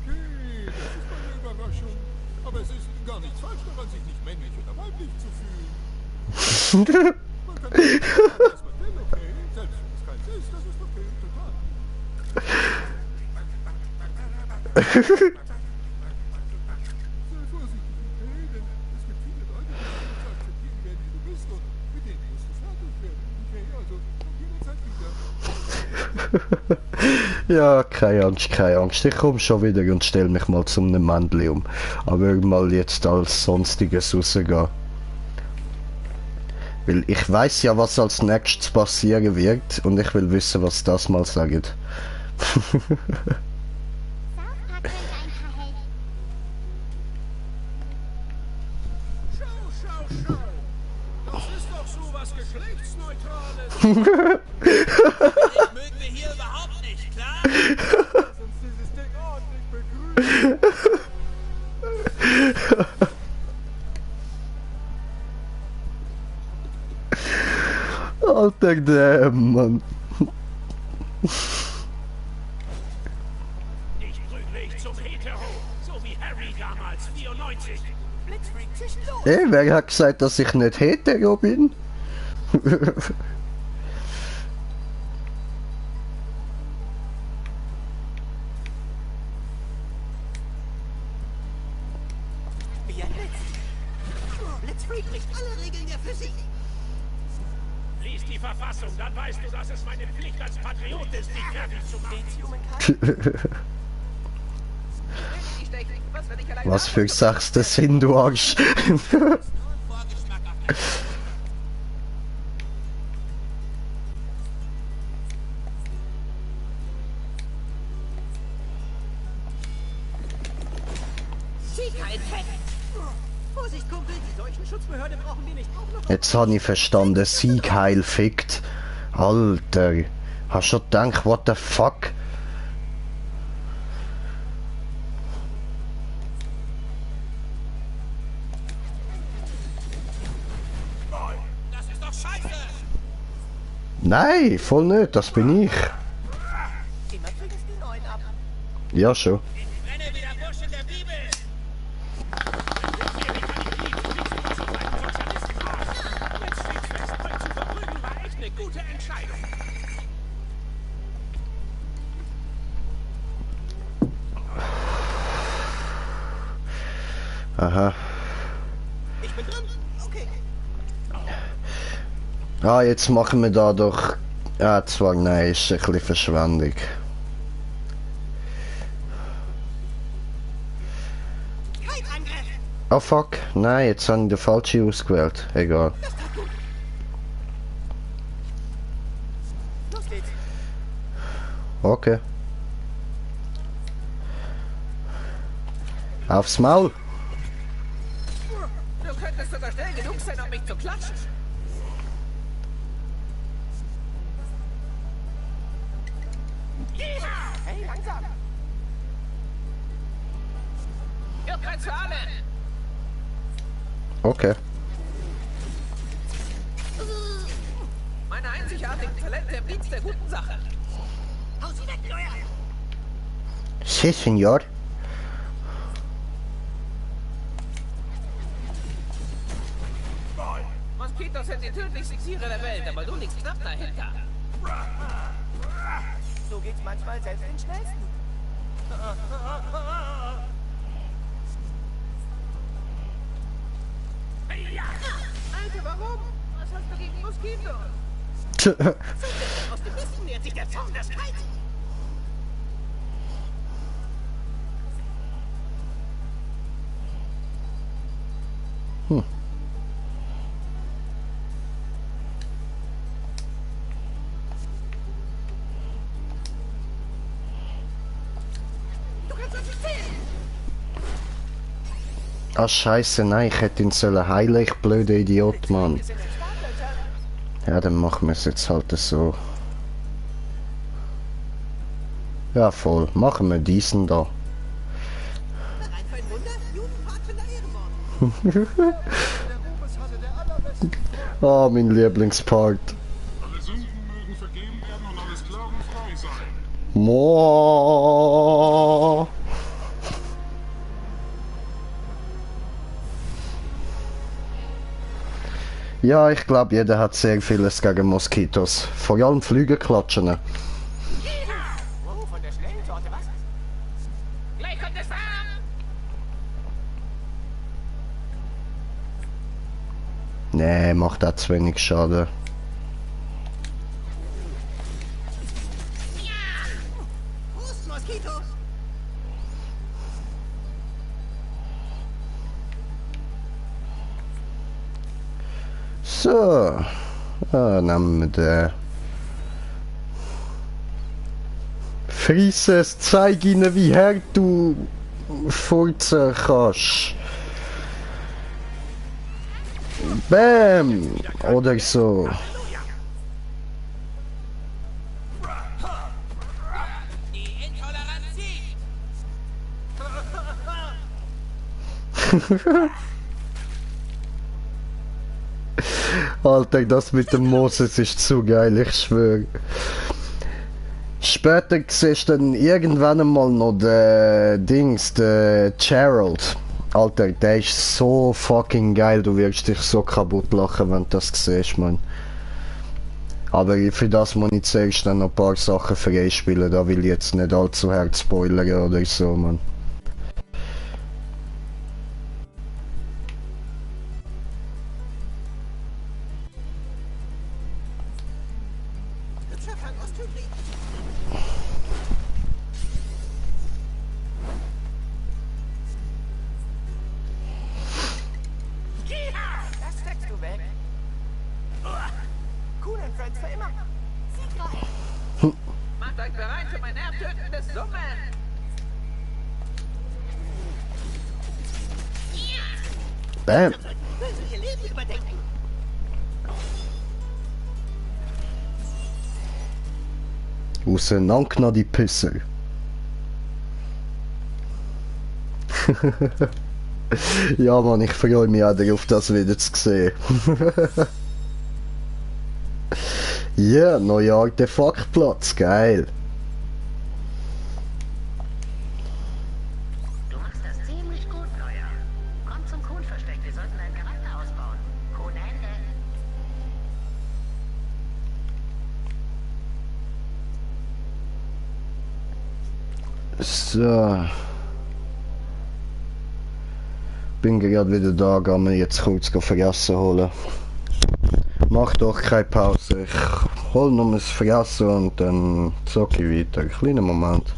Okay, das ist eine Überraschung. Aber es ist gar nichts falsch daran, sich nicht männlich oder weiblich zu fühlen. Man kann nicht sagen, was man will, okay? Selbst wenn es keins ist, das ist okay, total. Sei vorsichtig, okay? Denn es gibt viele Leute, die dich zu akzeptieren werden, wie du bist, und mit denen musst du fertig werden, okay? Also, komm jederzeit wieder. Ja, keine Angst. Ich komme schon wieder und stelle mich mal zum einem Männli um. Aber mal jetzt als Sonstiges rausgehen. Weil ich weiß ja, was als nächstes passieren wird und ich will wissen, was das mal sagt. South Park könnte ein paar helfen. Schau. Das ist doch sowas Geschlechtsneutrales. Ich mögen wir hier überhaupt nicht, klar? Lass uns dieses Ding ordentlich begrüßen. Alter, damn, Mann. Ich prügle dich zum Hetero, so wie Harry damals, 94. Blitzfreak, zwischen los! Ey, wer hat gesagt, dass ich nicht hetero bin? Wie ein Blitz. Blitzfreak bricht alle Regeln der Physik. Lies die Verfassung, dann weißt du, dass es meine Pflicht als Patriot ist, dich fertig zu machen. Was für Sachste sind du Arsch? Vorsicht, Kumpel, die Seuchenschutzbehörde brauchen wir nicht auch noch. Jetzt habe ich verstanden, Sieg heil fickt. Alter, hast schon gedacht, what the fuck? Das ist doch scheiße! Nein, voll nicht, das bin ich. Immer kriegen es die Neuen ab. Ja, schon. Ich brenne wie der Bursch in der Bibel! War echt eine gute Entscheidung. Aha. Ich bin drin. Okay. Ah, jetzt machen wir da doch... Ja, zwar nein, ist ein bisschen Verschwendung. Kein Angriff. Oh fuck, nein, jetzt habe ich den falschen ausgewählt. Egal. Das tat gut. Los geht's. Okay. Aufs Maul. Du könntest sogar schnell genug sein, um mich zu klatschen. Hey, langsam. Irrkreuz für alle. Okay. Meine einzigartigen Talente im Dienst der guten Sache. Hau sie weg, Lawyer. Si, Senor. Moskitos sind die tödlichsten Tiere der Welt, aber du liegst knapp dahinter. So geht's manchmal selbst den Schnellsten. Alter, warum? Was hast du gegen Moskitos? Aus dem Westen nähert sich der Zorn des Kites. Ah, scheiße, nein, ich hätte ihn sollen heilen, ich blöder Idiot, Mann. Ja, dann machen wir es jetzt halt so. Ja, voll. Machen wir diesen da. Bereit für ein Wunder? Judenpfadfinder Ehrenmord. Ah, mein Lieblingspart. Alle Sünden mögen vergeben werden und alle Sklaven frei sein. Moa. Ja, ich glaube, jeder hat sehr vieles gegen Moskitos. Vor allem Flügelklatschen. Oh, von der schnellen Sorte, was? Gleich kommt es warm! Nee, macht auch zu wenig Schaden. Prost, Moskito. So. Ah, nehmen wir den. Friss es, zeig ihnen, wie hart du furzen kannst. Bam! Oder so. Die Intoleranz siegt! Alter, das mit dem Moses ist zu geil, ich schwöre. Später siehst du dann irgendwann einmal noch den Dings, den Gerald. Alter, der ist so fucking geil, du wirst dich so kaputt lachen, wenn du das siehst, man. Aber für das muss ich zuerst dann noch ein paar Sachen freispielen, da will ich jetzt nicht allzu hart spoilern oder so, man. Hübscher Fernosthybrid. Das steckst du weg. Cool and Friends für immer. Macht euch bereit für mein nervtötendes Summen. Bam! Müssen ihr Leben überdenken. Auseinander die Pisser. Ja, Mann, ich freue mich auch darauf, das wieder zu sehen. Ja, neuer Artefaktplatz, geil. Du machst das ziemlich gut, Neuer. Komm zum Kuhnversteck, wir sollten deinen Charakter ausbauen. Kuhnende. So. Bin gerade wieder da, gehen wir jetzt kurz Fressen holen. Mach doch keine Pause, ich hol noch das Fressen und dann zocke ich weiter. Kleiner Moment.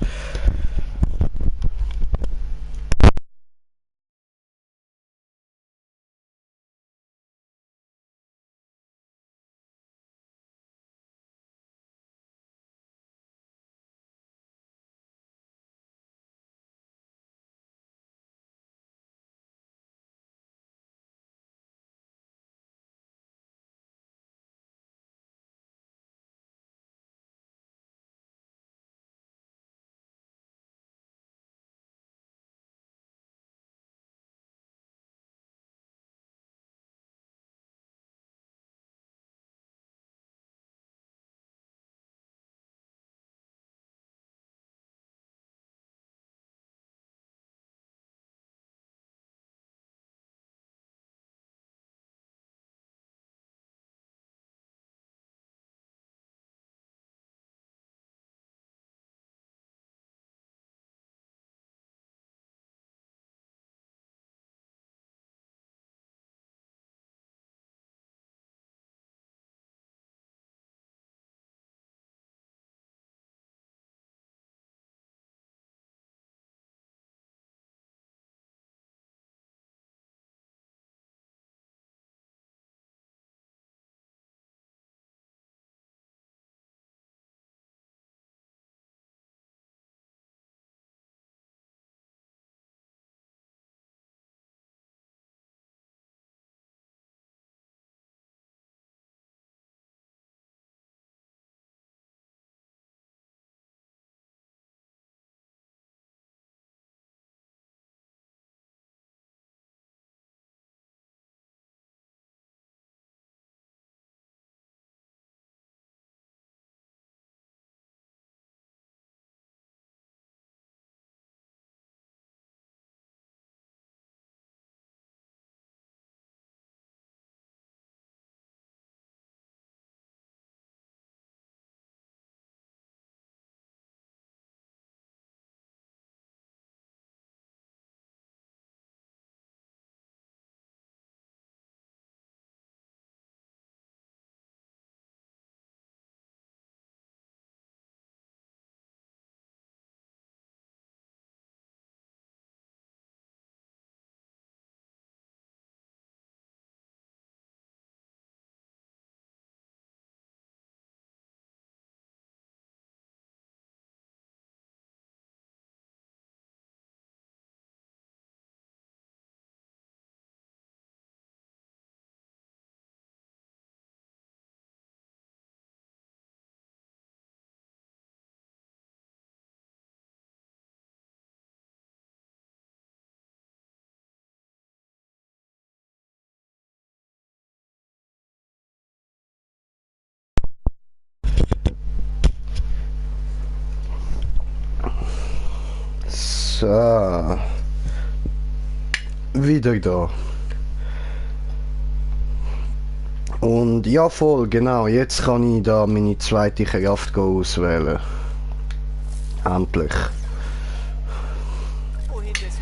Wieder da. Und ja, voll, genau. Jetzt kann ich da meine zweite Kraft auswählen. Endlich. Wohin geht's?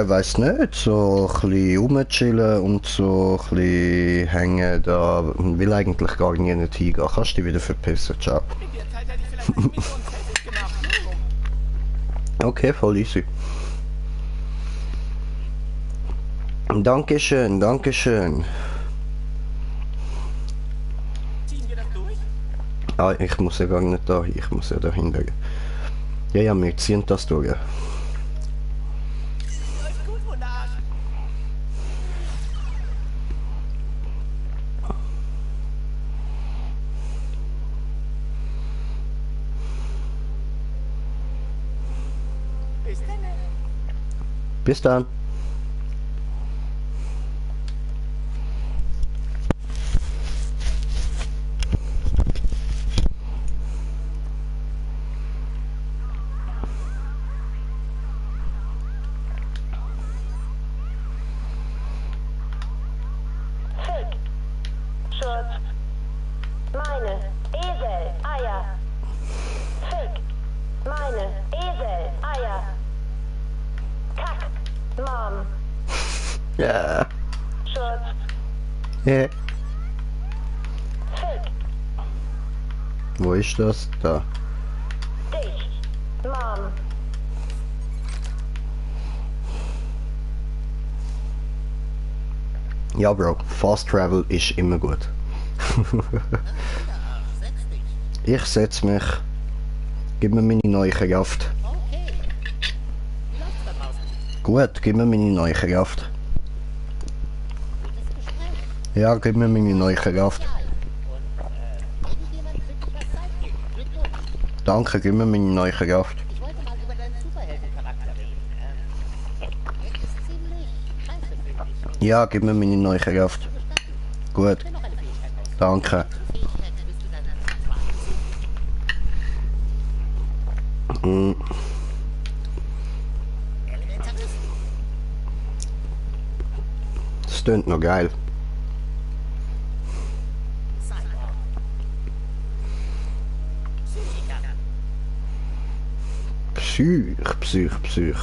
Weiss nicht, so ein bisschen rumchillen und so ein bisschen hängen da. Will eigentlich gar nicht hingehen. Kannst du dich wieder verpissen, ciao. In der Zeit hätte ich vielleicht eine Million fertig gemacht. Okay, voll easy. Dankeschön, dankeschön. Ziehen wir das durch? Ah, ich muss ja gar nicht da hin, ich muss ja dahinter. Ja, ja, wir ziehen das durch. Läuft gut, Wunderarsch. Bis dann. Bis dann. Fick. Schutz. Meine. Esel. Eier. Fick. Meine. Esel. Eier. Kack. Mom. Ja. Schutz. Ja. Fick. Wo ist das? Da. Dich. Mom. Ja, Bro, Fast Travel ist immer gut. Setz dich. Ich setz mich. Gib mir meine neue Kraft. Okay. Wie läuft's da draußen? Gut, gib mir meine neue Kraft. Gutes Gespräch. Ja, gib mir meine neue Kraft. Und, irgendjemand wird dich was Zeit geben. Glückwunsch. Danke, gib mir meine neue Kraft. Ich wollte mal über deinen Superheldencharakter reden. Er ist ziemlich scheiße, finde ich. Und Ja, gib mir meine neue Kraft. gestatten. Gut, Ich will noch eine Fähigkeit aus. danke. Fähigkeit bist du dann Mm, Elementarist. das klingt noch geil. Cyborg. Psychiker. Psych.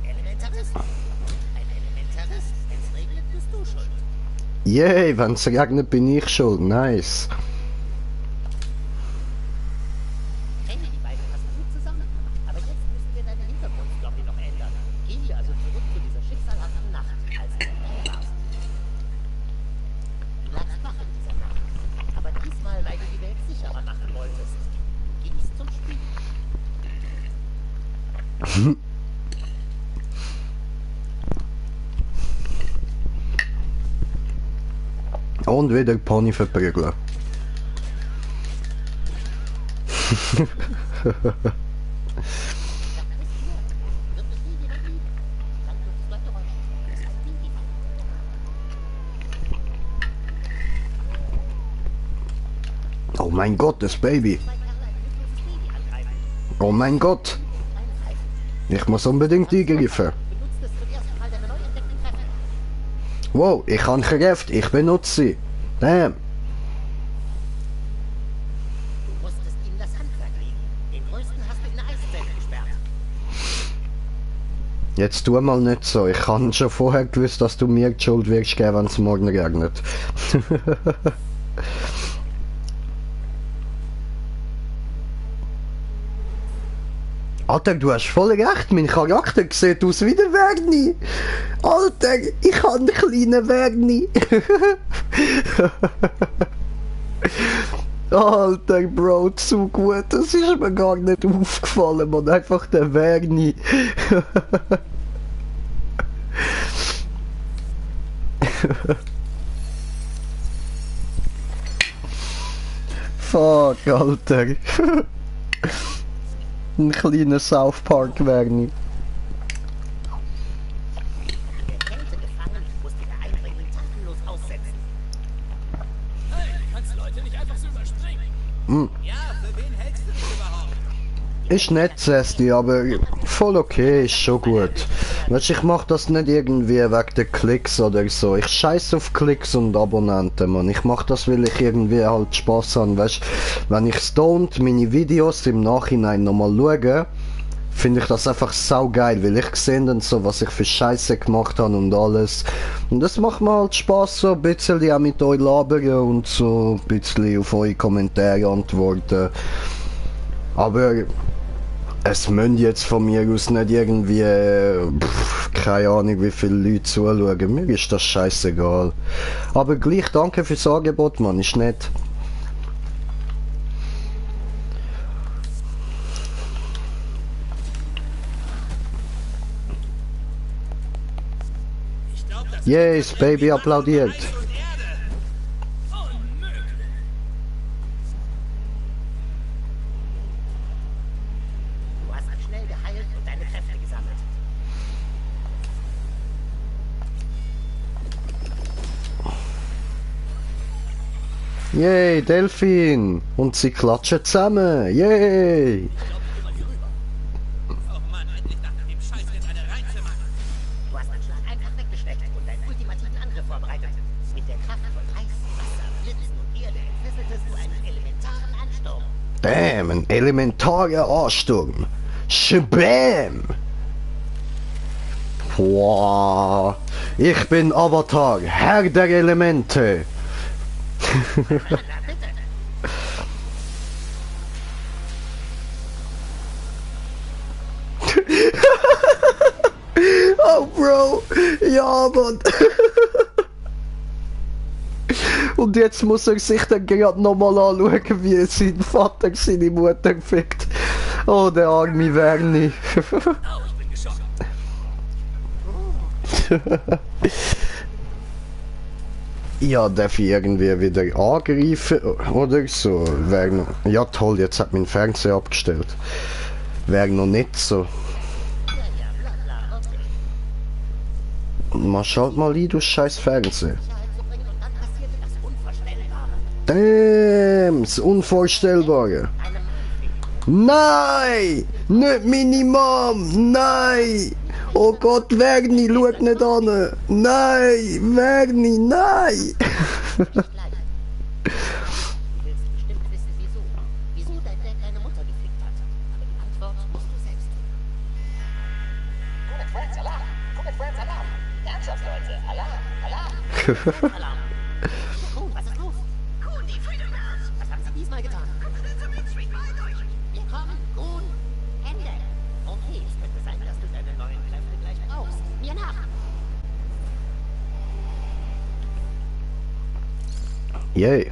Elementarist. Ein Elementarist. Wenn's regnet, bist du schuld. Yay, wenn es regnet, bin ich schuld. Nice. Hey, die beiden passen gut zusammen. Aber jetzt müssen wir deine Hintergrundstory noch ändern. Gehen wir also zurück zu dieser schicksalhaften Nacht, als du dabei warst. Du lagst wach in dieser Nacht. Aber diesmal, weil du die Welt sicherer machen wolltest. Ging's zum Spiel. Und wieder Pony verprügeln. Wird mich nie jemand lieben. Dann wird es gleich Geräusche. Es ist ein Ding. Oh mein Gott, das Baby. Zwei Kerle ein hilfloses Baby angreifen. Oh mein Gott. Eingreifen. Ich muss unbedingt eingreifen. Benutzt es zum ersten Mal deine neu entdeckten Kräfte. Wow, ich habe Kräfte, ich benutze sie. Damn. Du musstest ihm das Handwerk legen. Den größten hast du in eine Eiszelle gesperrt. Jetzt tu mal nicht so. Ich habe schon vorher gewusst, dass du mir die Schuld wirst geben, wenn es morgen regnet. Alter, du hast voll recht. Mein Charakter sieht aus wie der Werni. Alter, ich habe einen kleinen Werni. Alter, Bro, zu gut. Das ist mir gar nicht aufgefallen, man. Einfach der Werni. Fuck, Alter. Ein kleiner South Park Werni. Der Kälte gefangen, musst du der Eindringling tatenlos aussetzen. Hey, du kannst Leute nicht einfach so überspringen. Hm. Ja, für wen hältst du dich überhaupt? Ist nett, Sesti, aber voll okay, ist schon gut. Weißt, ich mach das nicht irgendwie wegen der Klicks oder so. Ich scheiß auf Klicks und Abonnenten, Mann. Ich mach das, weil ich irgendwie halt Spaß habe. Weißt, wenn ich stoned meine Videos im Nachhinein nochmal schaue, finde ich das einfach saugeil, weil ich sehe dann so, was ich für Scheiße gemacht habe und alles. Und das macht mir halt Spaß, so ein bisschen auch mit euch labern und so ein bisschen auf eure Kommentare antworten. Aber es müssen jetzt von mir aus nicht irgendwie, keine Ahnung wie viele Leute zuschauen. Mir ist das scheißegal. Aber gleich danke fürs Angebot, Mann, ist nett. Yes, Baby applaudiert. Du hast dich schnell geheilt und deine Kräfte gesammelt. Yay, Delfin! Und sie klatschen zusammen! Yay! Oh Mann, endlich nach dem Scheiß jetzt eine Reize machen. Du hast den Schlag einfach weggesteckt und deinen ultimativen Angriff vorbereitet. Mit der Kraft von Eis, Wasser, Blitzen und Erde entfesseltest du einen elementaren Ansturm. Damn, ein elementarer Ansturm! Shabam! Wow! Ich bin Avatar, Herr der Elemente! Oh, Bro! Ja, Mann! Und jetzt muss er sich dann gerade nochmal anschauen, wie sein Vater seine Mutter fickt. Oh, der arme Werni. Oh, ich bin geschockt. Ja, darf ich irgendwie wieder angreifen oder so? Ja toll, jetzt hat mein Fernseher abgestellt. Wäre noch nicht so. Man schaut mal ein, du scheiß Fernseher. Damn, das Unvorstellbare. Nein! Nicht meine Mom! Nein! Oh Gott, Werni, schau nicht an! Nein! Werni, nein! Du willst bestimmt wissen, wieso. Wieso dein Dad deine Mutter gefickt hat. Aber die Antwort musst du selbst geben. Comet Friends, Alarm! Comet Friends, Alarm! Ernsthaft, Leute! Alarm! Alarm! Alarm! Kuhn, was ist los? Kuhn, die Freedom House. Was haben sie diesmal getan? Kommt schnell zur Main Street, beeilt euch. Wir kommen! Kuhn! Hände! Okay, es könnte sein, dass du deine neuen Kräfte gleich brauchst. Mir nach! Yay.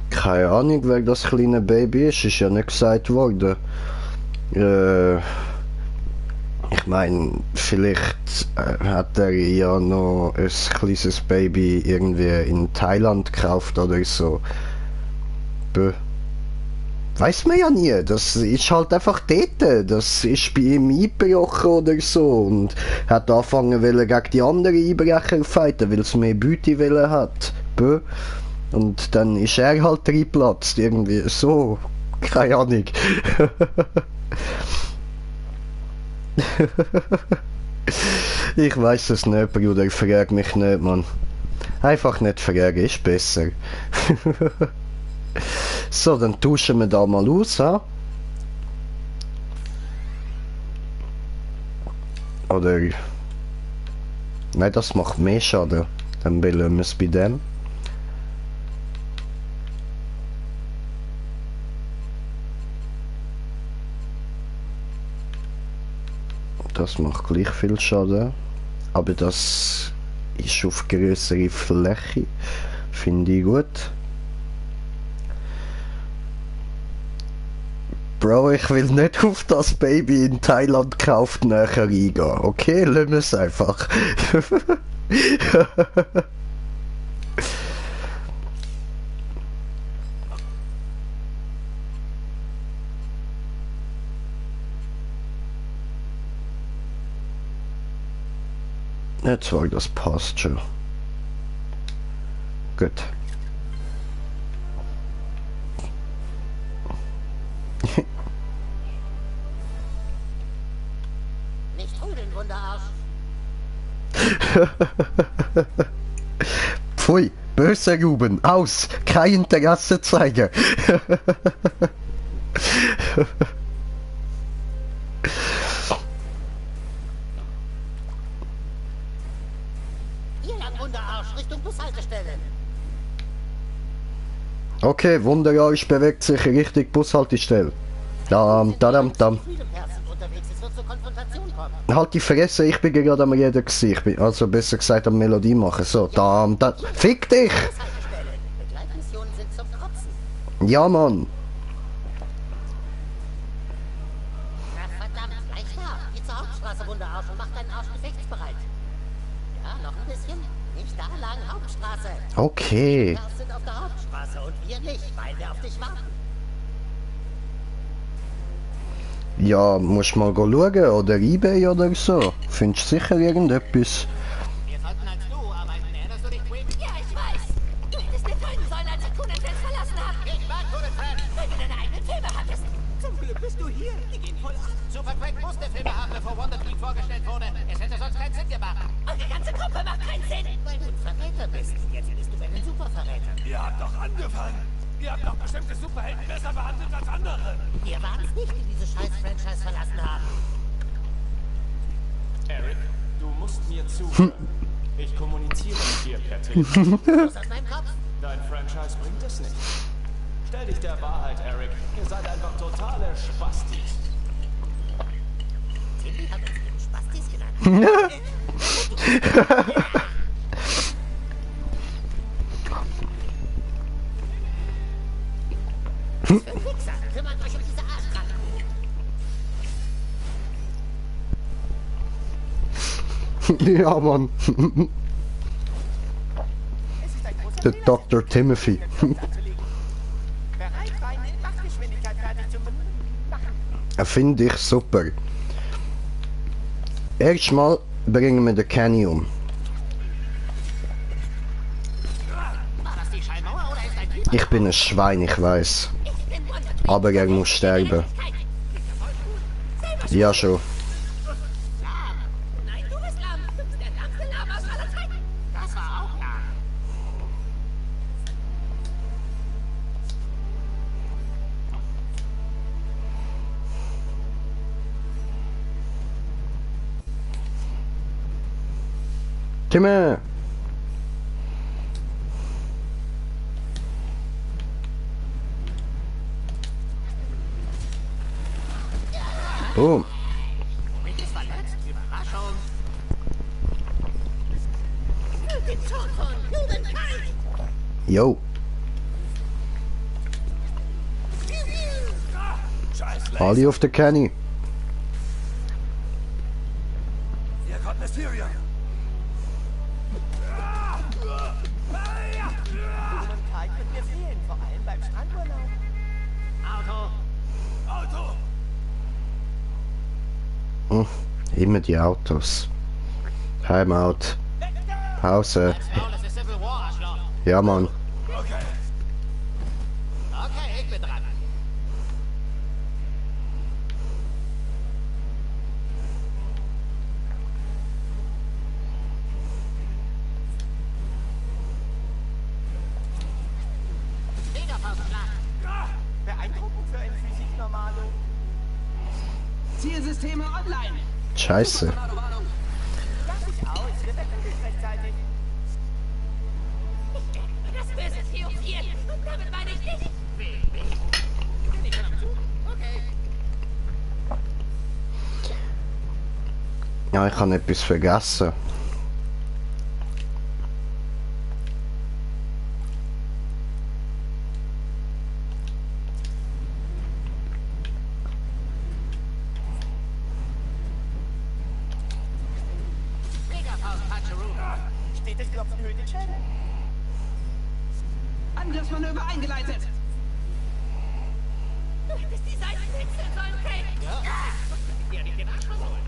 Keine Ahnung, wer das kleine Baby ist ja nicht gesagt worden. Ich meine, vielleicht hat er ja noch ein kleines Baby irgendwie in Thailand gekauft oder so. Weiß man ja nie, das ist halt einfach dort, das ist bei ihm eingebrochen oder so und hat angefangen gegen die anderen Einbrecher zu fighten, weil es mehr Beute wollen hat. Und dann ist er halt reingeplatzt, irgendwie so, keine Ahnung. Ich weiß es nicht, Bruder, frag mich nicht, Mann. Einfach nicht fragen, ist besser. So, dann tauschen wir da mal aus, ha? Oder... Nein, das macht mehr Schaden. Dann belassen wir es bei dem. Das macht gleich viel Schaden. Aber das ist auf größere Fläche. Finde ich gut. Bro, ich will nicht auf das Baby in Thailand gekauft nachher eingehen. Okay, lassen wir es einfach. Jetzt war das passt schon. Gut. Nicht trudeln, Wunderarsch. Pfui, böse Ruben, aus! Kein Interesse zeigen! Hier lang, Wunderarsch, Richtung Bushaltestelle. Okay, Wunderarsch bewegt sich Richtung Bushaltestelle. Dam. Freedom Pairs sind unterwegs, es wird zur Konfrontation kommen. Halt die Fresse, ich bin gerade am Reden gewesen. Ich bin, also besser gesagt am Melodie machen. So, dam. Fick dich! Bushaltestelle. Begleitmissionen sind zum Kotzen. Ja, Mann. Na verdammt, gleich da. Geh zur Hauptstraße, Wunderarsch, und mach deinen Arsch gefechtsbereit. Ja, noch ein bisschen. Nicht da lang, Hauptstraße. Okay. Wir sind auf der Hauptstraße und wir nicht, weil wir auf dich warten. Ja, musst mal schauen, oder eBay oder so. Findest sicher irgendetwas. Wir sollten als Duo arbeiten. Erinnerst du dich, Queen? Ja, ich weiß. Du hättest mir folgen sollen, als wir Kunenfels verlassen haben. Ich mag Conan Fred. Weil du deine eigenen Filme hattest. Zum Glück bist du hier. Die gehen voll ab. Super Craig musste Filme haben, bevor Wonder Twin vorgestellt wurde. Es hätte sonst keinen Sinn gemacht. Eure ganze Gruppe macht keinen Sinn. Weil du ein Verräter bist. Jetzt bist du ein Superverräter. Ihr habt doch angefangen. Ihr habt doch bestimmte Superhelden besser behandelt als andere. Wir waren es nicht, die diese scheiß Franchise verlassen haben. Eric, du musst mir zuhören. Ich kommuniziere mit dir per Telefon. Los aus meinem Kopf. Dein Franchise bringt es nicht. Stell dich der Wahrheit, Eric. Ihr seid einfach totale Spastis. Timmy hat uns eben Spastis genannt. Was für ein Wichser. Kümmert euch um diese Arschkranken. Ja, Mann. Es ist ein großer Der Fehler, Dr. Timothy. sich anzulegen. Bereit sein, in Machtgeschwindigkeit fertig zu machen. Finde ich super. Erstmal bringen wir den Kenny um. War das die Schallmauer oder ist ein Typ? Ich bin ein Schwein, ich weiß. Aber er muss sterben. Ja, schon. Nein, du bist lahm. Du bist der lahmste Lahm aus aller Zeiten. Das war auch klar. Timmy! Boom. Rick ist verletzt. Überraschung. Den Zorn von Jugendkeit. Yo. Alle auf der Kenny. Hier kommt Mysterio. Jugendkeit wird mir fehlen, vor allem beim Strandurlaub. Auto. Auto. Immer die Autos. Heimat. Hause. Paul, es ist Civil War, Arschloch. Ja, Mann. Okay. Okay, ich bin dran. Megafaustschlag. Beeindruckend für ein Physik-Normalo. Zielsysteme online. Scheiße. Lass dich aus, wir wecken dich rechtzeitig. Das Böse triumphiert. Und damit meine ich dich. Bin ich schon am Zug? Okay. Ja, ich habe etwas vergessen. Steht das Klopfen höher den Schädel? Angriffsmanöver eingeleitet. Du hättest die Seiten wechseln sollen, Craig. Ja, nicht den Arsch versohlen.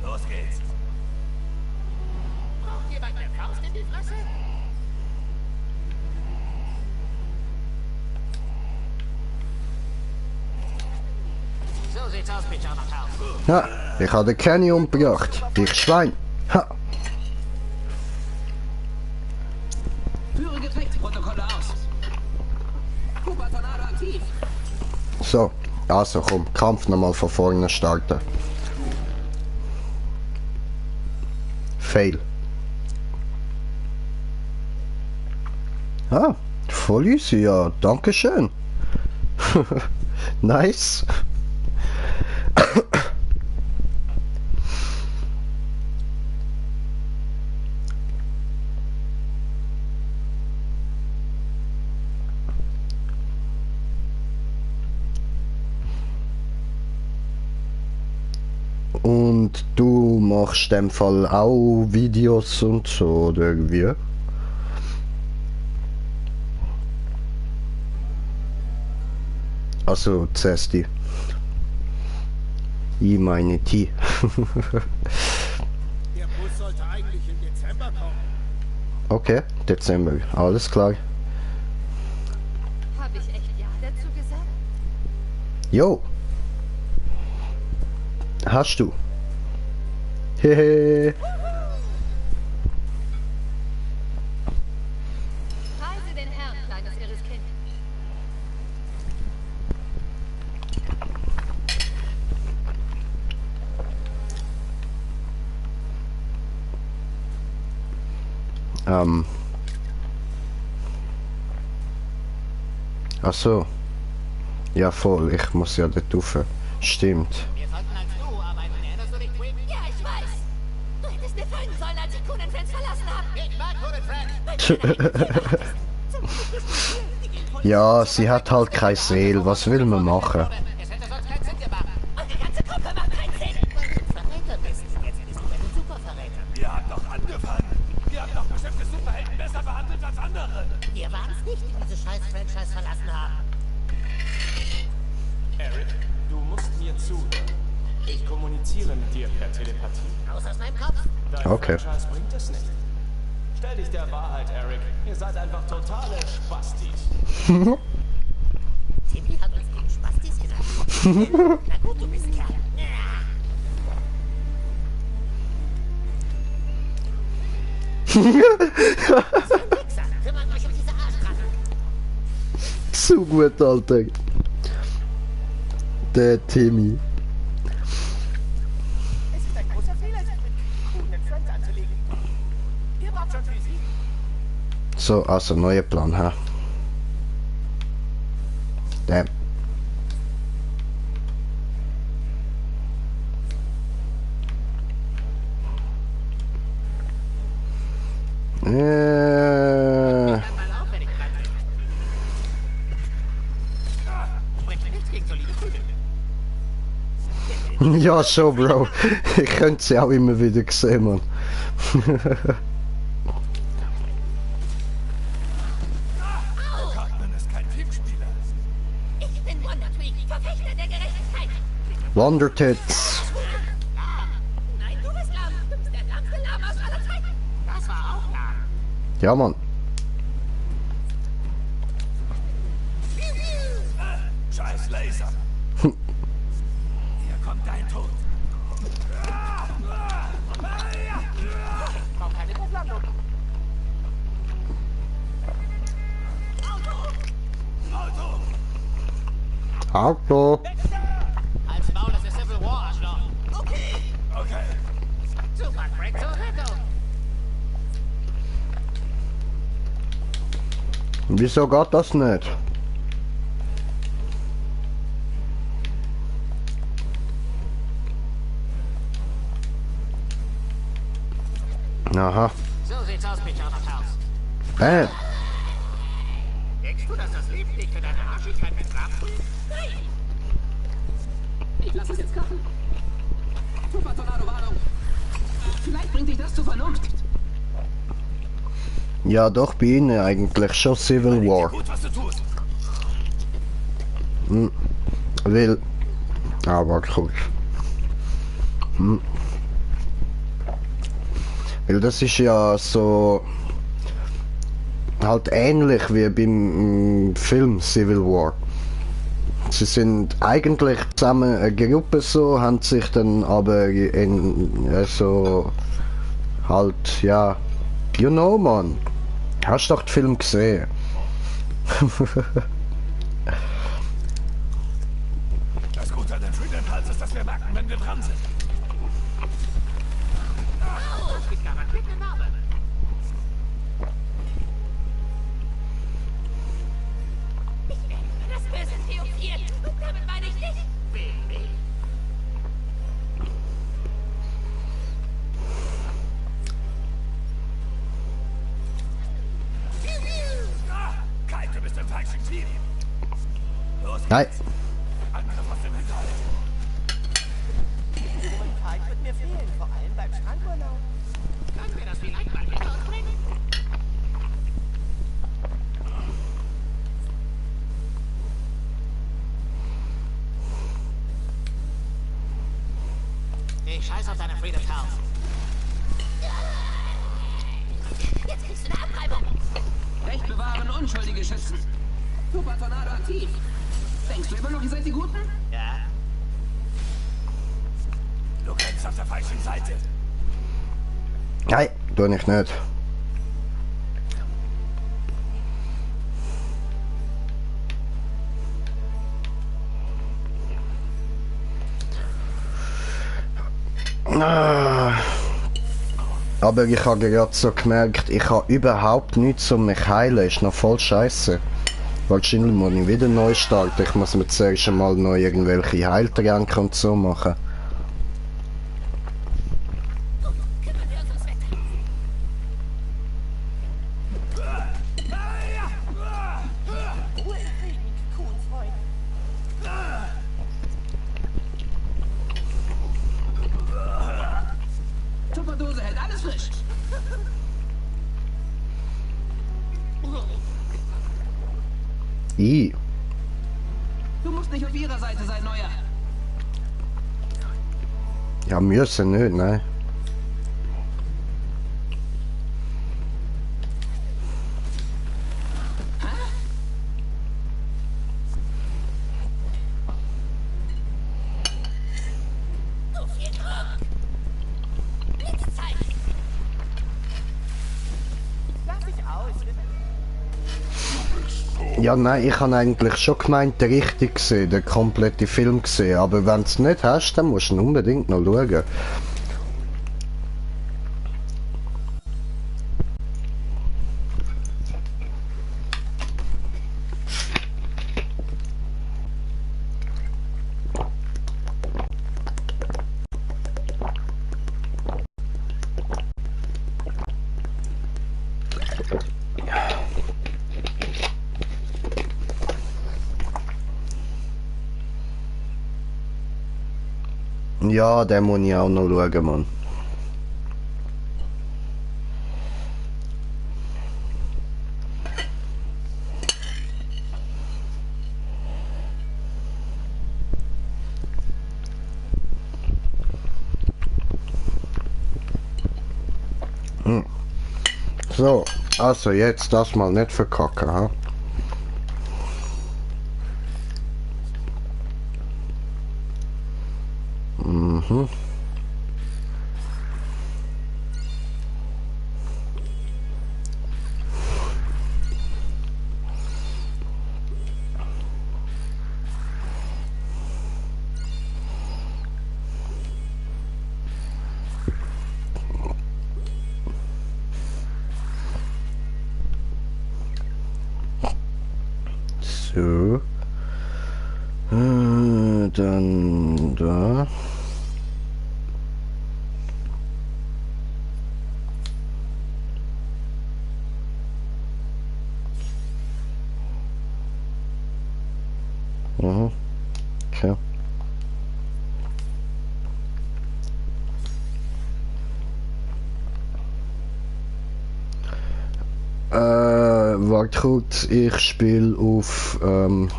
Los geht's. Braucht jemand eine Faust in die Fresse? So sieht's aus, Pyjama Pals. Ja, ich habe den Kenny umgebracht. Ich Schwein. Ha. Führe Gepäckprotokolle aus. Cooper Tornado aktiv. So, also komm, Kampf nochmal von vorne starten. Fail. Ah, voll easy, ja, dankeschön. Nice. Und du machst in dem Fall auch Videos und so, oder wie? Also, Zesti. Ich meine die. Der Bus sollte eigentlich im Dezember kommen. Okay, Dezember, alles klar. Habe ich echt Ja dazu gesagt? Jo. Hast du? Hehe. Preise den Herrn, kleines irres Kind. Ach so. Ja voll, ich muss ja dort rauf. Stimmt. Wir sollten als Duo arbeiten, erinnerst du dich, Queen? Ja, ich weiß. Du hättest mir folgen sollen, als ich Conan Friends verlassen habe. Ich mag Conan Friends. Ja, sie hat halt keine Seele, was will man machen? Es hätte sonst keinen Sinn gemacht. Und die ganze Gruppe macht keinen Sinn. Weil du ein Verräter bist. Jetzt bist du ein Superverräter. Wir haben doch angefangen. Wir haben doch bestimmte Superhelden besser behandelt als andere. Wir waren es nicht, die diese scheiß Franchise verlassen haben. Eric, du musst mir zuhören. Ich kommuniziere mit dir per Telepathie. Raus aus meinem Kopf. Dein Okay. Franchise bringt es nicht. Stell dich der Wahrheit, Eric. Ihr seid einfach totale Spastis. Timmy hat uns eben Spastis genannt. Na gut, du bist Kerl. Wichser, kümmert euch um diese Arschratten. Zu gut, Alter. Der Timmy. Es ist ein großer Fehler, sich mit Conan Friends anzulegen. Ihr braucht schon Physik. So, also neuer Plan, ha? Damn. Mal auf, wenn ich dran bin. Spricht nichts gegen solide Prügel. Ja, schon, Bro. Ich könnte sie auch immer wieder sehen, Mann. Cartman ist kein Teamspieler. Ich bin Wonder Twig, Verfechter der Gerechtigkeit. Wonder Tits. Nein, du bist lahm. Du bist der lahmste Lahm aus aller Zeiten. Das war auch lahm. Ja, Mann. Scheiß Laser. Hm. Hier kommt dein Tod. Braucht keine Luftlandung. Auto. Als Maul, das ist Civil War, Arschloch. Okay. Super, Craig zur Rettung. Wieso geht das nicht? Aha. So sieht's aus, Pyjama Pals. Bam. Denkst du, dass das Leben dich für deine Arschigkeit bestraft? Nein. Ich lasse es jetzt krachen. Cooper Tornado Warnung. Vielleicht bringt dich das zur Vernunft. Ja, doch, bei ihnen eigentlich schon Civil War. Gut, was du tust. Weil... Aber gut. Weil das ist ja so halt ähnlich wie beim Film Civil War. Sie sind eigentlich zusammen eine Gruppe so, haben sich dann aber in so halt, ja, you know, man. Hast doch den Film gesehen? Das Gute an den Freedom Pulse ist, dass wir merken, wenn wir dran sind. Das gibt garantiert eine Narbe. Ich werde über das Böse triumphieren. Und damit meine ich dich. Baby. Kite, du bist im falschen Team. Los, Nein. Angriff aus dem Hinterhalt. Zeit wird mir fehlen, vor allem beim Strandurlaub. Können wir das vielleicht mal hinter uns bringen? Ich scheiß auf deine Freedom Pals. Jetzt kriegst du eine Abreibung. Recht bewahren, Unschuldige schützen. Super Tornado aktiv. Denkst du immer noch, ihr seid die Guten? Ja. Du kämpfst auf der falschen Seite. Nein, tu ich nicht. Aber ich habe gerade so gemerkt, ich habe überhaupt nichts um mich heilen. Ist noch voll scheiße. Wahrscheinlich muss ich wieder neu starten. Ich muss mir zuerst einmal noch irgendwelche Heiltränke und so machen. Kümmern wir uns ums Wetter. Ruhe in Frieden, Kuhnfreund. Tupperdose hält alles frisch. I. Du musst nicht auf ihrer Seite sein, Neuer. Ja, müssen nicht, nein. Auf jeden Druck. Blitzzeit. Lass dich aus. Ja, nein, ich habe eigentlich schon gemeint, den richtig gesehen, den kompletten Film gesehen. Aber wenn du es nicht hast, dann musst du ihn unbedingt noch schauen. Ja, den muss ich auch noch schauen, Mann. So, also jetzt das mal nicht verkacken, ha? Mhm. So. Dann da. Mhm. Okay. Warte kurz, ich spiele auf, habe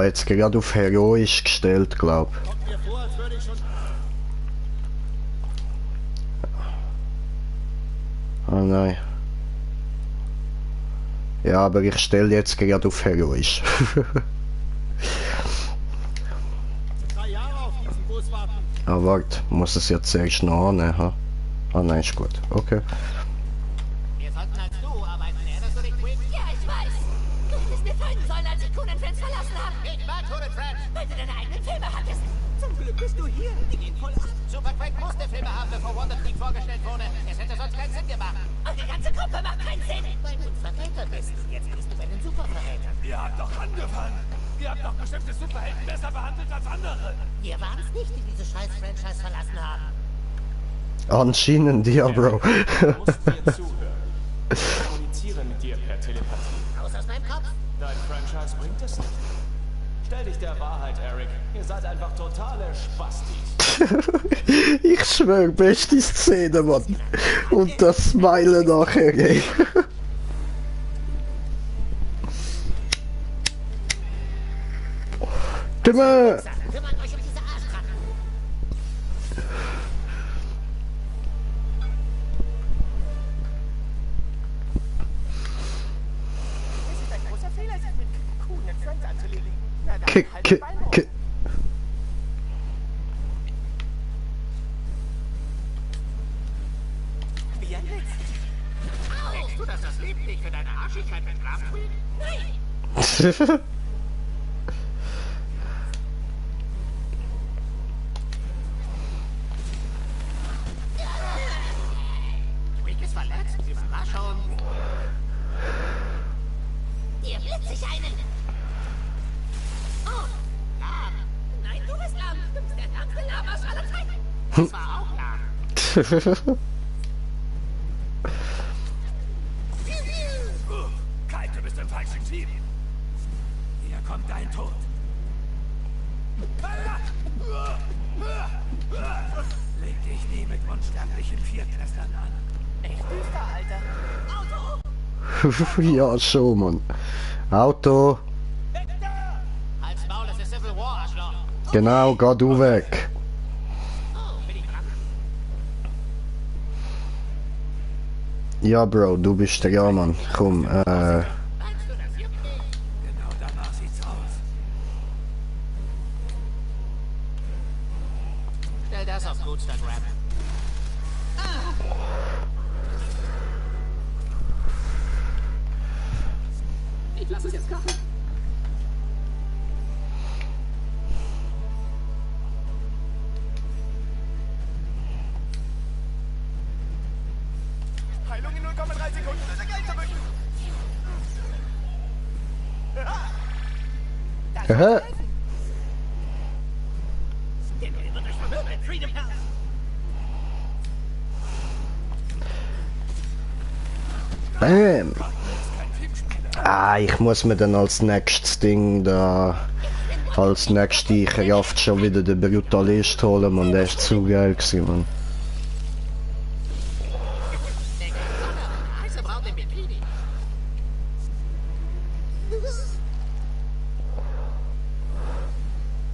jetzt gerade auf heroisch gestellt, glaub. Kommt mir vor, als würde ich schon... Oh nein. Ja, aber ich stelle jetzt gerade auf heroisch. 3 Jahre auf diesen Bus warten. Ah, warte, muss es jetzt zuerst noch annehmen, ha? Ah nein, ist gut. Okay. Wir sollten als Duo arbeiten, erinnerst du dich, Quick? Ja, ich weiß. Du hättest mir folgen sollen, als ich Coon and Friends verlassen habe. Ich mag Coon and Friends. Weil du deine eigenen Filme hattest. Zum Glück bist du hier. Die gehen voll ab. Super Quick musste Filme haben, bevor Wonder Creek vorgestellt wurde. Es hätte sonst keinen Sinn gemacht. Und die ganze Gruppe macht keinen Sinn. Weil du ein Verräter bist. Jetzt bist du bei den Superverrätern. Ihr habt doch angefangen. Ihr habt doch bestimmte Superhelden besser behandelt als andere. Wir waren es nicht, die diese scheiß Franchise verlassen haben. Anscheinend, ja, Bro. Du musst mir zuhören. Ich kommuniziere mit dir per Telepathie. Raus aus meinem Kopf. Dein Franchise bringt es nicht. Stell dich der Wahrheit, Eric. Ihr seid einfach totale Spastis. Ich schwör, beste Szene, Mann. Und das Smile nachher, ey. Kümmert Kümmert euch um diese Arschkratten. Es ist ein großer Fehler, sich mit Coon and Friends anzulegen. Na dann, K halt K Bein hoch. K Wie ein Witz. Denkst du, dass das Leben dich für deine Arschigkeit bestraft, Quick? Quick ist verletzt. Überraschung. Hier blitze ich einen. Oh, Lahm. nein, du bist lahm. Du bist der lahmste Lamarsch aller Zeiten. Das war auch lahm. Kite, du bist im falschen Team. Hier kommt dein Tod. Leg dich nie mit unsterblichen Viertklässlern an. Echt düster, Alter. Ja, schon, Mann. Auto. Halt's Maul, das ist Civil War, Arschloch. Genau, geh du weg. Oh, bin ich dran? Ja, Bro, du bist der Ja, Mann. Komm, Meinst du, das juckt mich? Genau danach sieht's aus. Stell das auf Bootstrap-Rap. Ich lasse es jetzt krachen. Heilung in 0,3 Sekunden. Das ist Geld erwischen. Aha. Der Müll wird euch verwirbeln. Freedom House. Bam. Ah, ich muss mir dann als nächstes Ding da... Als nächste Kraft schon wieder den Brutalist holen, man. Der ist zu geil gewesen, man. Heiße Braut im Bikini.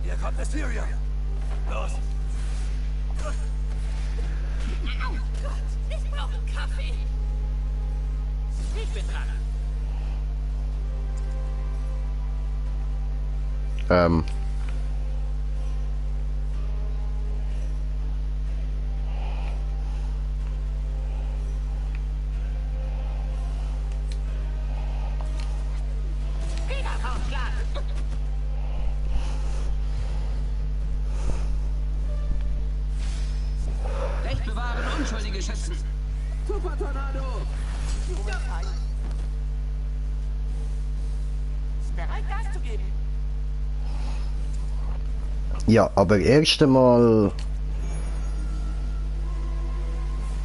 Hier kommt Mysterio. Los. au Gott, ich brauche einen Kaffee. Ich bin dran. Megafaustschlag. Recht bewahren, Unschuldige schätzen. Super Tornado! Bereit, Gas zu geben. Ja, aber erst einmal...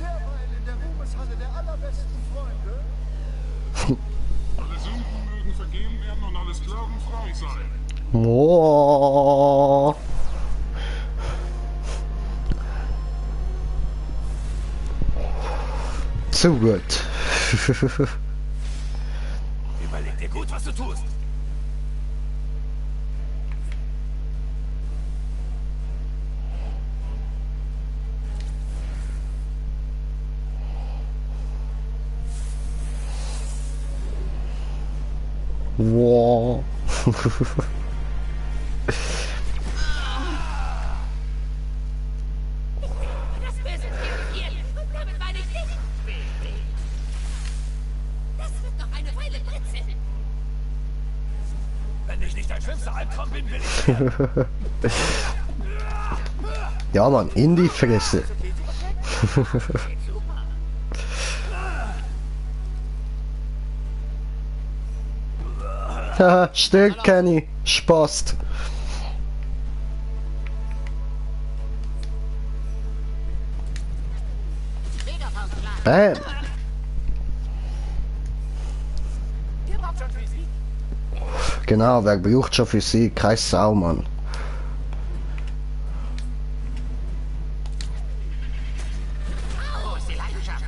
Derweil in der Ruhmeshalle der allerbesten Freunde. Alle Sünden mögen vergeben werden und alle Sklaven frei sein. Oh. Zu gut. Überleg dir gut, was du tust. Wow. Das Böse triumphiert. Und damit meine ich dich. Das wird noch eine Weile britzeln. Wenn ich nicht dein schlimmster Albtraum bin, will ich... Ja, Mann, in die Fresse. Haha, still, Kenny. Spaß. Bam. Genau, wer braucht schon Physik? Kein Sau, Mann. Oh, ist die Leidenschaft.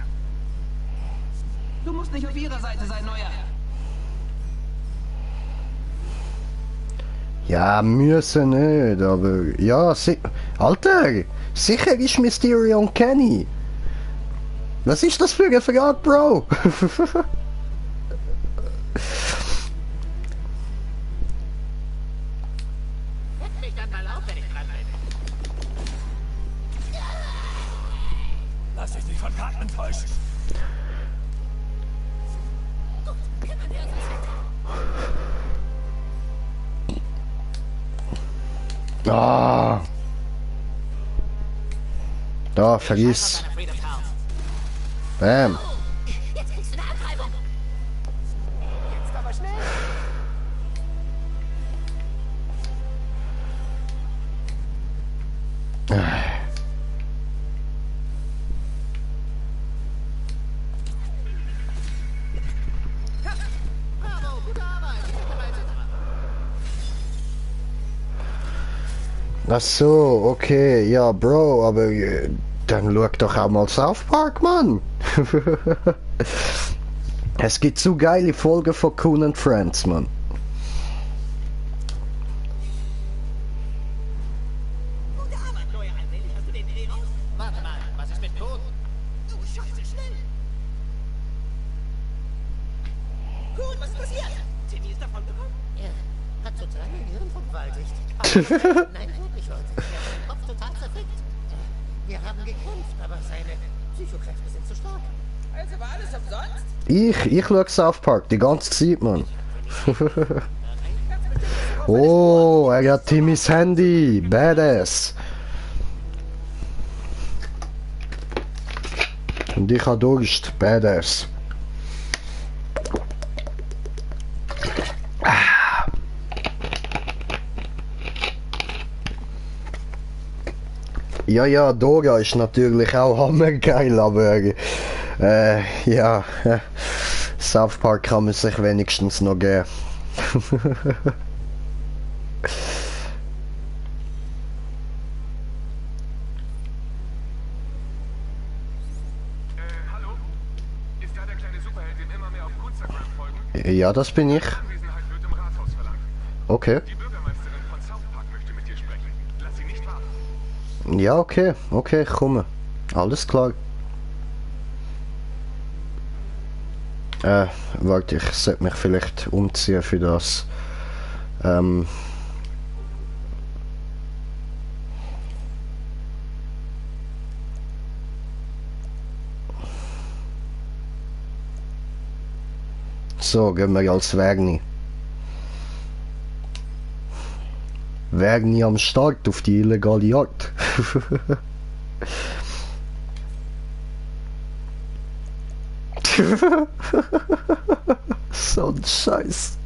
Du musst nicht auf ihrer Seite sein, Neuer. Ja, müssen nicht, aber ja, Alter, sicher ist Mysterio und Kenny. Was ist das für eine Frage, Bro? Weck mich dann mal auf, wenn ich dran bin. Lass dich nicht von Karten enttäuschen. Gut, kümmern wir uns weiter. Ah. Da, vergiss. Bam. Jetzt kriegst du eine Abreibung. Jetzt aber schnell. Bravo, gute Arbeit. Ach so, okay, ja, Bro, aber dann schau doch auch mal South Park, Mann. Es gibt so geile Folgen von Coon and Friends, Mann. Gute Arbeit, Neuer. Allmählich hast du den Dreh raus. Warte mal, was ist mit Cohn? Oh, scheiße, schnell. Cohn, was ist passiert? Timmy ist davon gekommen? Er hat total mein Gehirn vergewaltigt. Nein, wirklich, Leute. Er hat den Kopf total zerfickt. Wir haben gekämpft, aber seine Psychokräfte sind zu stark. Also war alles umsonst? Ich schau South Park die ganze Zeit, Mann. Oh, er hat Timmys Handy. Badass. Und ich hab Durst. Badass. Ja, ja, Dora ist natürlich auch hammergeil, aber ja, South Park kann man sich wenigstens noch geben. Hallo? Ist da der kleine Superheld, dem immer mehr auf Instagram folgen? Ja, das bin ich. Anwesenheit wird im Rathaus verlangt. Okay. Die Bürgermeisterin von South Park möchte mit dir sprechen. Lass sie nicht warten. Ja, okay, okay, ich komme. Alles klar. Warte, ich sollte mich vielleicht umziehen für das. So, gehen wir als Wagni. Wagni am Start auf die illegale Jagd. So ein Scheiß.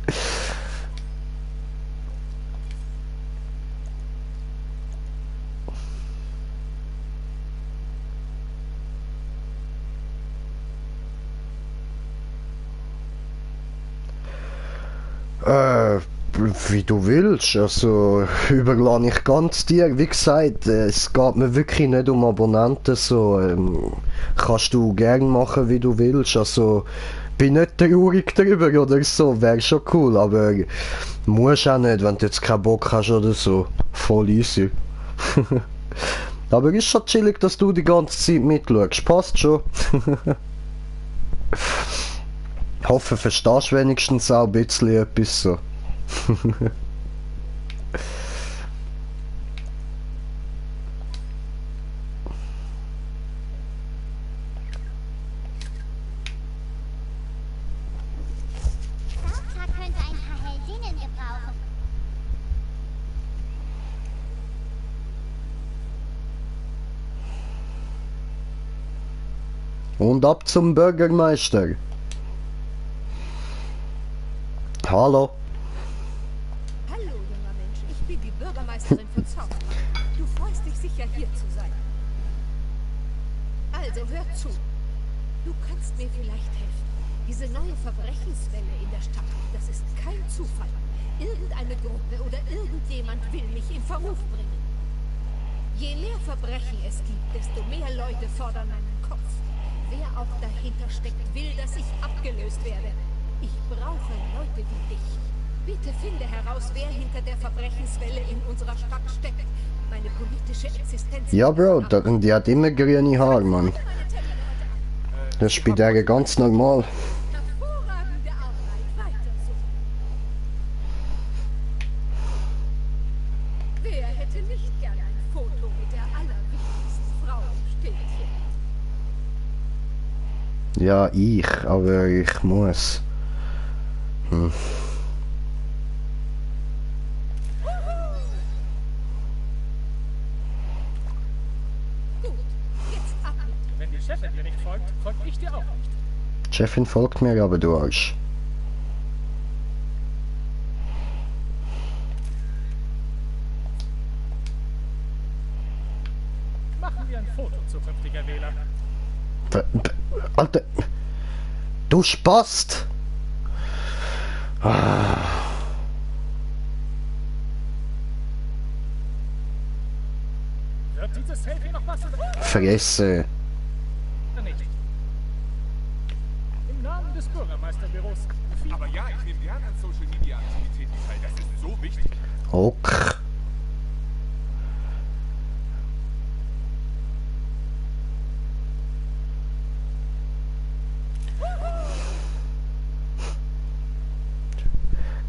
Wie du willst, also überlasse ich ganz dir. Wie gesagt, es geht mir wirklich nicht um Abonnenten, so kannst du gern machen, wie du willst, also bin nicht traurig drüber oder so, wäre schon cool, aber musst auch nicht, wenn du jetzt keinen Bock hast oder so, voll easy. Aber ist schon chillig, dass du die ganze Zeit mitschaust, passt schon. Ich hoffe, verstehst du wenigstens auch ein bisschen etwas so. Sascha könnte ein paar Heldinnen gebrauchen. Und ab zum Bürgermeister. Hallo. Hallo, junger Mensch. Ich bin die Bürgermeisterin von South. Du freust dich sicher, hier zu sein. Also, hör zu. Du kannst mir vielleicht helfen. Diese neue Verbrechenswelle in der Stadt, das ist kein Zufall. Irgendeine Gruppe oder irgendjemand will mich in Verruf bringen. Je mehr Verbrechen es gibt, desto mehr Leute fordern meinen Kopf. Wer auch dahinter steckt, will, dass ich abgelöst werde. Ich brauche Leute wie dich. Bitte finde heraus, wer hinter der Verbrechenswelle in unserer Stadt steckt. Meine politische Existenz... Ja, Bro, die hat immer grüne Haare, Mann. Das ist bei der ganz normal. Hervorragende Arbeit, weiter so. Wer hätte nicht gern ein Foto mit der allerwichtigsten Frau im Städtchen? Ja, ich, aber ich muss. Wenn die Chefin dir nicht folgt, folge ich dir auch nicht. Chefin folgt mir, aber du Arsch. Machen wir ein Foto, zukünftiger Wähler. Alter, du Spast! Wird dieses Selfie noch was oder Fresse. nicht? Im Namen des Bürgermeisterbüros. Aber ja, ich nehme gerne an Social Media Aktivitäten teil. Das ist so wichtig. Ok.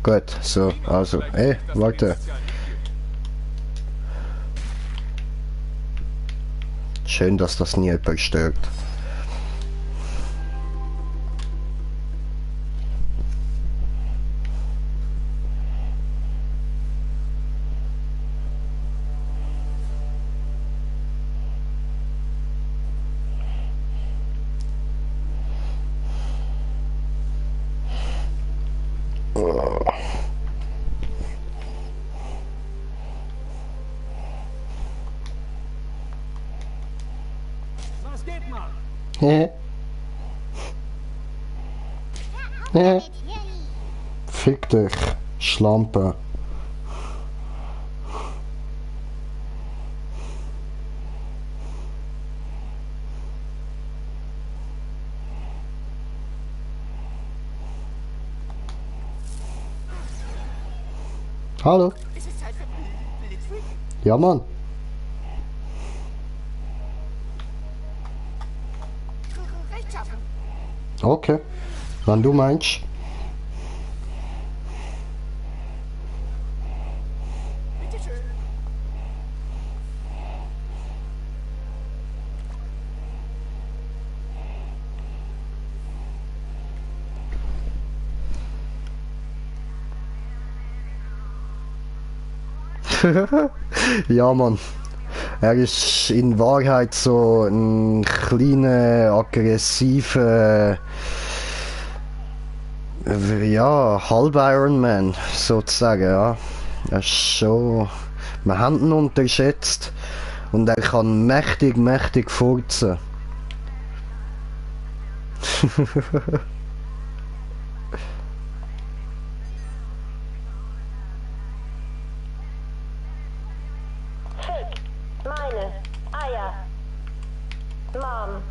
Gut, so, also, warte. Schön, dass das nie jemand stört. Was geht mal? Fick dich, Schlampe. Hallo. Es ist Zeit für Blitzwing. Ja, Mann. Rechtschaffen. Okay. Wenn du meinst. Bitteschön. Ja, Mann. Er ist in Wahrheit so ein kleiner, aggressiver, ja, Halb-Ironman, sozusagen, ja. Er ist schon, wir haben ihn unterschätzt und er kann mächtig, mächtig furzen. Fick. Meine. Eier. Mom.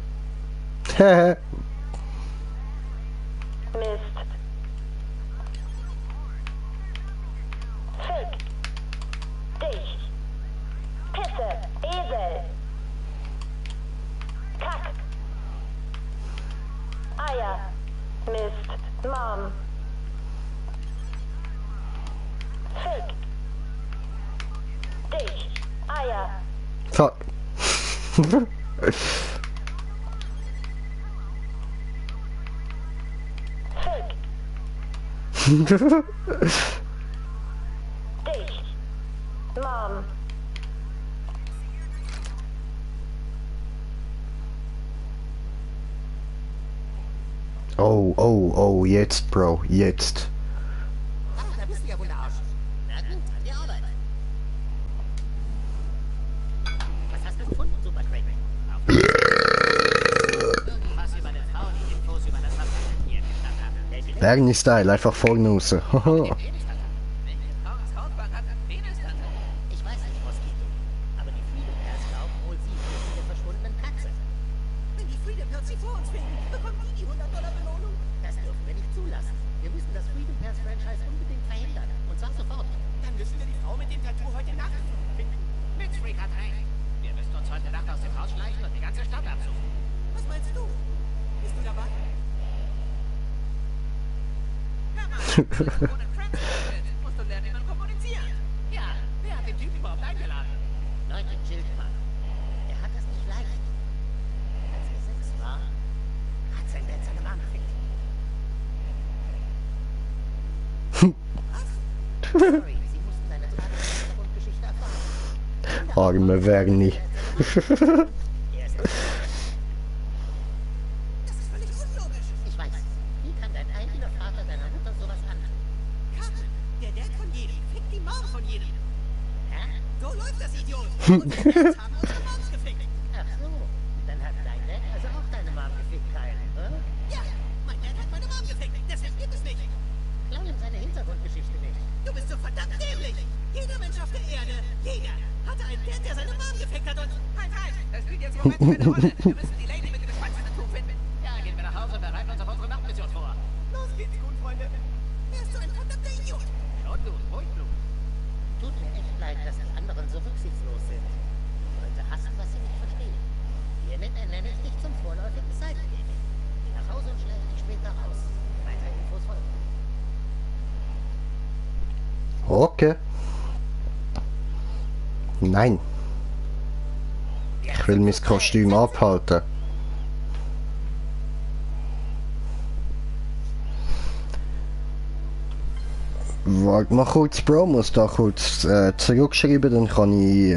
Mist. Fick. Dich. Pisse. Esel. Kack. Eier. Mist. Toll. Dicht. Mom. Oh, oh, oh, jetzt, Bro, jetzt. Ah, da bist du ja wohl der Arsch. Na gut, an die Arbeit. Was hast du gefunden, Super Craig? Irgendwas über eine Frau, die Infos über das Verbrechen hier gestanden hat. Bernie-Style, einfach vorne raus. Welche Frauenshausbank hat einen Penistante? Ich weiß nicht, Moskito. Aber die Freedom Pairs glauben wohl, sie ist der verschwundenen Katze. Wenn die Freedom Pairs sie vor uns finden, bekommen die $100 Belohnung. Das dürfen wir nicht zulassen. Wir müssen das Freedom Pairs Franchise unbedingt verhindern. Und zwar sofort. Dann müssen wir die Frau mit dem Tattoo heute Nacht finden. Blitzfreak hat recht. Wir müssen uns heute Nacht aus dem Haus schleichen und die ganze Stadt absuchen. Was meinst du? Bist du dabei? Hör mal, wenn du ohne Friends willst, musst du lernen, wie man kommunizieren. Ja, wer hat den Typ überhaupt eingeladen? Leute, chillt mal. Er hat es nicht leicht. Als er 6 war, hat sein Dad seine Mom gefickt. Sorry, sie mussten deine tragische Hintergrundgeschichte erfahren. Arme Bernie. Er ist Das ist völlig unlogisch. Ich weiß. Wie kann dein eigener Vater deiner Mutter sowas antun? Carmen, der Dad von jedem fickt die Mom von jedem. Hä? So läuft das, Idiot. Unsere Dads haben unsere Moms gefickt. Ach so. Dann hat dein Dad also auch deine Mom gefickt, Kyle. Ja, mein Dad hat meine Mom gefickt. Deswegen gibt es nicht. Klau ihm seine Hintergrundgeschichte nicht. Du bist so verdammt dämlich. Jeder Mensch auf der Erde, jeder, hatte einen Dad, der seine Mom gefickt hat und... Halt, das spielt jetzt im Moment keine Rolle. Wir müssen die Lady mit dem Schwanz-Tattoo finden. Ja, gehen wir nach Hause und bereiten uns auf unsere Nachtmission vor. Los geht's, gut, Freunde. Er ist so ein verdammter Idiot. Schon gut, ruhig, Blut. Tut mir echt leid, dass die anderen so rücksichtslos sind. Leute hassen, was sie nicht verstehen. Hiermit ernenne ich dich zum vorläufigen Sidekick. Geh nach Hause und schleich dich später raus. Weitere Infos folgen. Okay. Nein. Ich will mein Kostüm abhalten. Warte mal kurz, Bro, muss da kurz zurückschreiben, dann kann ich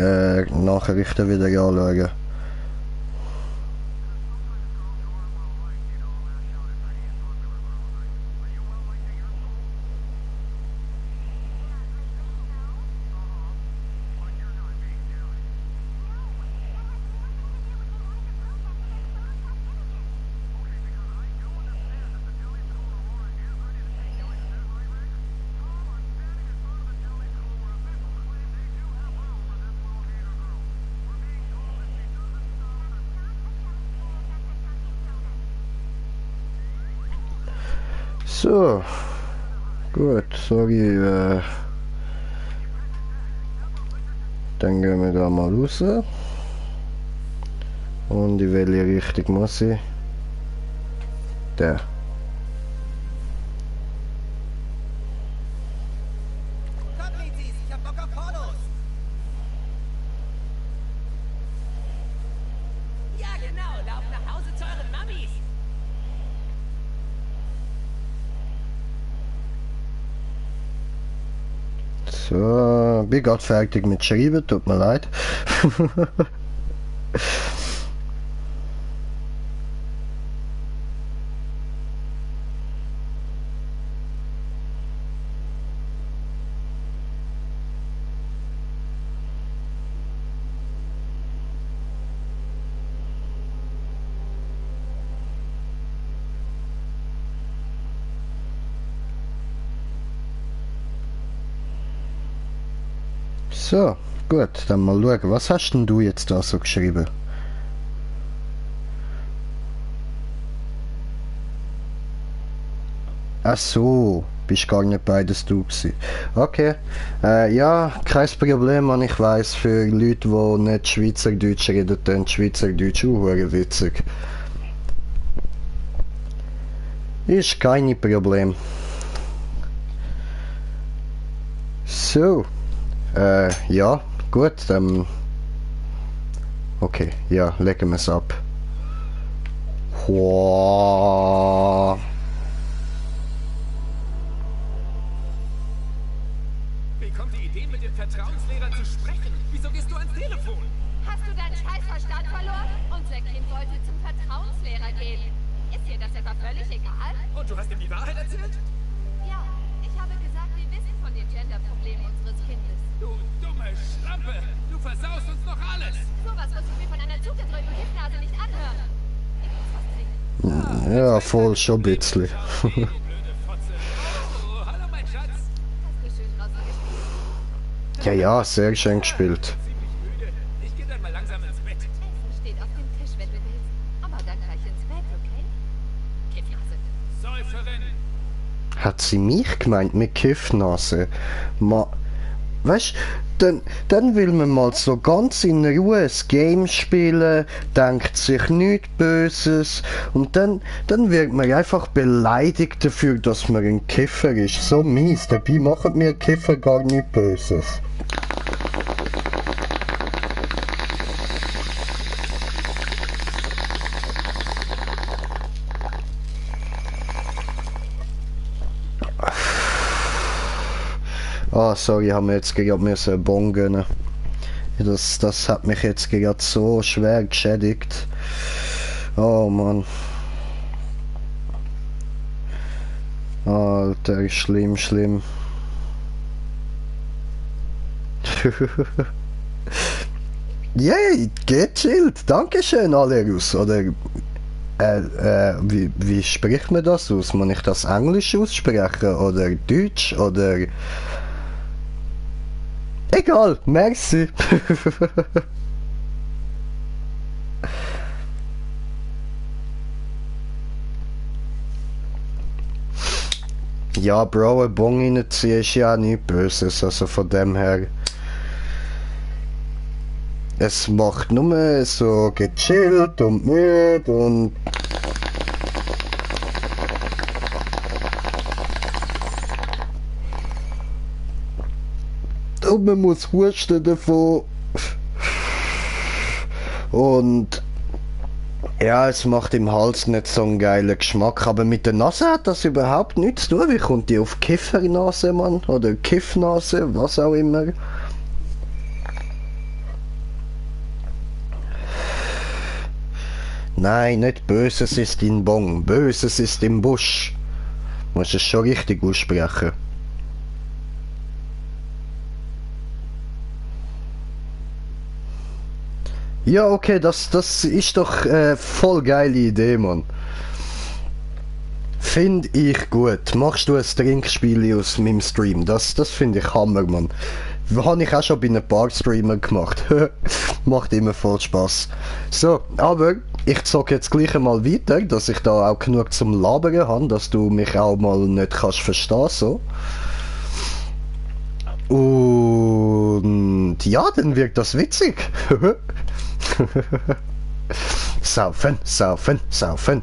Nachrichten wieder anschauen. So, gut, sorry, dann gehen wir da mal raus. Und in welche Richtung muss ich? Der. Komm, Lizis, ich hab Bock auf Pornos. Ja, genau, lauf nach Hause zu euren Mammis. So, bin gerade fertig mit Schreiben, tut mir leid. So, gut, dann mal schauen, was hast denn du jetzt da so geschrieben? Ach so, bist gar nicht beides du gewesen. Okay, ja, kein Problem, und ich weiss, für Leute, die nicht Schweizerdeutsch reden, dann Schweizerdeutsch auch witzig. Ist kein Problem. So. Ja, gut, Okay, ja, legen wir es ab. Wow. Wie kommt die Idee, mit dem Vertrauenslehrer zu sprechen? Wieso gehst du ans Telefon? Hast du deinen Scheißverstand verloren? Unser Kind wollte zum Vertrauenslehrer gehen. Ist dir das etwa völlig egal? Und du hast ihm die Wahrheit erzählt? Ja, ich habe gesagt, wir wissen von den Gender-Problemen unseres Kindes. Du dumme Schlampe! Du versaust uns noch alles! Sowas wirst du mir von einer zugedröhnten Giftnase nicht anhören. Ich muss was trinken. Ja, voll schon ein bisschen. Du blöde Fotze. Oh, hallo mein Schatz! Hast du schön draußen gespielt? Ja, ja, sehr schön gespielt. Ziemlich müde. Ich geh dann mal langsam ins Bett. Essen steht auf dem Tisch, wenn du willst. Aber dann gleich ins Bett, okay? Kiffnase. Säuferin! Hat sie mich gemeint mit Kiffnase? Weißt du, dann will man mal so ganz in Ruhe ein Game spielen, denkt sich nichts Böses und dann wird man einfach beleidigt dafür, dass man ein Kiffer ist. So mies, dabei machen mir Kiffer gar nichts Böses. Ah, sorry, ich habe mir jetzt gerade einen Bon gönnen. Das hat mich jetzt gerade so schwer geschädigt. Oh Mann. Alter, schlimm, schlimm. Yay, gechillt. Dankeschön, Alerus. Oder, wie spricht man das aus? Muss ich das Englisch aussprechen? Oder Deutsch? Oder... Egal, merci. Ja, Bro, ein Bon reinziehen ist ja auch nichts Böses, also von dem her. Es macht nur so gechillt und müde und... Und man muss husten davon. Und ja, es macht im Hals nicht so einen geilen Geschmack. Aber mit der Nase hat das überhaupt nichts zu tun. Wie kommt die auf Kiffernase, Mann? Oder Kiffnase, was auch immer. Nein, nicht Böses ist in Bon. Böses ist im Busch. Muss es schon richtig aussprechen. Ja, okay, das ist doch voll geile Idee, Mann. Finde ich gut. Machst du ein Trinkspiel aus meinem Stream? Das finde ich Hammer, Mann. Habe ich auch schon bei ein paar Streamern gemacht. Macht immer voll Spaß. So, aber ich zocke jetzt gleich einmal weiter, dass ich da auch genug zum Labern habe, dass du mich auch mal nicht kannst verstehen, so. Und ja, dann wird das witzig. Saufen, saufen, saufen.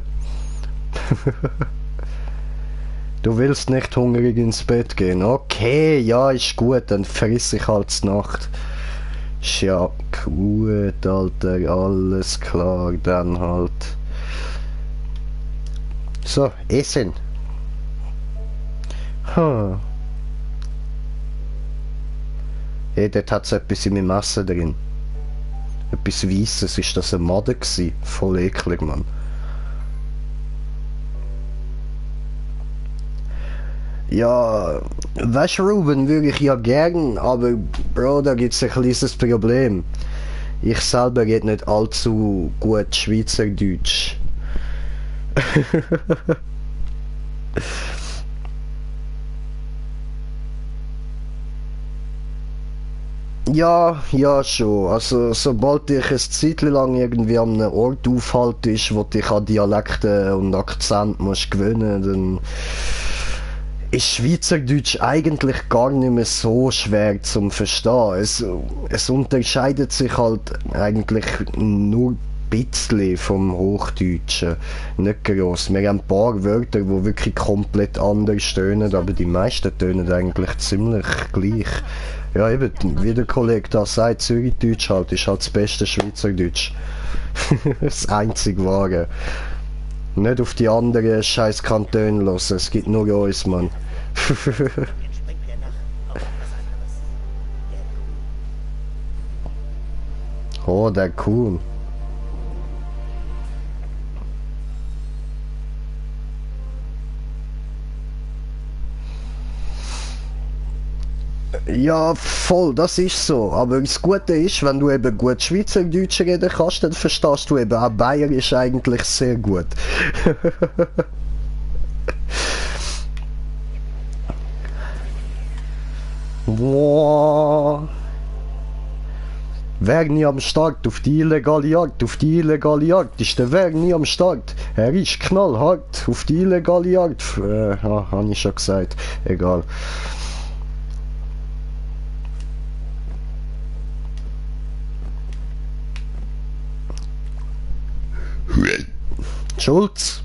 Du willst nicht hungrig ins Bett gehen. Okay, ja, ist gut, dann friss ich halt zur Nacht. Ist ja gut, Alter, alles klar, dann halt. So, essen. Hey, dort hat es etwas in meinem Essen drin. Etwas Weisses, ist das ein Maden gsi? Voll eklig, Mann. Ja, weißt du, Ruben, würde ich ja gern, aber Bro, da gibt's ein kleines Problem. Ich selber rede nicht allzu gut Schweizerdeutsch. Ja, ja schon. Also sobald ich eine Zeit lang irgendwie an einem Ort aufhalte, wo dich an Dialekte und Akzent musst gewöhnen, dann ist Schweizerdeutsch eigentlich gar nicht mehr so schwer zum Verstehen. Es unterscheidet sich halt eigentlich nur bisschen vom Hochdeutschen. Nicht gross. Wir haben ein paar Wörter, die wirklich komplett anders tönen, aber die meisten tönen eigentlich ziemlich gleich. Ja, eben, wie der Kollege da sagt, Zürichdeutsch halt, ist halt das beste Schweizerdeutsch. Das einzig Wahre. Nicht auf die anderen scheiß Kantone hören, es gibt nur uns, Mann. Oh, der Kuhn. Ja, voll, das ist so. Aber das Gute ist, wenn du eben gut Schweizerdeutsch reden kannst, dann verstehst du eben auch Bayerisch eigentlich sehr gut. Wow. Werni am Start, auf die illegale Jagd, auf die illegale Jagd, ist der Werni am Start. Er ist knallhart, auf die illegale Jagd. Habe ich schon gesagt, egal. Schulz.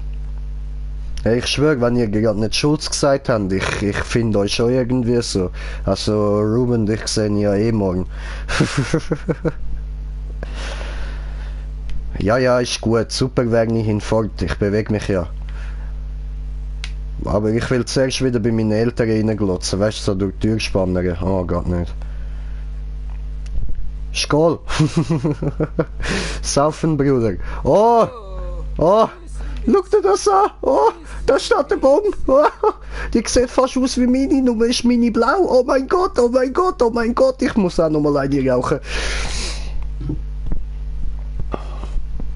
Hey, ich schwöre, wenn ihr gerade nicht Schulz gesagt habt, ich finde euch schon irgendwie so. Also Ruben, dich sehe ich ja eh morgen. Ja, ist gut. Super, Werni hinfort. Ich bewege mich ja. Aber ich will zuerst wieder bei meinen Eltern reinglotzen. Weißt du, so durch die Türspanner. Oh, geht nicht. Skål! Saufen, Bruder. Oh! Oh! Schau dir das an! Oh! Da steht der Bombe! Oh, die sieht fast aus wie meine, nur ist meine blau. Oh mein Gott, oh mein Gott, oh mein Gott! Ich muss auch noch mal eine rauchen.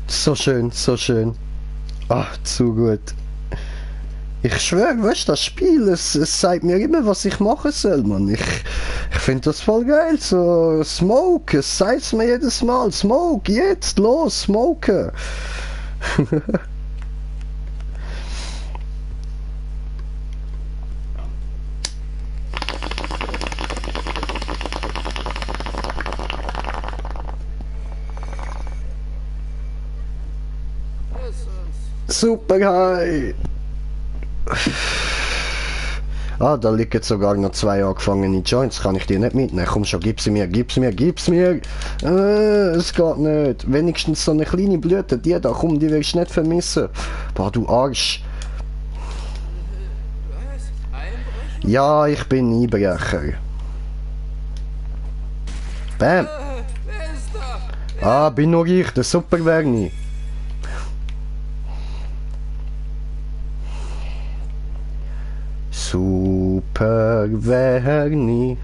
So schön, so schön. Ach, zu gut. Ich schwöre, weißt du, das Spiel, es sagt mir immer, was ich machen soll, Mann. Ich finde das voll geil. So, Smoke, es sagt mir jedes Mal. Smoke, jetzt, los, smoken. Super high. Ah, da liegen sogar noch 2 angefangene Joints. Kann ich die nicht mitnehmen? Komm schon, gib sie mir, gib sie mir, gib sie mir. Es geht nicht. Wenigstens so eine kleine Blüte. Die da, komm, die willst du nicht vermissen. Boah, du Arsch. Ja, ich bin Einbrecher. Bam. Ah, bin nur ich, der Super Werni. Super Werni.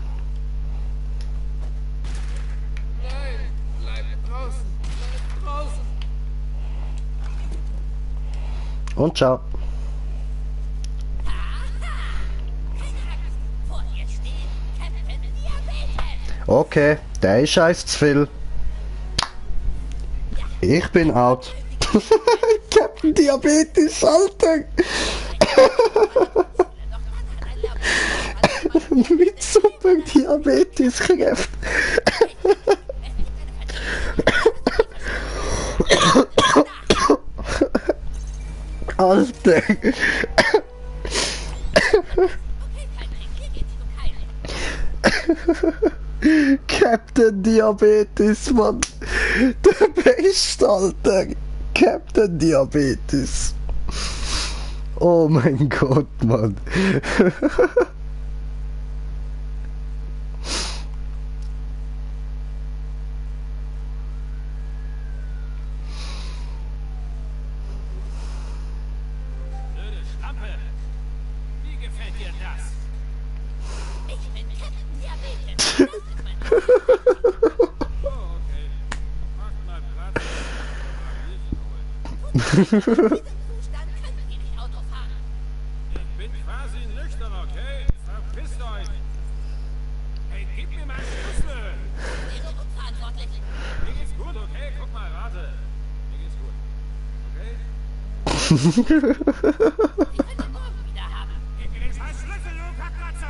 Nein, bleib draußen, bleib draußen. Und ciao. Okay, der ist scheiß zu viel. Ich bin out. Captain Diabetes, Alter. Mit Super Diabetes-Kräften. Alter. Captain Diabetes, Mann. Der Beste, Alter. Captain Diabetes. Oh mein Gott, Mann. Ich bin quasi nüchtern, okay? Verpisst euch! Hey, gib mir meinen Schlüssel! Mir geht's gut, okay? Guck mal, warte. Mir geht's gut. Okay? Ich will den Schlüssel, du Kackratze!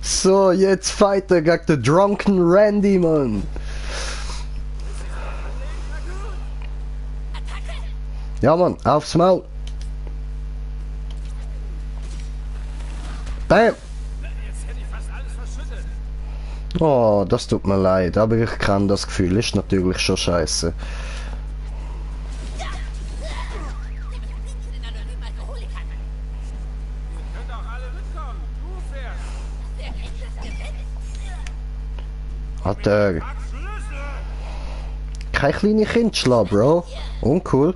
So, jetzt fight er gegen den Drunken Randy, Mann. Ja, Mann, aufs Maul. Bam! Jetzt hätte ich fast alles verschüttet. Oh, das tut mir leid, aber ich kann das Gefühl, ist natürlich schon scheiße. Könnt auch alle mitkommen. Du fährst. Alter. Kein kleine Kindschla, Bro. Uncool.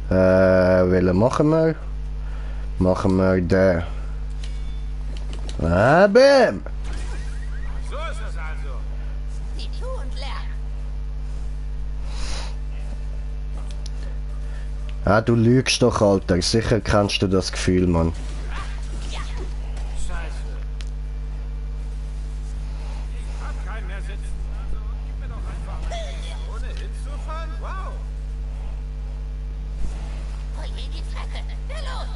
Welchen machen wir? Machen wir den. Ah, bam! So ist es also. Sieh zu und lern. Ah, du lügst doch, Alter. Sicher kennst du das Gefühl, Mann. Scheiße. Ich hab keinen mehr sitzen. Also gib mir doch einfach einen. Ohne hinzufahren? Wow. Voll in die Fresse. Na los.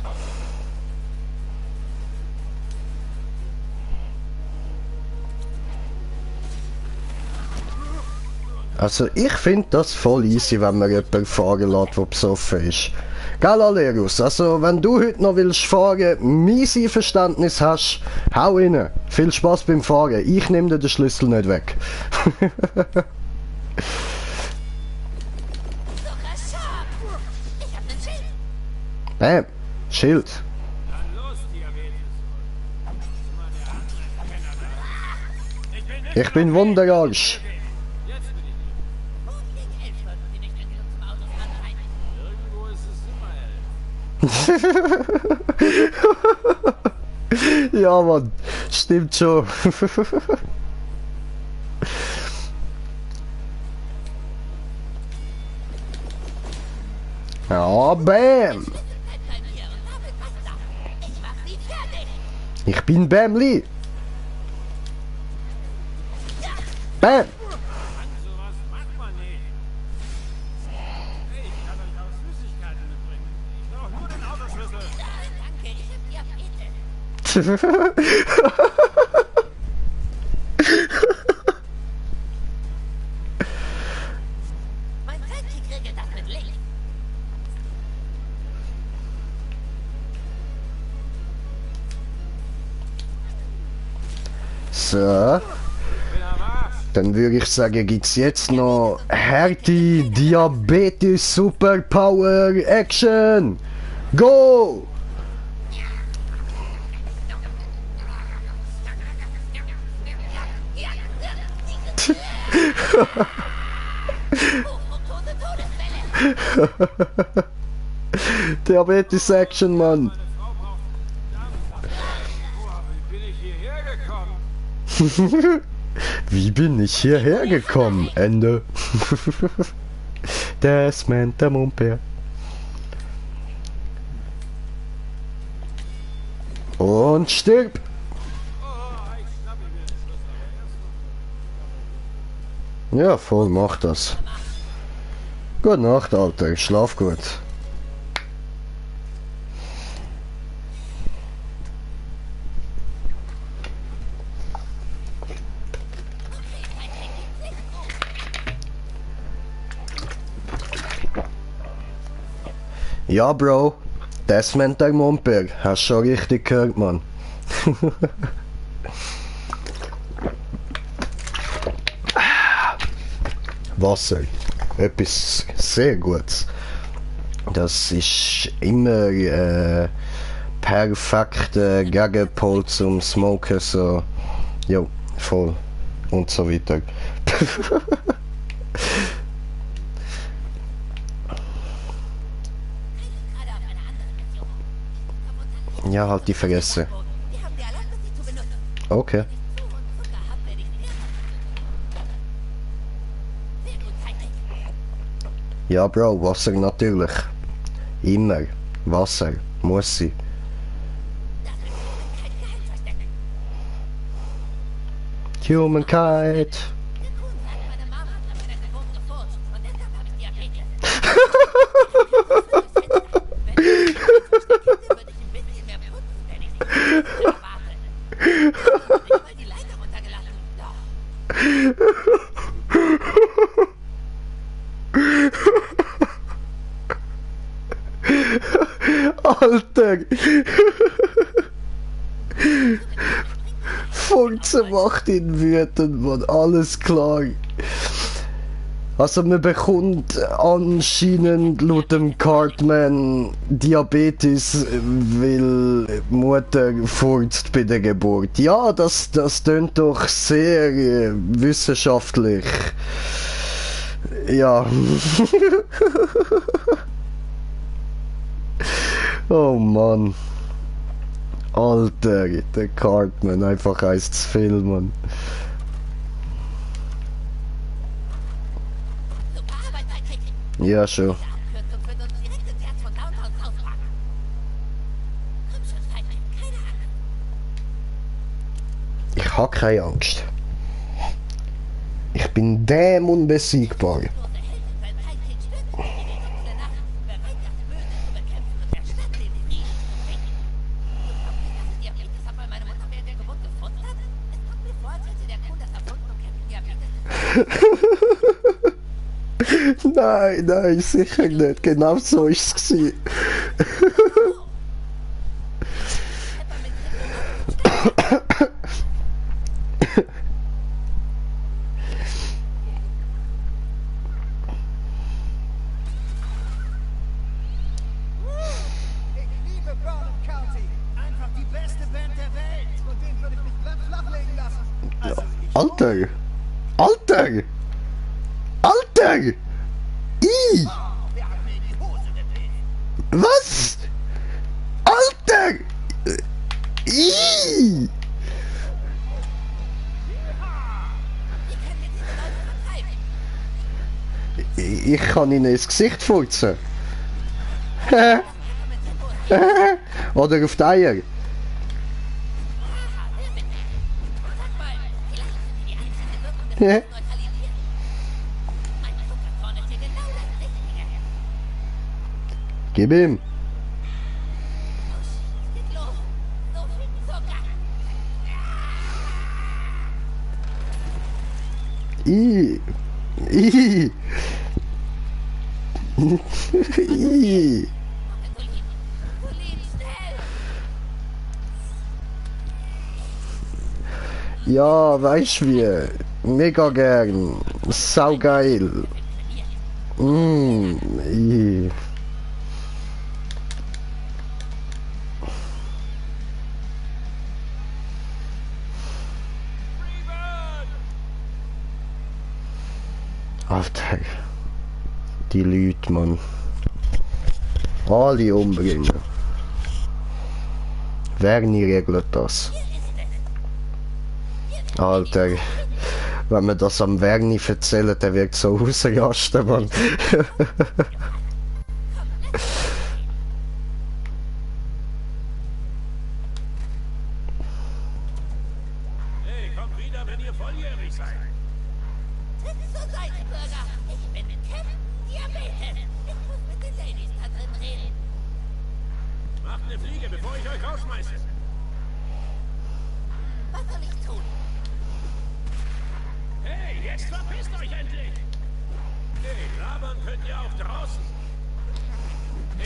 Also, ich finde das voll easy, wenn man jemanden fahren lässt, der besoffen ist. Gell, Alerus? Also, wenn du heute noch willst fahren, mein Einverständnis hast, hau rein. Viel Spaß beim Fahren. Ich nehme dir den Schlüssel nicht weg. Sogar scharf. Ich hab nen Schild. Bam. Schild. Dann los, Diabetes. Immer der andere Penner da. Ich bin nicht Ich bin Wunderarsch. Jetzt bin ich hier. Und gegen 11 sollten Sie nicht an zum Autos ranreiten. Irgendwo ist es immer 11. Ja, Mann. Stimmt schon. Ja, bam. Bleibt bei mir und damit basta. Ich mach Sie fertig. Ich bin Bamli. Bam. Sowas macht man nicht. Hey, ich kann euch auch Süßigkeiten mitbringen. Ich brauche nur den Autoschlüssel. Danke, ich hab Diabetes. Mein Sidekick regelt das mit Licht. So. Dann würde ich sagen, gibt's jetzt noch Härte Diabetes Superpower Action. Go! Diabetes Action, Mann. Wie bin ich hierher gekommen? Wie bin ich hierher gekommen? Ende. Desmond der Mumper. Und stirb! Ja, voll, mach das. Gute Nacht, Alter. Schlaf gut. Ja, Bro. Desmond der Mumper. Hast schon richtig gehört, Mann. Wasser. Etwas sehr Gutes. Das ist immer perfekter Gegenpol zum Smoken, so. Jo, voll. Und so weiter. Ja, halt die Fresse. Wir haben dir erlaubt, sie zu benutzen. Okay. Zucker und Zucker haben wir dich sehr gut, Sidekick. Ja, Bro, Wasser natürlich. Immer. Wasser. Muss sie. Kein Geheimnis verstecken. Humankind. Der Kuhn sagt, meine Mama hat nach meiner Geburt gefurzt und deshalb habe ich Diabetes. Wenn ich würde ich ein bisschen mehr putzen, wenn ich sie erwarte. Nicht mal die Leiter runtergelassen. Doch. Alter! Furze macht ihn wütend, Mann. Alles klar. Also man bekommt anscheinend laut dem Cartman Diabetes, weil Mutter furzt bei der Geburt. Ja, das tönt doch sehr wissenschaftlich. Ja. Oh Mann. Alter, der Cartman, einfach eins zu viel, Mann. Ja, schon. Ich hab keine Angst. Ich bin damn unbesiegbar. Nein, nein, sicher nicht. Genau so ist es gewesen. Alter! Alter! Alter! I! Was? Alter! I! Ich kann Ihnen ins Gesicht furzen. Oder auf die Eier. Gib ihm. I. Ja, weißt du wie? Mega gern. Saugeil. Alter. Die Leute, Mann. Alle umbringen. Werni regelt das. Alter. Wenn man das am Werni erzählt, der wird so rausrasten, Mann. Hey, kommt wieder, wenn ihr volljährig seid. Tritt zur Seite, Bürger. Ich bin Captain Diabetes. Ich muss mit den Ladies da drin reden. Macht eine Fliege, bevor ich euch rausschmeiße. Was soll ich tun? Hey, jetzt verpisst euch endlich! Hey, labern könnt ihr auch draußen.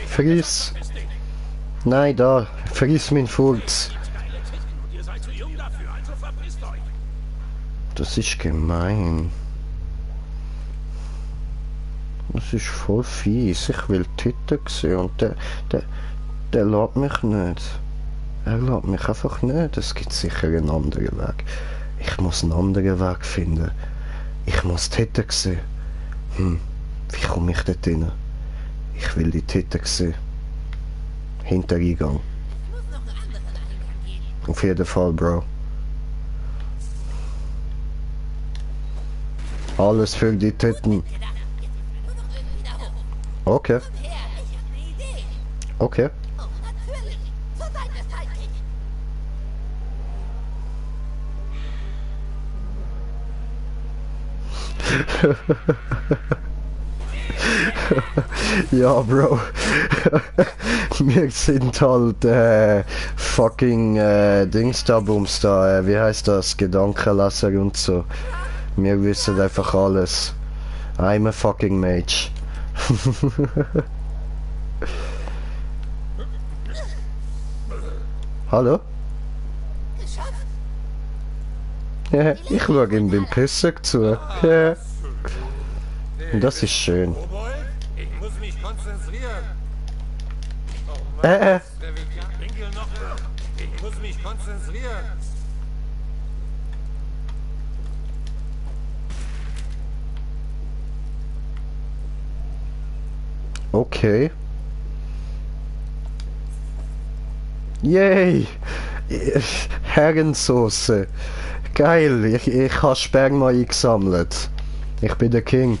Friss. Nein, da. Friss mein Furz. Und ihr seid zu jung dafür, also verpisst euch. Das ist gemein. Das ist voll fies. Ich will Titten sehen und der lässt mich nicht. Er lässt mich einfach nicht. Es gibt sicher einen anderen Weg. Ich muss einen anderen Weg finden. Ich muss Titten sehen. Wie komme ich dort hin? Ich will die Titten sehen. Hintereingang. Auf jeden Fall, Bro. Alles für die Titten. Okay. Okay. Ja, Bro. Wir sind halt fucking Dings da, Bums da, wie heißt das? Gedankenleser und so. Wir wissen einfach alles. I'm a fucking mage. Hallo? Ja, ich schaue ihm beim Pissen zu. Ja. Und das ist schön. Ich muss mich konzentrieren. Oh Äh. Mann, der Winkel noch. Ich muss mich konzentrieren. Okay. Yay! Herrensoße. Geil, ich habe Sperma eingesammelt. Ich bin der King.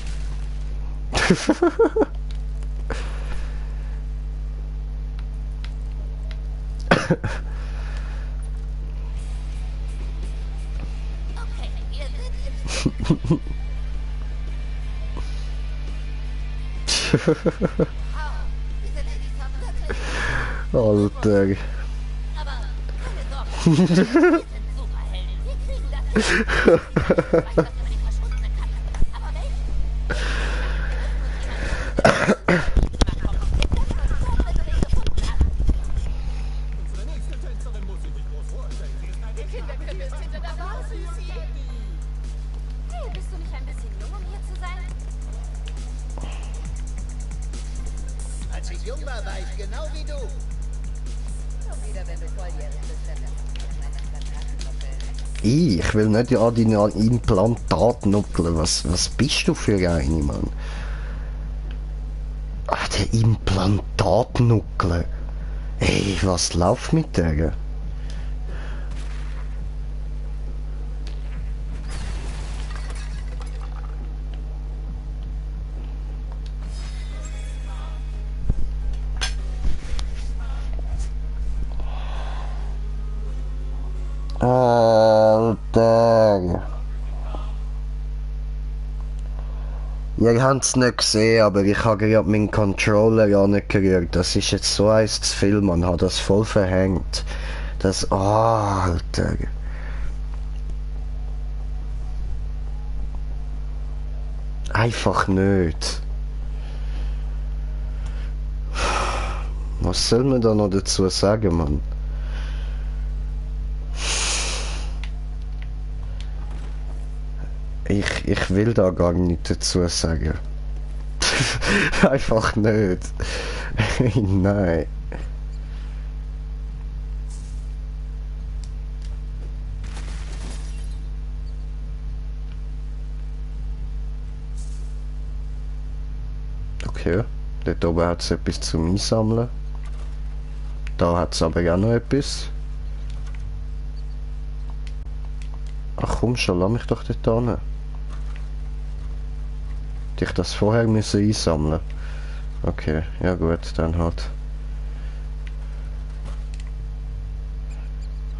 Alter. Hey, bist du nicht ein bisschen jung, um hier zu sein? Als ich jung war ich genau wie du. Schon wieder, wenn du volljährig bist, dann Ich will nicht an deine Implantat nuckeln. Was bist du für eine, Mann? Ach, der Implantatnuckel. Ey, was läuft mit der? Alter. Ihr habt es nicht gesehen, aber ich habe gerade meinen Controller ja nicht gerührt. Das ist jetzt so eins zu viel, man hat das voll verhängt. Das... Oh, Alter. Einfach nicht. Was soll man da noch dazu sagen, Mann? Ich will da gar nichts dazu sagen. Einfach nicht. Nein. Okay, dort oben hat es etwas zum Einsammeln. Da hat es aber auch noch etwas. Ach komm schon, lass mich doch dort hin. Hätte ich das vorher müssen einsammeln. Okay, ja gut, dann halt.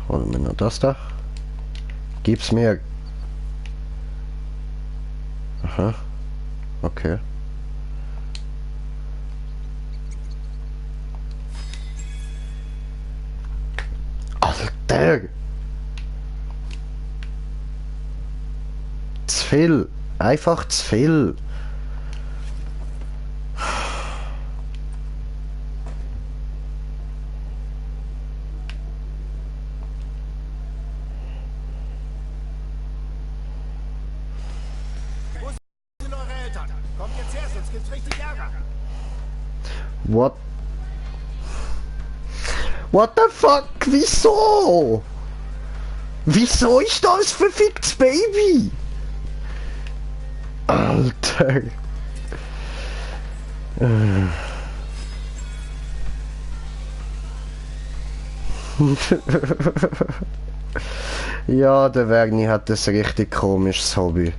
Holen wir noch das da. Gib's mir. Aha. Okay. Alter! Zu viel. Einfach zu viel. Wo sind eure Eltern? Kommt jetzt her, sonst gibt's richtig Ärger. What? What the fuck? Wieso? Wieso ist das verficktes Baby? Alter. Ja, der Werni hat ein richtig komisches Hobby.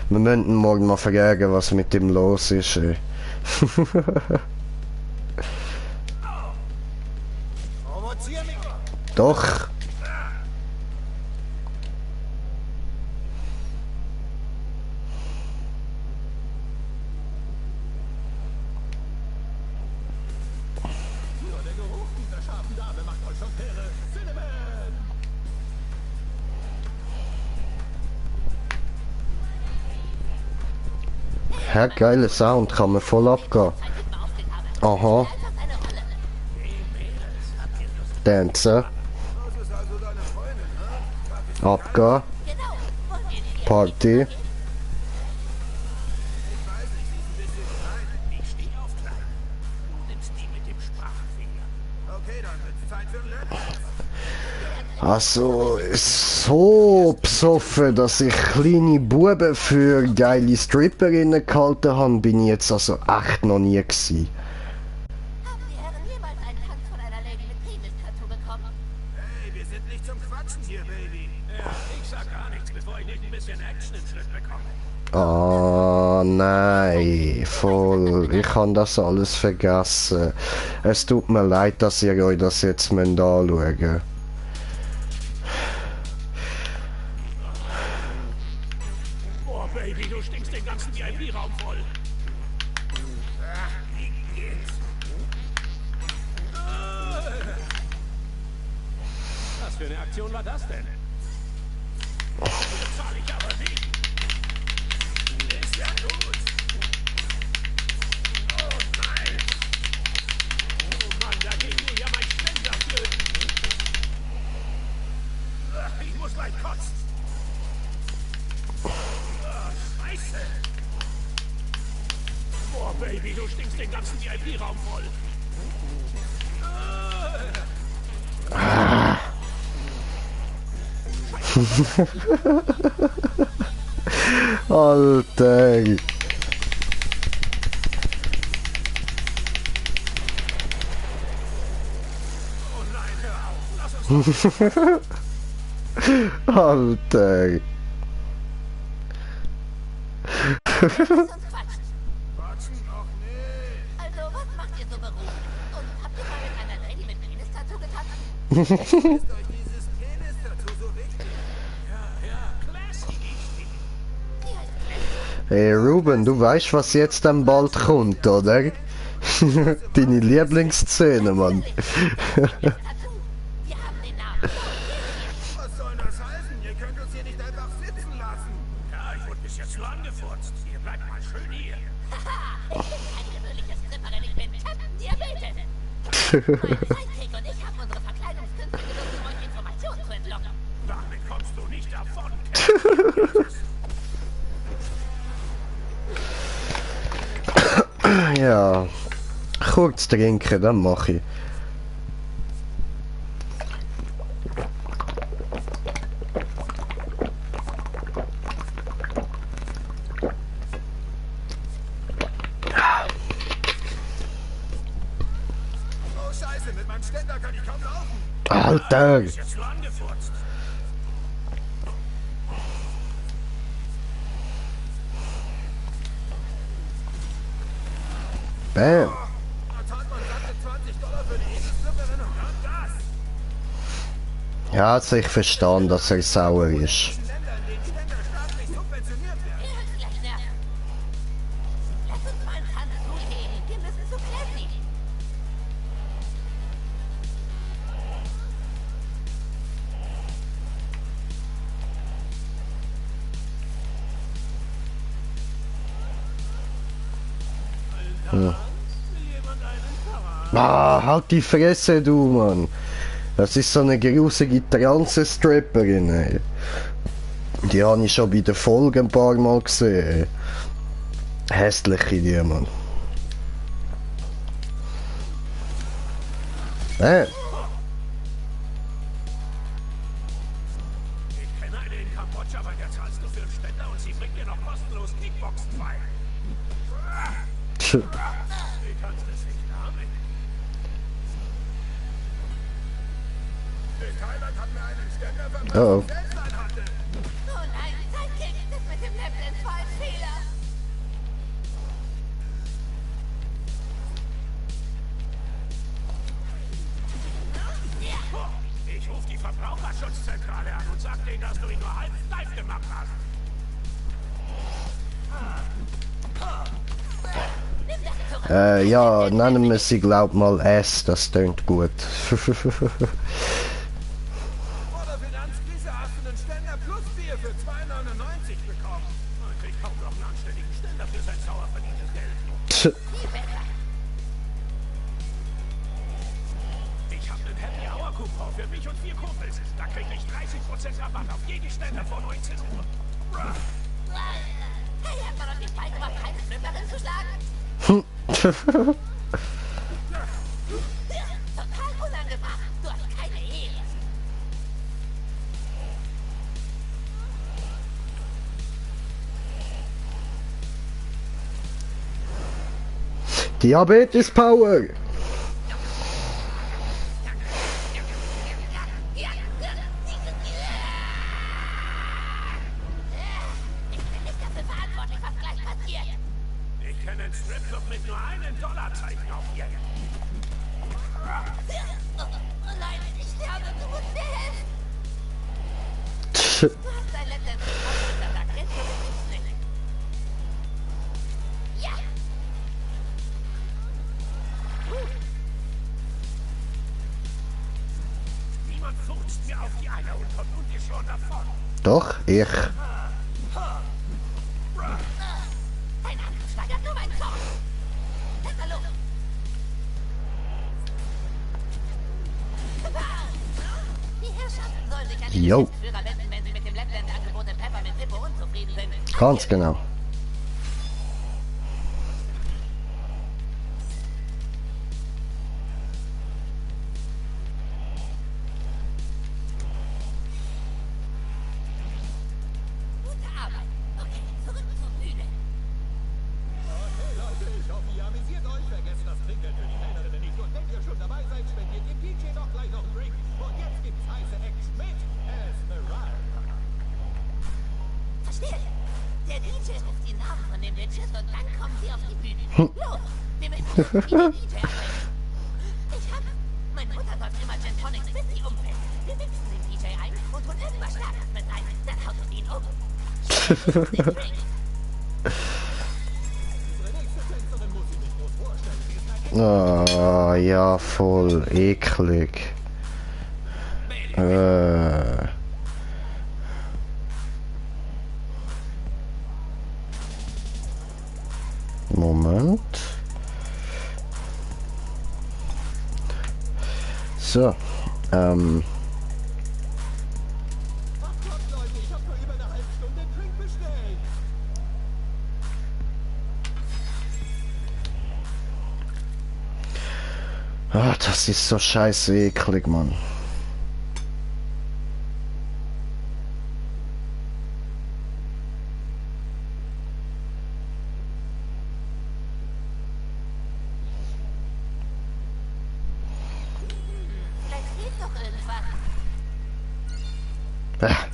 Wir müssen ihn morgen mal fragen, was mit ihm los ist. Ey. Provozier mich! Doch. Nur der Geruch dieser scharfen Dame macht euch schon kirre. Cinnamon! Herr, geiler Sound, kann man voll abgehen. Aha. Dancer. Abgehen. Party. Ich stehe auf klein. Du nimmst die mit dem Sprachfinger. Okay, dann wird's Zeit für ein Level. Also, so besoffen, dass ich kleine Buben für geile Stripperinnen gehalten habe, bin ich jetzt also echt noch nie gewesen. Haben die Herren jemals einen Tanz von einer Lady mit Penis-Tattoo bekommen? Hey, wir sind nicht zum Quatschen hier, Baby. Ja, ich sag gar nichts, bevor ich nicht ein bisschen Action im Schritt bekomme. Oh nein, voll. Ich habe das alles vergessen. Es tut mir leid, dass ihr euch das jetzt anschauen müsst. Boah, Baby, du stinkst den ganzen VIP-Raum voll. Wie geht's? Was für eine Aktion war das denn? Zahl ich aber nicht. Ist ja gut. Oh nein. Oh Mann, da geht mir ja mein Ständer flöten. Ich muss gleich kotzen. Scheiße! Boah, Baby, du stinkst den ganzen VIP-Raum voll. Alter. Oh nein, hör auf. Lass uns Alter. Quatschen auch nicht. Also, was macht ihr so beruflich? Und habt ihr mal mit einer Lady mit Penis-Tattoo getanzt? Ist euch dieses Penis-Tattoo so wichtig? classy. Hey Ruben, du weißt, was jetzt dann bald kommt, oder? Deine Lieblingsszene, Mann. Wir haben den Namen. Was soll das heißen? Ihr könnt uns hier nicht einfach sitzen lassen. Ja, ich wurde bis jetzt nur angefurzt. Ihr bleibt mal schön hier. Ich bin keine gewöhnliche Stripperin, ich bin Captain Diabetes. Mein Sidekick und ich haben unsere Verkleidungskünste genutzt, um euch Informationen zu entlocken. Damit kommst du nicht davon. Ja. Kurz trinken, dann mache ich. Oh Scheiße, mit meinem Ständer kann ich kaum laufen. Alter! Bis jetzt nur angefurzt. Bam! Da zahlt man satte $20 für eine Edelstripperin und dann das. Ja, also ich verstehe, dass er sauer ist. In Ländern, in denen Ständer staatlich subventioniert werden. Ihr hört gleich nerven. Lass uns mal einen Tanz zulegen. Wir müssen zu classy. Ah, halt die Fresse, du, Mann. Das ist so eine grusige Transe-Stripperin, ey. Die habe ich schon bei der Folge ein paar Mal gesehen. Hässliche die, Mann. Ich kenne eine in Kambodscha, bei der zahlst du für einen Ständer und sie bringt dir noch kostenlos Kickboxen bei. Wie kannst du es nicht damit? In Thailand hat mir einen Ständer verpasst, Oh. der selbst einen hatte. Oh nein, Sidekick, das mit dem Lapdance war ein Fehler. Ich rufe die Verbraucherschutzzentrale an und sag denen, dass du ihn nur halb live gemacht hast. Ja, nennen wir sie, glaub mal S, das tönt gut. Vor der Finanzkrise hast du einen Ständer plus Bier für $2,99 bekommen. Man kriegt kaum noch einen anständigen Ständer für sein sauer verdientes Geld. Ich habe einen Happy Hour Coupon. Nur für mich und 4 Kumpels. Da krieg ich 30% Rabatt auf jeden Ständer vor 19 Uhr. Hey, hat man doch nicht beigebracht, keine Schnüfflerin zu schlagen? Total unangebracht. Du hast keine Ehre. Diabetes Power! Ich kenne einen Stripclub mit nur einem Dollarzeichen auf ihr. Oh nein, ich sterbe. Du musst mir helfen. Du hast dein letztes Aufgesattag. Jetzt überlebst du nicht. Ja. Niemand furzt mir auf die Eier und kommt ungeschoren davon. Doch, ich. Dein Angriff steigert nur meinen Zorn. Hallo. Die Herrschaften sollen sich an den Jo. Geschäftsführer wenden, wenn sie mit dem Lapland-Angebot in Peppermint Hippo unzufrieden sind. Ganz genau. Gute Arbeit. Okay, zurück zur Bühne. Okay, Leute, ich hoffe, ihr amüsiert euch. Vergesst das Trinkgeld für die Kellnerinnen nicht. Und wenn ihr schon dabei seid, spendiert dem DJ doch gleich noch einen Drink. Und jetzt gibt's heiße Action mit Esmeralda. Verstehe. Der DJ ruft die Namen von den Bitches und dann kommen sie auf die Bühne. Los, wir müssen wissen, wie der DJ abfällt. Ich hab... Meine Mutter läuft immer Gin Tonics, bis sie umfällt. Wir mixen den DJ ein und tun irgendwas Starkes mit rein. Dann haut es ihn um. Unsere nächste Tänzerin muss ich nicht groß vorstellen. Sie ist ein Ah, ja, voll eklig. Moment. So, Kommt, Leute, ich hab vor über einer halben Stunde einen Drink bestellt. das ist so scheiße eklig, Mann. Vielleicht geht doch irgendwas. Ah.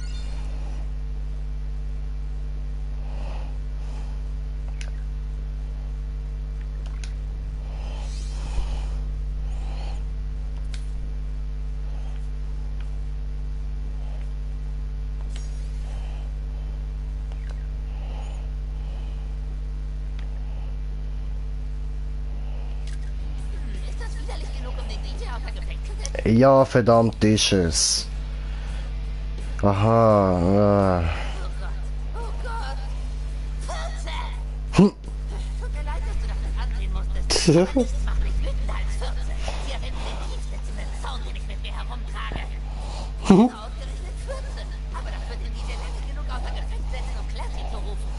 Ist das widerlich genug, um den DJ außer Gefecht zu setzen? Ja, verdammt ist es. Aha. Oh Gott. 14! Hm. Tut mir leid, dass du das mit ansehen musstest. Aber nichts macht mich wütender als 14. Sie erwähnen den tiefsitzenden Sound, den ich mit mir herumtrage. Ausgerechnet 14. Aber das wird den DJ nicht genug außer Gefecht setzen, um Classy zu rufen.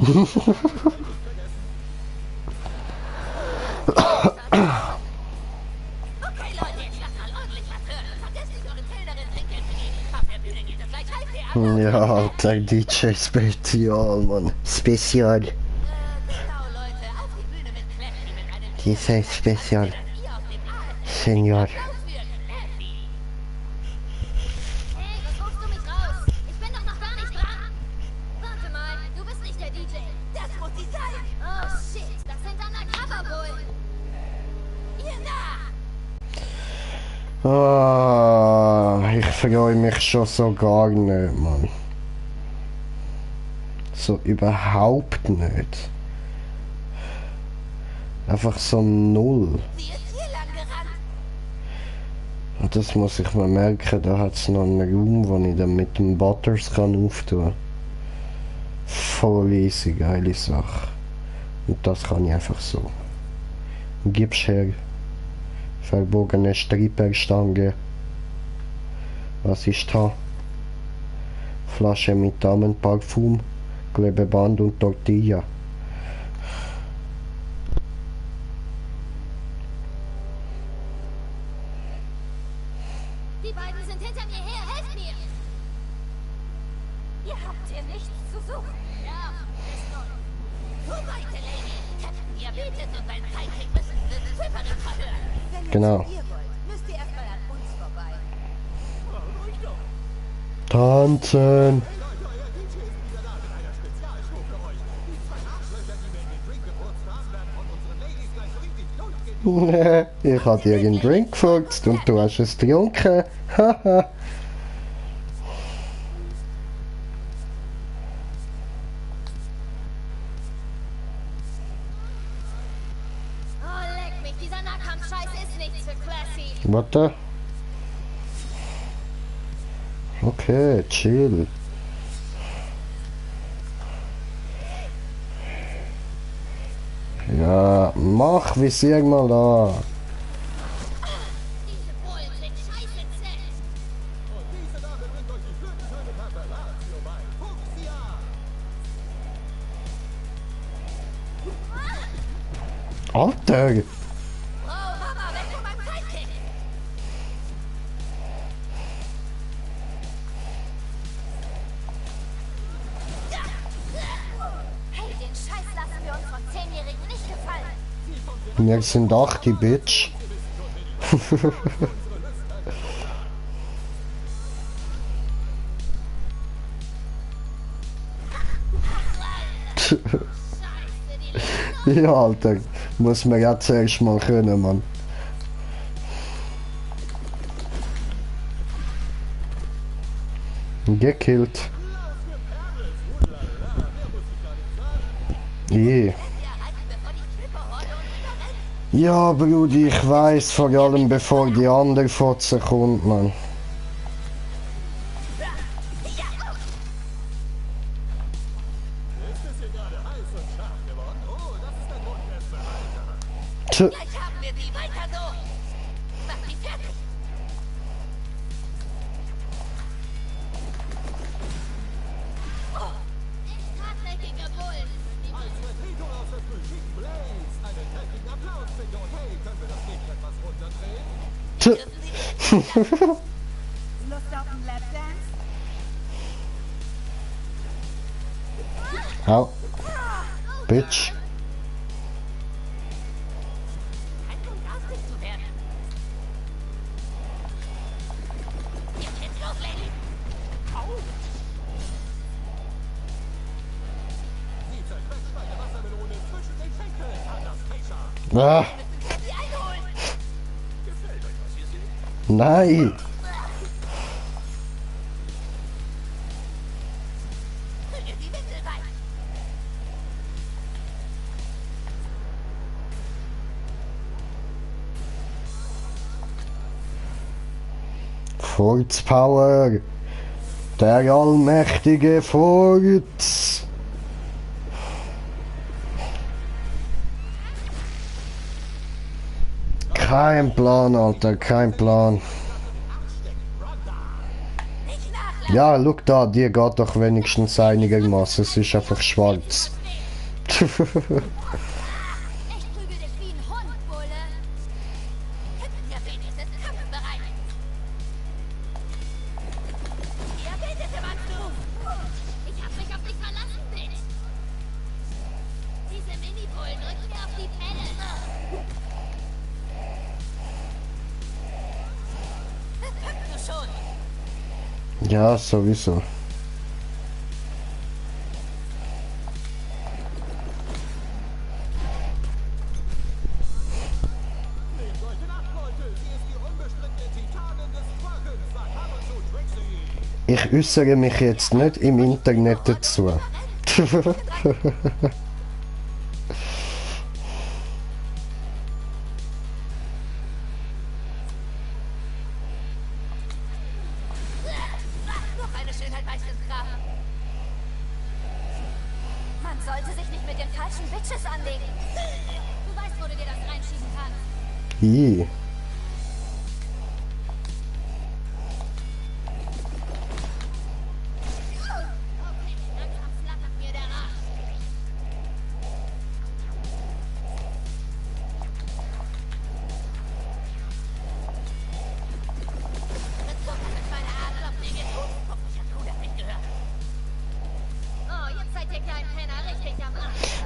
Okay, Leute, jetzt lasst mal ordentlich was hören. Vergesst nicht, euren Kellnerin Trinkgeld zu geben. Auf der Bühne gibt es gleich Halbtheater. Ja, dein DJ Spezial, Mann. Spezial. Genau, Leute, auf die Bühne mit Classy, mit einem DJ Spezial. ihr aus dem AfD Senior. rauswirken. Classy. Hey, was rufst du mich raus? Ich bin doch noch gar nicht dran. Warte mal, du bist nicht der DJ. Das muss sie sein. Oh shit, das sind Undercover wohl. Ihr da. Ich freue mich schon so gar nicht, Mann. So überhaupt nicht. Einfach so null. Sie ist hier lang gerannt. Und das muss ich mir merken, da hat es noch einen Raum, wo ich dann mit dem Butters kann auftun. Voll easy, geile Sache. Und das kann ich einfach so. Gib's her. Verbogene Stripperstange. Was ist da? Flasche mit Damenparfum, Klebeband und Tortilla. Die beiden sind hinter mir her. Helft mir! Ihr habt hier nichts zu suchen. Ja, ist gut. So weiter, Lady. Captain Diabetes und sein Sidekick müssen diese Stripperin verhören. Wenn ihr Genau. zu ihr wollt, müsst ihr erstmal an uns vorbei. Ruhig doch. Tanzen! Hey Leute, euer DJ ist wieder da mit einer Spezialshow für euch. Die zwei Arschlöcher, die mir in den Drink geputzt haben, werden von unseren Ladies gleich so richtig durchgehen. Ich hab dir einen Drink gefurzt und du hast es getrunken. Haha. Oh, leck mich. Dieser Nahkampf-Scheiß ist nichts für Classy. Warte. Okay, chill. Ja, mach Visier mal da. Diese Bullen sind scheiße zäh. Und diese Dame bringt euch die Flötentöne per Fellatio bei. Fuchsia! Alter! Oh, Mama, weg von meinem Sidekick. Hey, den Scheiß lassen wir uns von 10-Jährigen nicht gefallen. Wir sind 8, die Bitch. Ja, Alter. Muss man ja zuerst mal können, Mann. Gekillt. Je. Ja, Brudi, ich weiß, vor allem bevor die andere Fotze kommt, Mann. Ist es hier gerade heiß und scharf geworden? Oh, das ist der Grundfeste, Alter. Tch. Gleich haben wir die. Weiter so. Mach die fertig. Hartnäckige Bullen. Als Vertretung aus der Früh schickt Blaze einen kräftigen Applaus bitte. Und hey, können wir das Licht etwas runterdrehen? Tch. Lust auf einen Lapdance? Au. Bitch. Kein Grund, garstig zu werden. Jetzt geht's los, Lady. Au. Sie zerquetscht eine Wassermelone zwischen den Schenkeln an das Fächer. Ah, Die einholen. Gefällt euch, was ihr seht? nein. Prügelt die Windel weit. Furzpower. Der allmächtige Furz. Kein Plan, Alter, kein Plan. Nicht nachlassen. Ja, look da, dir geht doch wenigstens einigermaßen. Es ist einfach schwarz. Ich prügel dich wie ein Hund, Bulle. Captain Diabetes ist kampfbereit. Diabetes im Anflug. Ich hab mich auf dich verlassen, Bitch. Diese Mini-Bullen drücken mir auf die Pelle. Du schon. Ja, sowieso. Nehmt euch in Acht, Leute. Sie ist die unbestrittene Titanin des Twerkens. Sagt Hallo zu Trixie. Ich äußere mich jetzt nicht im Internet dazu. Los, Patches anlegen. Du weißt, wo du dir das reinschieben kannst. Ih.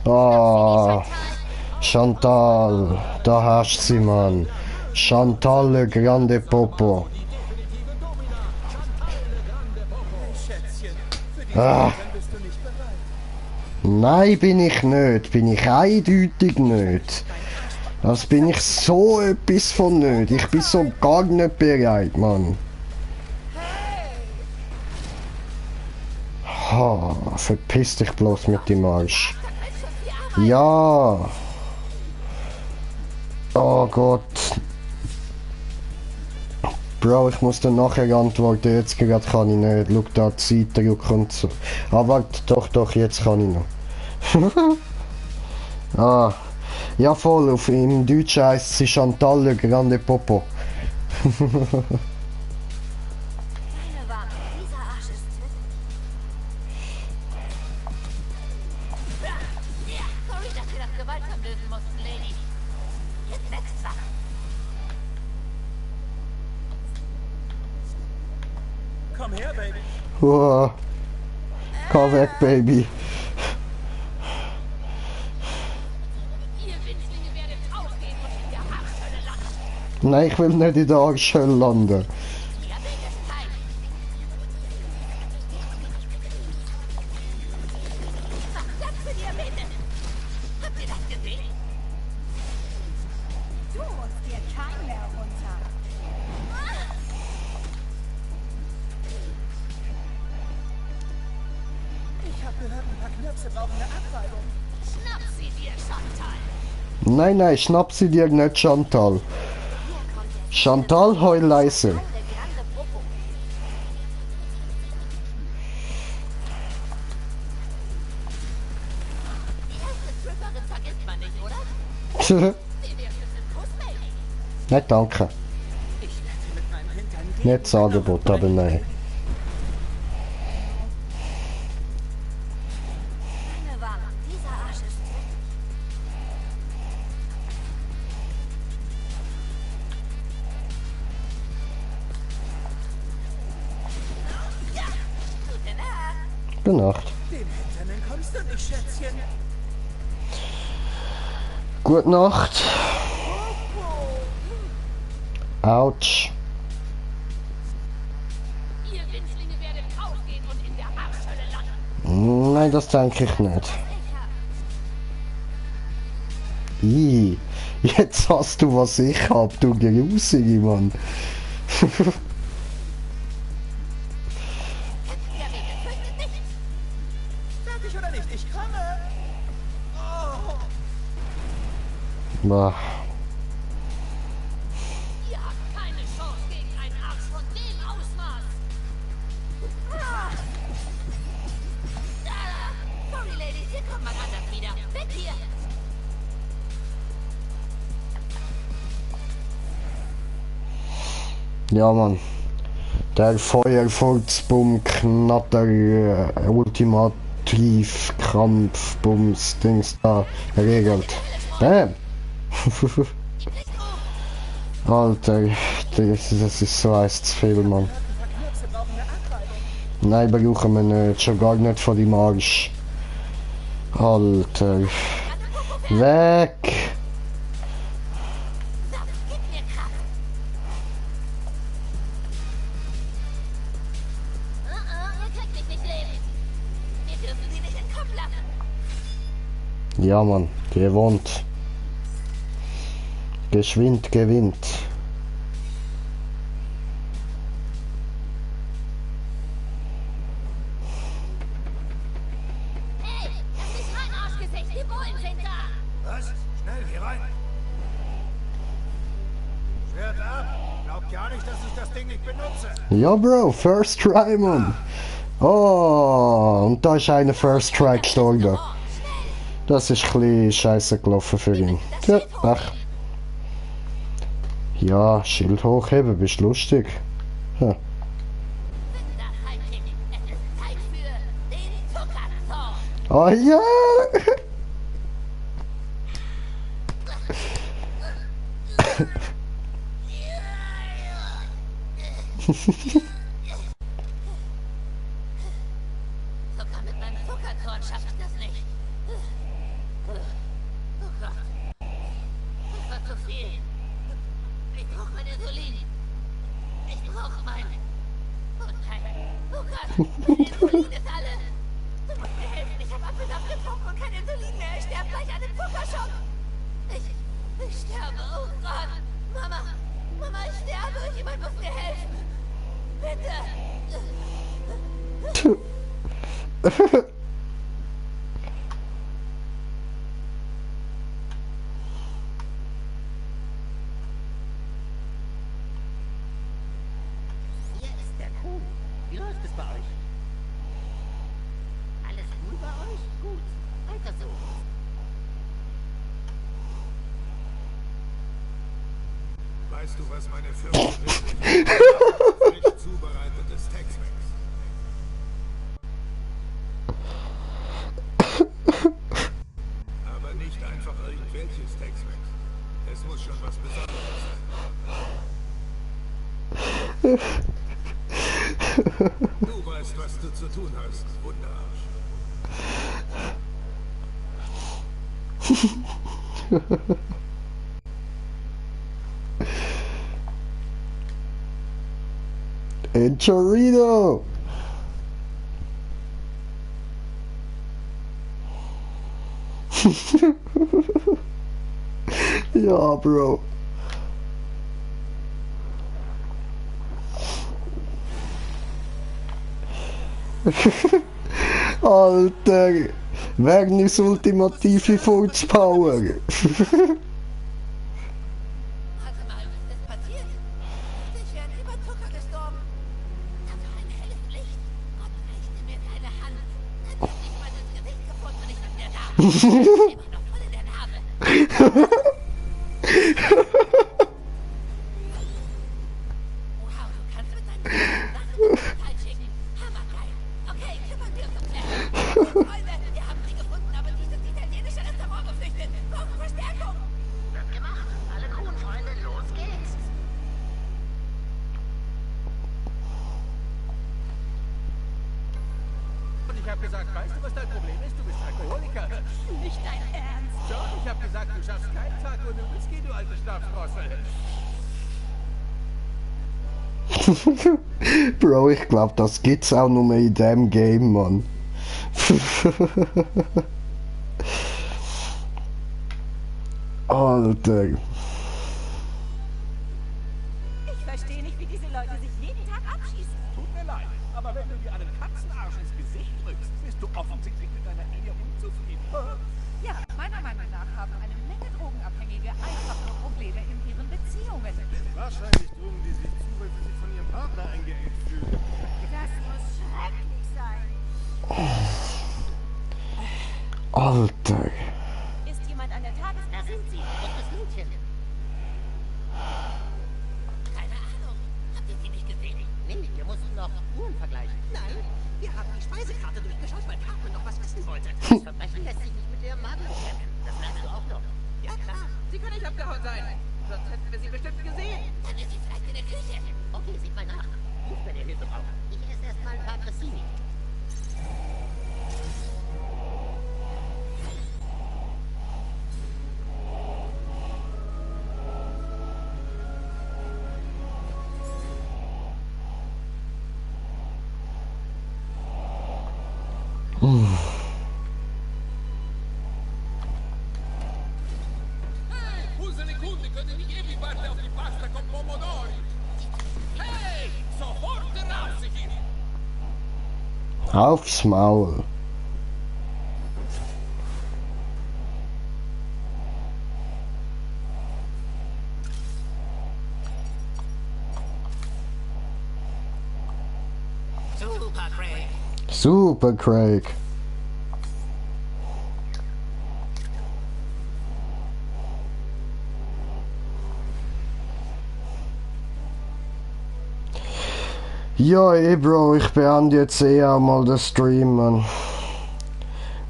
Oh, Chantal, da hast sie, Mann. Chantal le Grande Popo. Ah. Nein, bin ich nicht. Bin ich eindeutig nicht. Das bin ich so etwas von nicht. Ich bin so gar nicht bereit, Mann. Oh, verpiss dich bloß mit dem Arsch. Ja. Oh Gott. Bro, ich muss dann nachher antworten. Jetzt gerade kann ich nicht. Schau da, die Zeit drücken und so. Aber doch, jetzt kann ich noch. Ah. Ja, voll. Im Deutschen heisst sie Chantal le Grande Popo. Komm her, Baby. Wow. Komm weg, Baby. Nein, ich will nicht in der Arschhölle landen. Nein, schnapp sie dir nicht, Chantal. Chantal, heul leise. Nein, danke. Nicht das Angebot, aber nein. Gute Nacht. Dem Hinternen kommst du nicht, Schätzchen. Gute Nacht. Autsch. Ihr Winzlinge werdet aufgehen und in der Arschhölle landen. Nein, das denke ich nicht. Ih, jetzt hast du, was ich hab, du Grusige, Mann. Fertig oder nicht? Ich komme. Oh. Bah. Ihr habt keine Chance gegen einen Arsch von dem Ausmaß. Sorry, Ladies, hier kommt man anders wieder. Weg hier! Ja, Mann. Der Feuervolksbumm Knatter Ultimativ Kampfbums Dings da regelt. Bam! Alter, das ist so eins zu viel, Mann. Nein, brauchen wir nicht, schon gar nicht von dem Arsch. Alter. Weg! Ja, Mann, gewohnt. Geschwind gewinnt. Hey, das ist mein Arschgesicht, die Bullen sind da! Was? Schnell, hier rein. Schwert ab. Glaubt ja nicht, dass ich das Ding nicht benutze. Ja, Bro, First Try, Mann. Oh, und da ist eine First Try gestorben. Das ist ein bisschen scheiße gelaufen für ihn. Ja, ach. Ja, Schild hochheben, bist lustig. Ja. Oh ja! Sogar mit meinem Zuckerkorn schaffe ich das nicht. Oh Gott. Das war zu viel. Ich brauche mein Insulin. Ich brauche mein... Oh nein. Oh Gott. Mein Insulin ist alle. Du musst mir helfen. Ich habe Apfelsaft getrunken und kein Insulin mehr. Ich sterbe gleich an dem Zuckerschock. Ich sterbe. Oh Gott. Mama. Mama, ich sterbe. Jemand muss mir helfen. Bitte. Hier ist der Kuh. Wie läuft es bei euch? Alles cool bei euch? Gut. Weiter so. Weißt du, was meine Firma will? Frisch zubereitetes Tex-Mex. Aber nicht einfach irgendwelches Tex-Mex. Es muss schon was Besonderes sein. Du weißt, was du zu tun hast, Wunderarsch. El chorrito! Ja, Bro. Alter, Wagnis ultimative Furzpower. Warte mal, was ist passiert? Ich wäre an Überzucker gestorben. Das war ein helles Licht. Gott reichte mir seine Hand. Dann ist nicht mal ins Gesicht gefunden und ich bin wieder da. Immer noch voll in der Nase. Wow, du kannst mit deinen Sachen Zeit schicken. Hammergeil. Okay, kümmern wir uns um Claire. Freunde, wir haben sie gefunden, aber sie ist ins italienische Restaurant geflüchtet. Brauchen Verstärkung. Wird gemacht. Alle Kuhnfreunde, los geht's. Und ich habe gesagt, weißt du, was dein Problem ist? Du bist Alkoholiker. Nicht dein Ernst. Doch, ich habe gesagt, du schaffst keinen Tag ohne Whisky, du alte Schlafdrossel. Bro, ich glaube, das gibt's auch nur in dem Game, Mann. Alter. Ich verstehe nicht, wie diese Leute sich jeden Tag abschießen. Tut mir leid, aber wenn du dir einen Katzenarsch ins Gesicht drückst, bist du offensichtlich mit deiner Ehe unzufrieden. Ja, meiner Meinung nach haben eine Menge Drogenabhängige einfach nur Probleme in ihren Beziehungen. Wahrscheinlich Drogen, die sich zu, weil sie sich von ihrem Partner eingeengt fühlen. Das muss schrecklich sein. Alter. Ist jemand an der Tagesordnung? Da sind sie. Und das Mädchen. Keine Ahnung. Habt ihr sie nicht gesehen? Nee, wir mussten noch Uhren vergleichen. Nein, wir haben die Speisekarte durchgeschaut, weil Carmen noch was essen wollte. Das Verbrechen lässt sich nicht mit ihrem Magen bekämpfen. Das lernst du auch noch. Ja, klar. Sie können nicht abgehauen sein. Sonst hätten wir sie bestimmt gesehen. Dann ist sie vielleicht in der Küche. Okay, sieht mal nach. Ruf, wenn ihr Hilfe braucht. Ich esse erst mal ein paar Cressini. Hey, Puselikundi, können nicht ewig warten auf die Pasta con Pomodori. Hey, sofort raus hier. Aufs Maul. Super, Craig. Super, Craig. Ja, Bro, ich beende jetzt auch mal den Stream, Mann.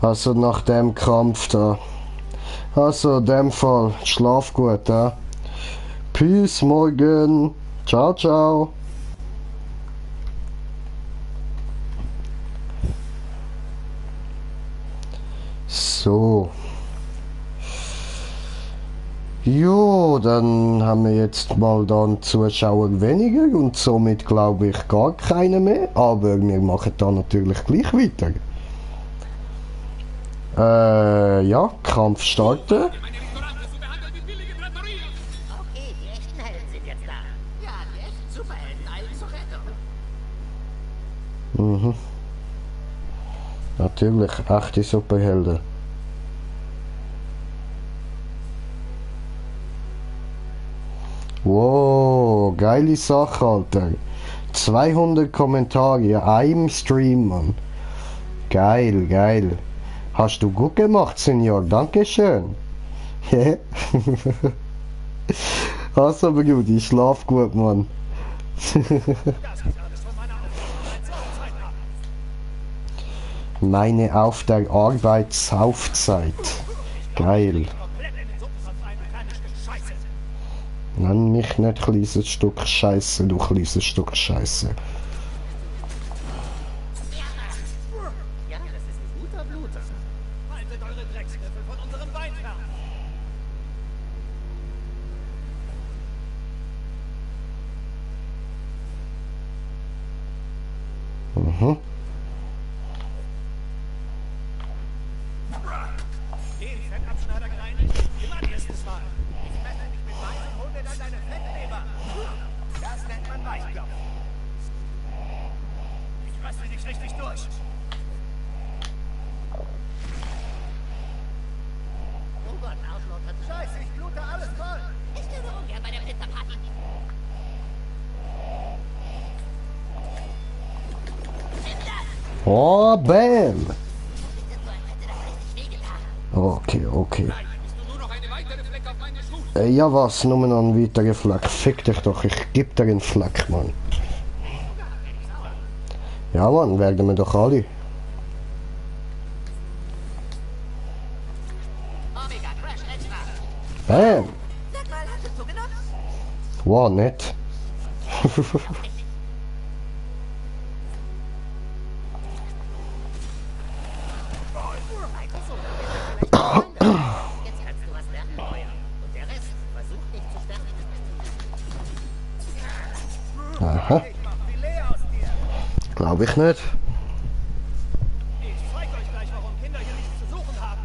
Also nach dem Kampf da. Also in dem Fall, schlaf gut, ja. Peace, morgen. Ciao, ciao. So. Jo, dann haben wir jetzt mal dann Zuschauer weniger und somit glaube ich gar keine mehr. Aber wir machen da natürlich gleich weiter. Ja, Kampf starten. Okay, die echten Helden sind jetzt da. Ja, die echten Superhelden eilen zur Rettung. Mhm. Natürlich, echte Superhelden. Wow, geile Sache, Alter. 200 Kommentare in einem Stream, Mann. Geil, geil. Hast du gut gemacht, Senior. Dankeschön. Also, Brudi, schlaf gut, Mann. Meine auf der Arbeitsaufzeit. Geil. Nenn mich nicht kleines Stück Scheiße, du kleines Stück Scheiße. Ja, das ist ein guter Bluter. Haltet eure Drecksgriffel von unserem Wein fern. Mhm. Den Fettabschneider gereinigt? Immer erstes Mal. Ich messe dich mit Wein und hol dir dann deine Fettleber. Das nennt man Weichklopf. Ich röste dich richtig durch. Oh Gott, Outlaw hat Scheiße, ich blute alles voll. Ich würde ungern bei der Winterparty. Oh, bam! Okay, okay. Ja was, nur noch ein weiterer Fleck. Fick dich doch, ich geb dir einen Fleck, Mann. Ja, Mann, werden wir doch alle. Bam! Sag mal, hast du zugenommen? Wow, nett. Jetzt kannst du was lernen, Feuer. Und der Rest versucht nicht zu sterben. Aha. Glaube ich nicht. Ich zeig euch gleich, warum Kinder hier nichts zu suchen haben.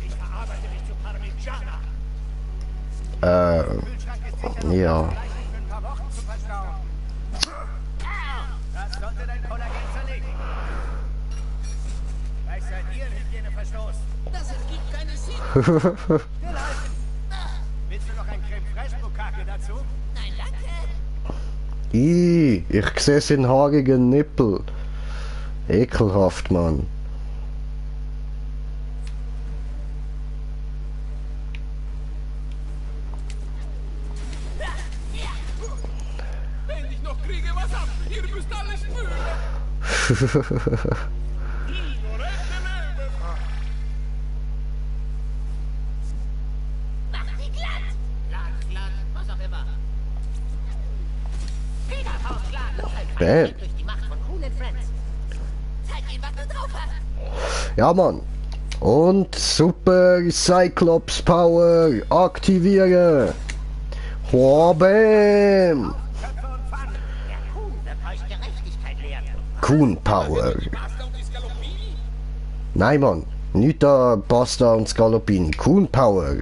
Ich verarbeite dich zu Parmigiana. Ja. Das sollte dein Kollagen zerlegen. Gleich seid ihr ein Hygieneverstoß. Das ergibt keine Sinn. Stillhalten! Willst du noch ein Creme Fraiche Bukake dazu? Nein, danke. Ich sehe seinen haarigen Nippel. Ekelhaft, Mann. Wenn ich noch kriege, was ab? Ihr müsst alles spüren. Mach sie glatt! Glatt, was auch immer. Federfaust glatt! Bam. Durch die Macht von coolen Friends. Zeig ihm, was du drauf hast. Ja, Mann. Und Super Cyclops Power aktivieren. Oh, bam. Der Kuhn wird euch Gerechtigkeit lehren. Kuhn Power. Nein, Mann. Nicht da Pasta und Scalopini. Kuhn Power.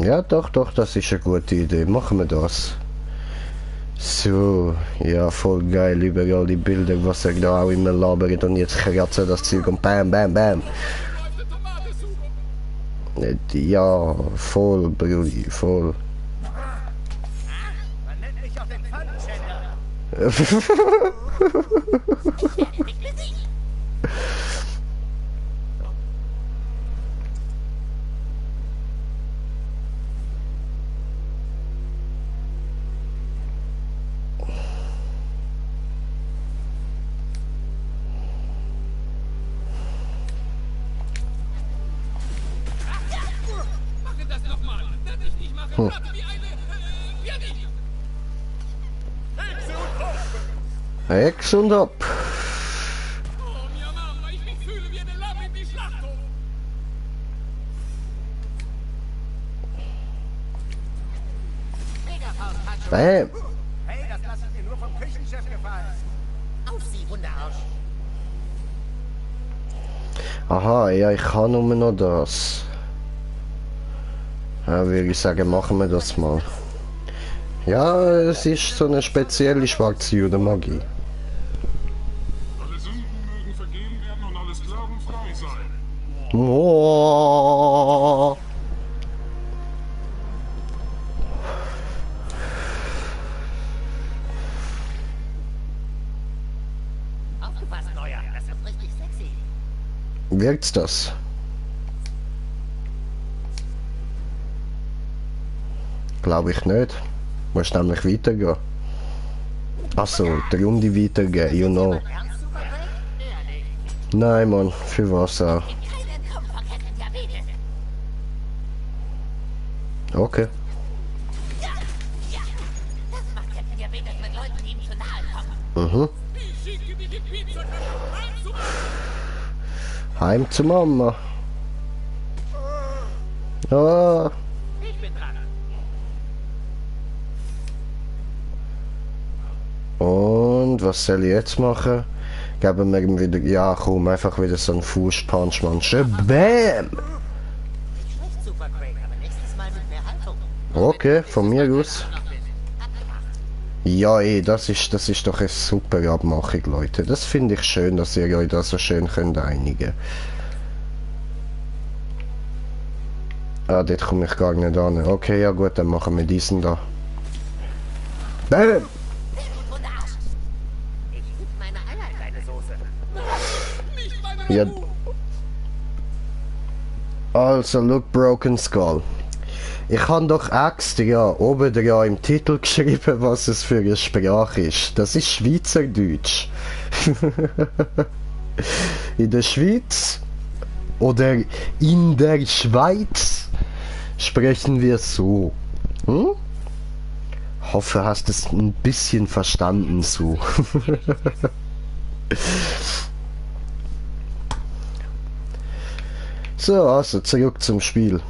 Ja, doch, das ist eine gute Idee. Machen wir das. So, ja, voll geil. Überall die Bilder, was er da auch immer labert und jetzt kratzt er das Zeug und bam, bam, bam. Ja, voll, Brudi, voll. Man nennt mich auch den Pfannenschänder. Platte wie eine Pianine. Hex und ab. Oh, mia Mama, ich mich fühle wie eine Lamm in die Schlachthof. Bam. Hey, das lasse ich mir nur vom Küchenchef gefallen. Auf Sie, Hundearsch. Aha, ja, ich kann nur noch das. Ja, würde ich sagen, machen wir das mal. Ja, es ist so eine spezielle schwarze Judenmagie. Alle Sünden mögen vergeben werden und alle Sklaven frei sein. Oh. Aufgepasst, Neuer. Das wird richtig sexy. Wirkt's das? Glaube ich nicht. Muss nämlich weitergehen. Achso, der Runde weitergehen, you know. Ernst, Supercraig? Ja, nicht. Nein, Mann, für was auch? Keinen Kampf vergessen, Diabetes. Okay. Ja, ja. Das macht Captain Diabetes mit Leuten, die ihm zu nahe kommen. Mhm. Ich schicke dir die Pizza. Heim zu Mama. Ah. Ich bin dran. Und was soll ich jetzt machen? Geben wir ihm wieder. Ja, komm, einfach wieder so ein Fußpunch, Mann. Bam! Nicht schlecht, Supercraig, aber nächstes Mal mit mehr Haltung. Okay, von mir aus. Abgemacht. Ja, das ist doch eine super Abmachung, Leute. Das finde ich schön, dass ihr euch da so schön könnt einigen. Ah, dort komme ich gar nicht an. Okay, ja gut, dann machen wir diesen da. Bam! Sehr gut, Hundearsch. Ich lieb meine Eier in deine Soße. Nicht meine Ja. Also, look, Broken Skull. Ich habe doch extra oben dran im Titel geschrieben, was es für eine Sprache ist. Das ist Schweizerdeutsch. In der Schweiz oder in der Schweiz sprechen wir so. Hm? Hoffe, hast es ein bisschen verstanden so. So, also zurück zum Spiel.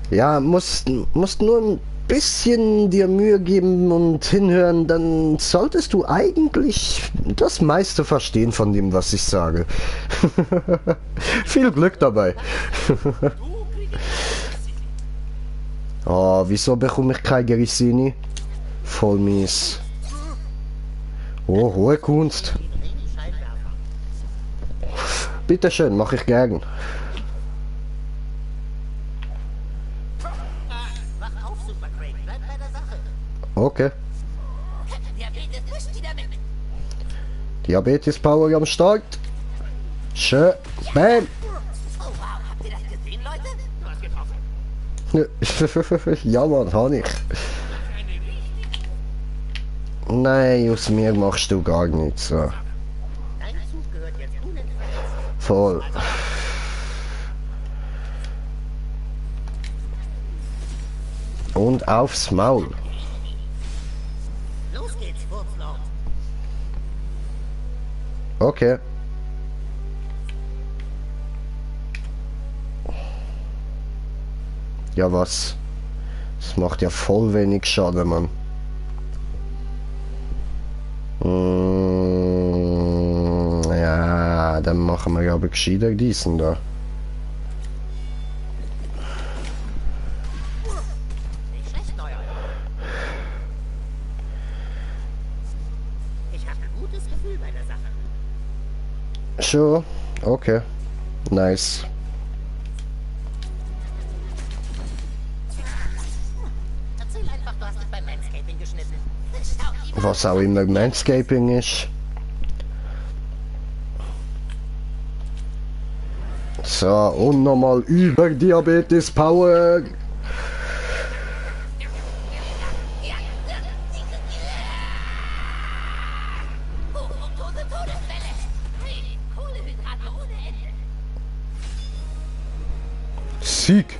Ja, musst nur ein bisschen dir Mühe geben und hinhören, dann solltest du eigentlich das meiste verstehen von dem, was ich sage. Viel Glück dabei. Oh, wieso bekomme ich kein Grissini? Voll mies. Oh, hohe Kunst. Bitteschön, mache ich gern. Wach auf, Supercraig. Bleib bei der Sache. Okay. Captain Diabetes mischt wieder mit. Diabetes Power am Start. Schön. Bam. Oh, wow. Habt ihr das gesehen, Leute? Du hast getroffen. Ja, Mann, habe ich. Nein, aus mir machst du gar nichts. So. Dein Zug gehört jetzt unentwegt. Voll. Und aufs Maul. Los geht's, Furzlord. Okay. Ja, was? Das macht ja voll wenig Schaden, Mann. Ja, dann machen wir aber gescheiter diesen da. Nicht schlecht, Neuer. Ich habe ein gutes Gefühl bei der Sache. Sure. Okay. Nice. Erzähl einfach, du hast dich beim Manscaping geschnitten. Schau, die Was auch immer Manscaping ist. So, und nochmal über Diabetes Power. Hochdose Todeswelle. Hey, Kohlenhydrate ohne Sieg.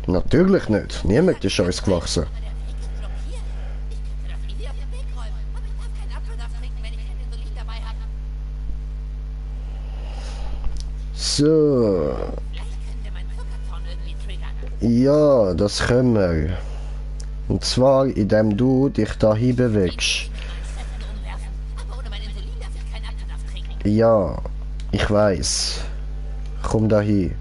Natürlich nicht. Niemand ist uns gewachsen. So. Ja, das können wir. Und zwar, indem du dich dahin bewegst. Ja, ich weiß. Komm dahin.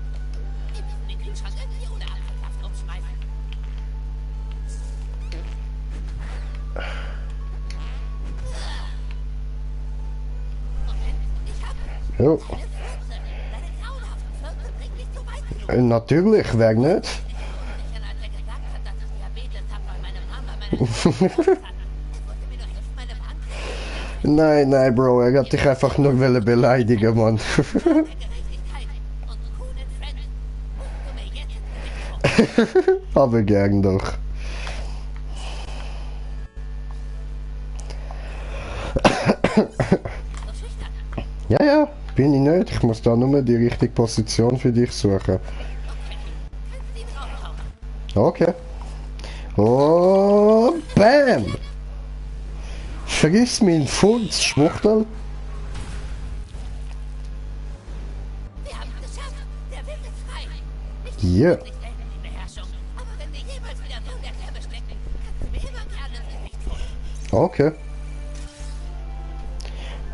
Jo. Natürlich, wer nicht? Nein, nein, Bro, er hat dich einfach nur beleidigen, Mann. Aber gern doch. Ja, ja, bin ich nicht. Ich muss da nur die richtige Position für dich suchen. Okay. Oh, bam! Vergiss meinen Furz, Schwuchtel. Ja. Okay.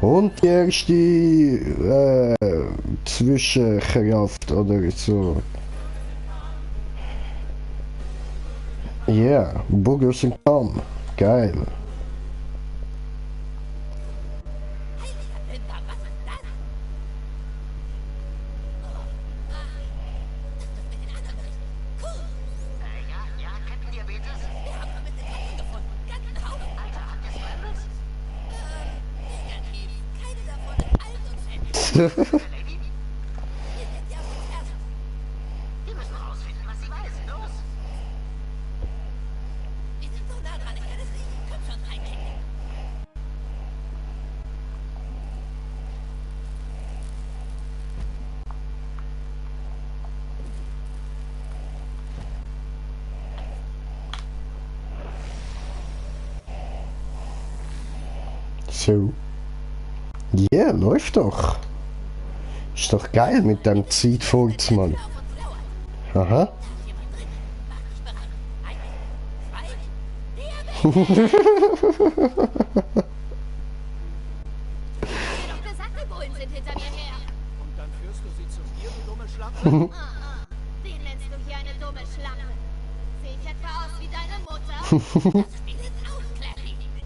Und die erste Zwischenkraft oder so. Ja, yeah, Boogers and Calm. Geil. So. Ja, yeah, läuft doch. Ist doch geil mit dem Zeitfurz, Mann. Aha. Den nennst du hier eine dumme Schlampe. Sehe ich etwa aus wie deine Mutter? Die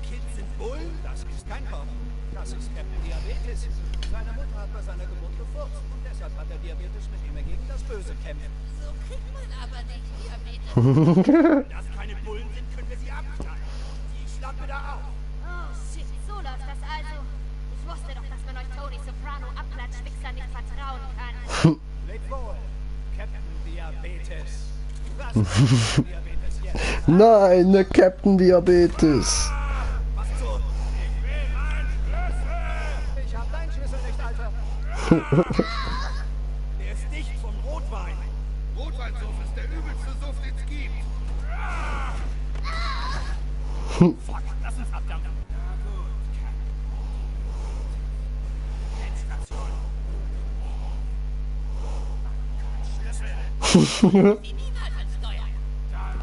Kids sind Bullen? Das ist kein Kopf. Das ist Captain Diabetes. Seine Mutter hat bei seiner Geburt gefurzt und deshalb hat er Diabetes, mit dem er gegen das Böse kämpft. So kriegt man aber nicht Diabetes. Wenn das keine Bullen sind, können wir sie abschneiden. Die Schlampe da auch. Oh shit, so läuft das also. Ich wusste doch, dass man euch Tony Soprano Abklatschwichser nicht vertrauen kann. Lebt wohl, Captain Diabetes. Was ist Diabetes jetzt? Nein, ne Captain Diabetes. Was so? Ich will meinen Schlüssel! Ich hab deinen Schlüssel nicht, Alter. Der ist dicht vom Rotwein. Rotweinsuff ist der übelste Suff, den es gibt. Fuck, lass uns abdampfen. Ja gut, Endstation. Schlüssel. Die niemals ansteuern. Dann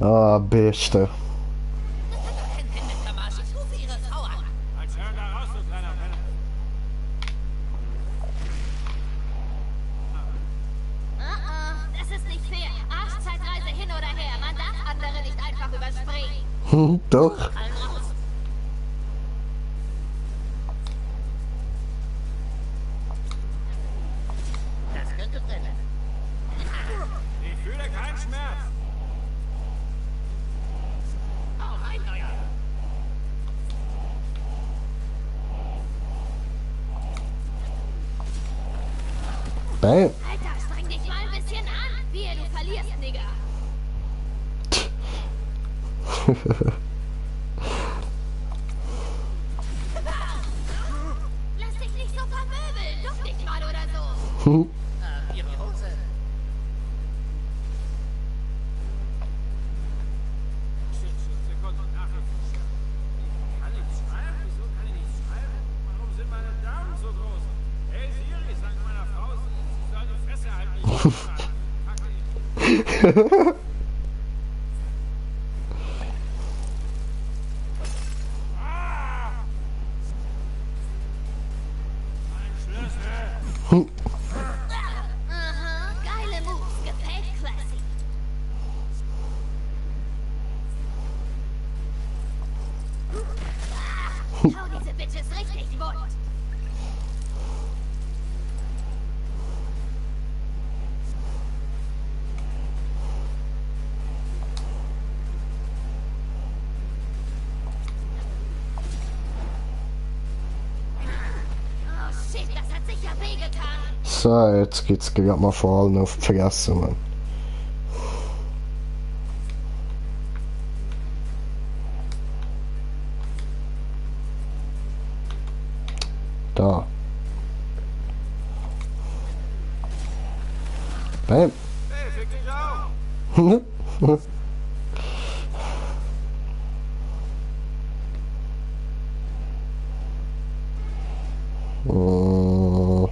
Ah, Beste. Kein Händekammersch, ich rufe ihre Frau an. Als Hör da raus, du kleiner Penner. Das ist nicht fair. Arschzeitreise hin oder her. Man darf andere nicht einfach überspringen. Doch. Allen raus. Das könnte brennen. Ich fühle keinen Schmerz. Oh, ein neuer. Bam. Alter, streng dich mal ein bisschen an. Wehe, du verlierst, Nigger. Lass dich nicht so vermöbeln. Duck dich mal oder so. Ihre Hose. Sekunde, Nachricht. Kann ich schreiben? Wieso kann ich nicht schreiben? Warum sind meine Daumen so groß? Hey Siri, sag meiner Frau, sie soll die Fresse halten. Kacke. Aha, geile Moves. Gefällt Classy. Hau diese Bitches richtig wund. Oh shit, das hat sicher wehgetan. So, jetzt geht's gerade mal vor allem auf die Fresse, Mann. Da. Bam. Hey, fick dich auch. Oh.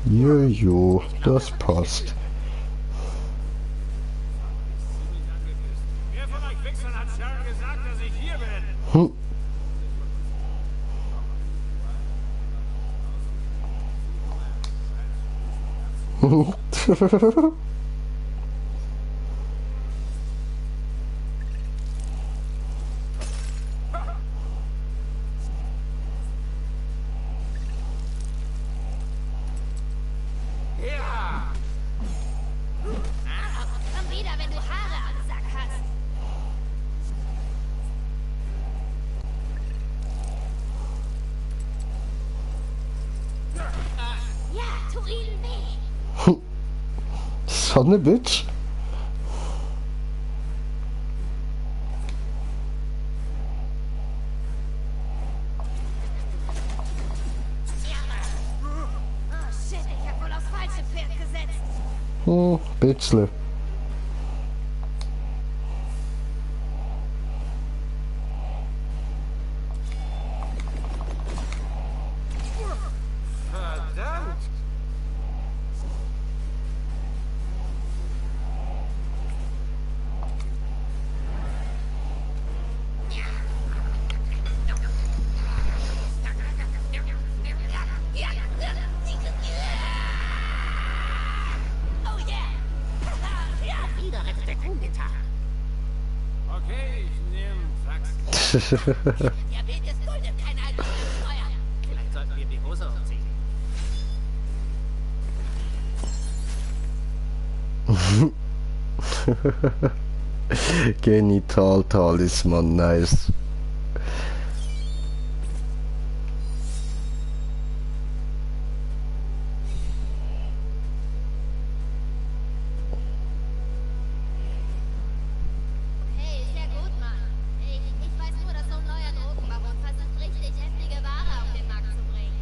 Jojo, das passt. Wer von euch Wichsern hat Sharon gesagt, dass ich hier bin? Hm. Ja! Komm wieder, wenn du Haare am Sack hast. Ja, tu ihnen weh. Son a bitch. Oh shit, ich hab wohl aufs falsche Pferd gesetzt. Bitchle. Verdammt! Oh yeah. Ja, wieder rettet der Kuh getan. Okay, ich nehme Fax. Der Weg ist golden, kein Halt mehr Steuer. Vielleicht sollten wir die Hose umziehen. Genital Talisman, nice. Hey, ist ja gut, Mann. Ich weiß nur, dass so ein neuer Drogenbaron versucht, richtig heftige Ware auf den Markt zu bringen.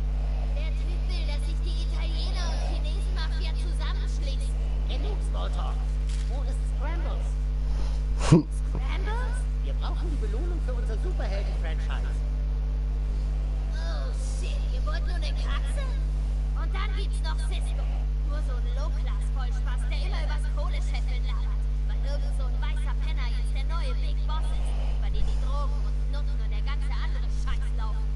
Der Typ will, dass sich die Italiener und Chinesen-Mafia zusammenschließen. Genug Smalltalk. Wo ist Scrambles? Scrambles? Wir brauchen die Belohnung für unser Superhelden-Franchise. Oh shit, ihr wollt nur eine Katze? Und dann gibt's noch Cisco. Nur so ein Low-Class-Vollspaß, der immer übers Kohlescheffeln labert. Weil irgend so ein weißer Penner jetzt der neue Big Boss ist. Bei dem die Drogen und Nutten und der ganze andere Scheiß laufen.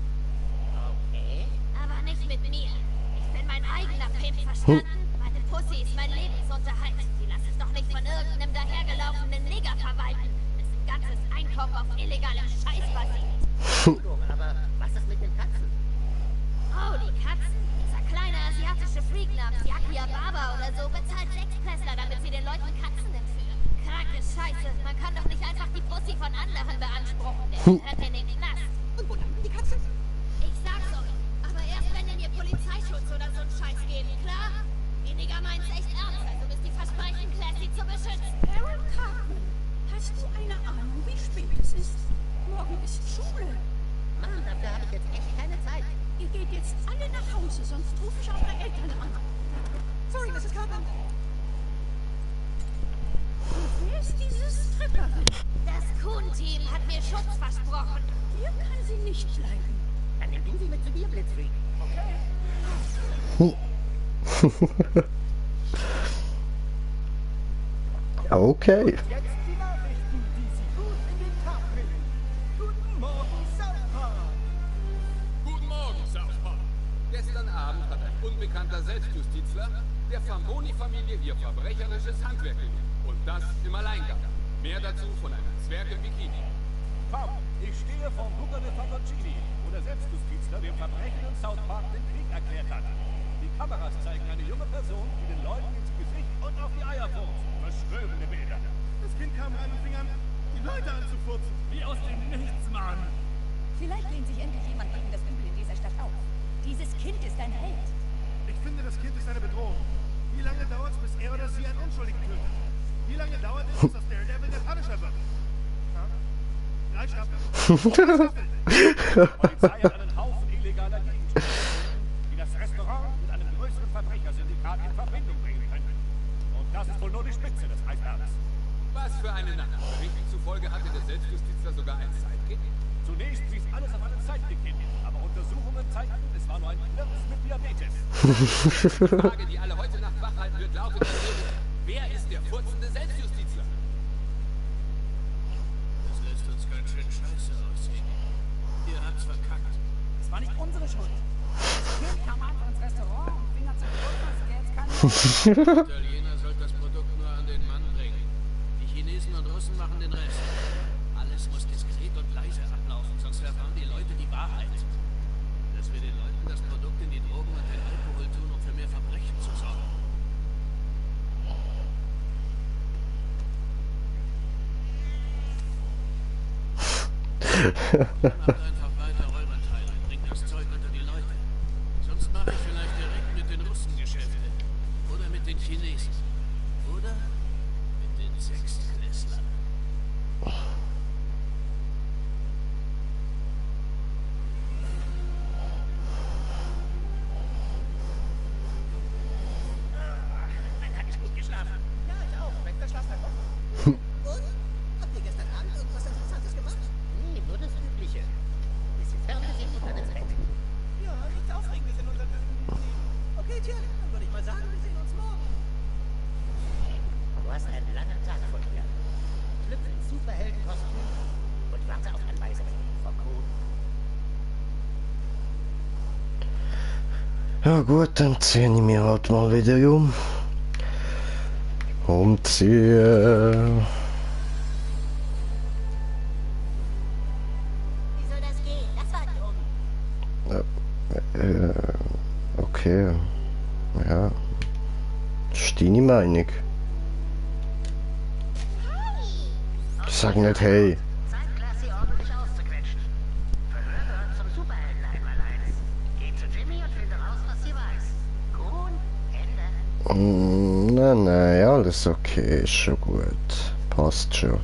Okay. Aber nicht mit mir. Ich bin mein eigener Pimp, verstanden? Meine Pussy ist mein Lebensunterhalt. Die lasse ich doch nicht von irgendeinem dahergelaufenen Nigger verwalten. Dessen ganzes Einkommen auf illegalem Scheiß basiert. Entschuldigung, aber was ist mit den Katzen? Oh, die Katzen. Dieser kleine asiatische Freak namens Jack Alibaba oder so bezahlt Sexpressler, damit sie den Leuten Katzen entführen. Kranke Scheiße. Man kann doch nicht einfach die Pussy von anderen beanspruchen. Der gehört in den Knast. Und wo landen die Katzen? Ich sag's euch. Aber erst wenn ihr Polizeischutz oder so einen Scheiß geben, klar? Die Nigger meint's echt ernst, also müsst ihr versprechen, Classy zu beschützen. Aaron Cartman, hast du eine Ahnung, wie spät es ist? Morgen ist Schule. Mann, dafür habe ich jetzt echt keine Zeit. Ihr geht jetzt alle nach Hause, sonst rufe ich eure Eltern an. Sorry, Mrs. Cartman. Und wer ist diese Stripperin? Das Kuhn-Team hat mir Schutz versprochen. Hier kann sie nicht bleiben. Dann nimm du sie mit zu dir, Blitzfreak. Okay. Jetzt die Nachrichten, die Sie gut in den Tag bringen. Guten Morgen, South Park. Guten Morgen, South Park. Gestern Abend hat ein unbekannter Selbstjustizler der Famboni-Familie ihr verbrecherisches Handwerk gelegt. Und das im Alleingang. Mehr dazu von einem Zwerg im Bikini. Komm, ich stehe vor Luca de Favoncini, wo der Selbstjustizler dem Verbrechen in South Park den Krieg erklärt hat. Die Kameras zeigen eine junge Person, die den Leuten ins Gesicht und auf die Eier furzt. Verschwörende Bilder. Das Kind kam rein und fing an, die Leute anzufurzen. Wie aus dem Nichts, Mann. Vielleicht lehnt sich endlich jemand gegen das Übel in dieser Stadt auf. Dieses Kind ist ein Held. Ich finde, das Kind ist eine Bedrohung. Wie lange dauert es, bis er oder sie einen Unschuldigen tötet? Wie lange dauert es, bis das Daredevil der Punisher wird? Ha? 3 Staffeln? Die Polizei hat einen Haufen illegaler Gegenstände, die das Restaurant mit einem größeren Verbrechersyndikat in Verbindung bringen könnten. Und das ist wohl nur die Spitze des Eisbergs. Was für eine Nacht. Berichten zufolge hatte der Selbstjustizler sogar ein Sidekick. Zunächst wies alles auf einen Sidekick hin, aber Untersuchungen zeigten, es war nur ein Knirps mit Diabetes. Die Frage, die alle heute Nacht wachhalten wird, lautet natürlich, wer ist der furzende Selbstjustizler? Das lässt uns ganz schön scheiße aussehen. Ihr habt's verkackt. Es war nicht unsere Schuld. Das Kind kam einfach ins Restaurant und fing an zu furzen, der jetzt kann. Der Italiener soll das Produkt nur an den Mann bringen. Die Chinesen und Russen machen den Rest. Alles muss diskret und leise ablaufen, sonst erfahren die Leute die Wahrheit. Dass wir den Leuten das Produkt in die Drogen und den Alkohol tun, um für mehr Verbrechen zu sorgen. Macht einfach weiter euren Teil und bringt das Zeug unter die Leute. Sonst mache ich vielleicht direkt mit den Russen Geschäfte. Oder mit den Chinesen. Oder mit den Sechstklässlern. Dann hab ich gut geschlafen. Ja, ich auch. Weg der Schlaf Und? Habt ihr gestern Abend irgendwas Interessantes gemacht? Nee, nur das Übliche. Bisschen Fernsehen und dann ins Bett. Ja, nichts Aufregendes in unserem Leben. Okay, Tja, dann würde ich mal sagen, wir sehen uns morgen. Du hast einen langen Tag vor dir. Schlüpfe ins Superheldenkostüm und warte auf Anweisungen vom Kuhn. Ja gut, dann ziehe ich mich halt mal wieder um. Umziehen. Wie soll das gehen? Das war dumm. Okay. Ja. Das ist deine Meinung. Ich sag nicht hey. Zeit, Classy ordentlich auszuquetschen. Verhör gehört zum Superhelden einmal eins. Geht zu Jimmy und finde raus, was sie weiß. Kuhn, Ende. Nein, alles okay, ist schon gut. Passt schon.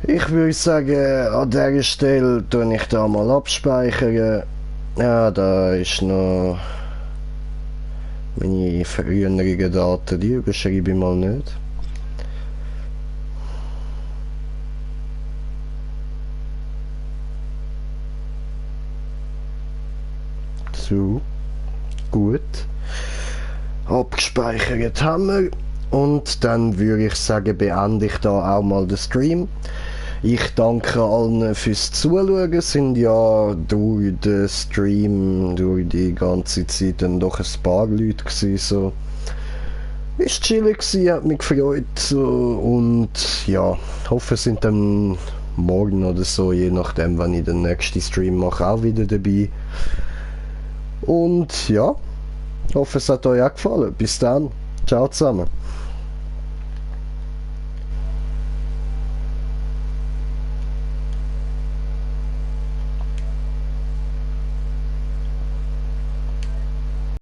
Ich würde sagen, an dieser Stelle tue ich da mal abspeichern. Ja, da ist noch meine früheren Daten, die überschreibe ich mal nicht. So, gut. Abgespeichert haben wir. Und dann würde ich sagen, beende ich da auch mal den Stream. Ich danke allen fürs Zuschauen. Es sind ja durch den Stream, durch die ganze Zeit dann doch ein paar Leute gewesen, so. Ist chillig gewesen, hat mich gefreut, so. Und ja, hoffe, es sind dann morgen oder so, je nachdem, wann ich den nächsten Stream mache, auch wieder dabei. Und ja, Ich hoffe, es hat euch auch gefallen. Bis dann. Ciao zusammen.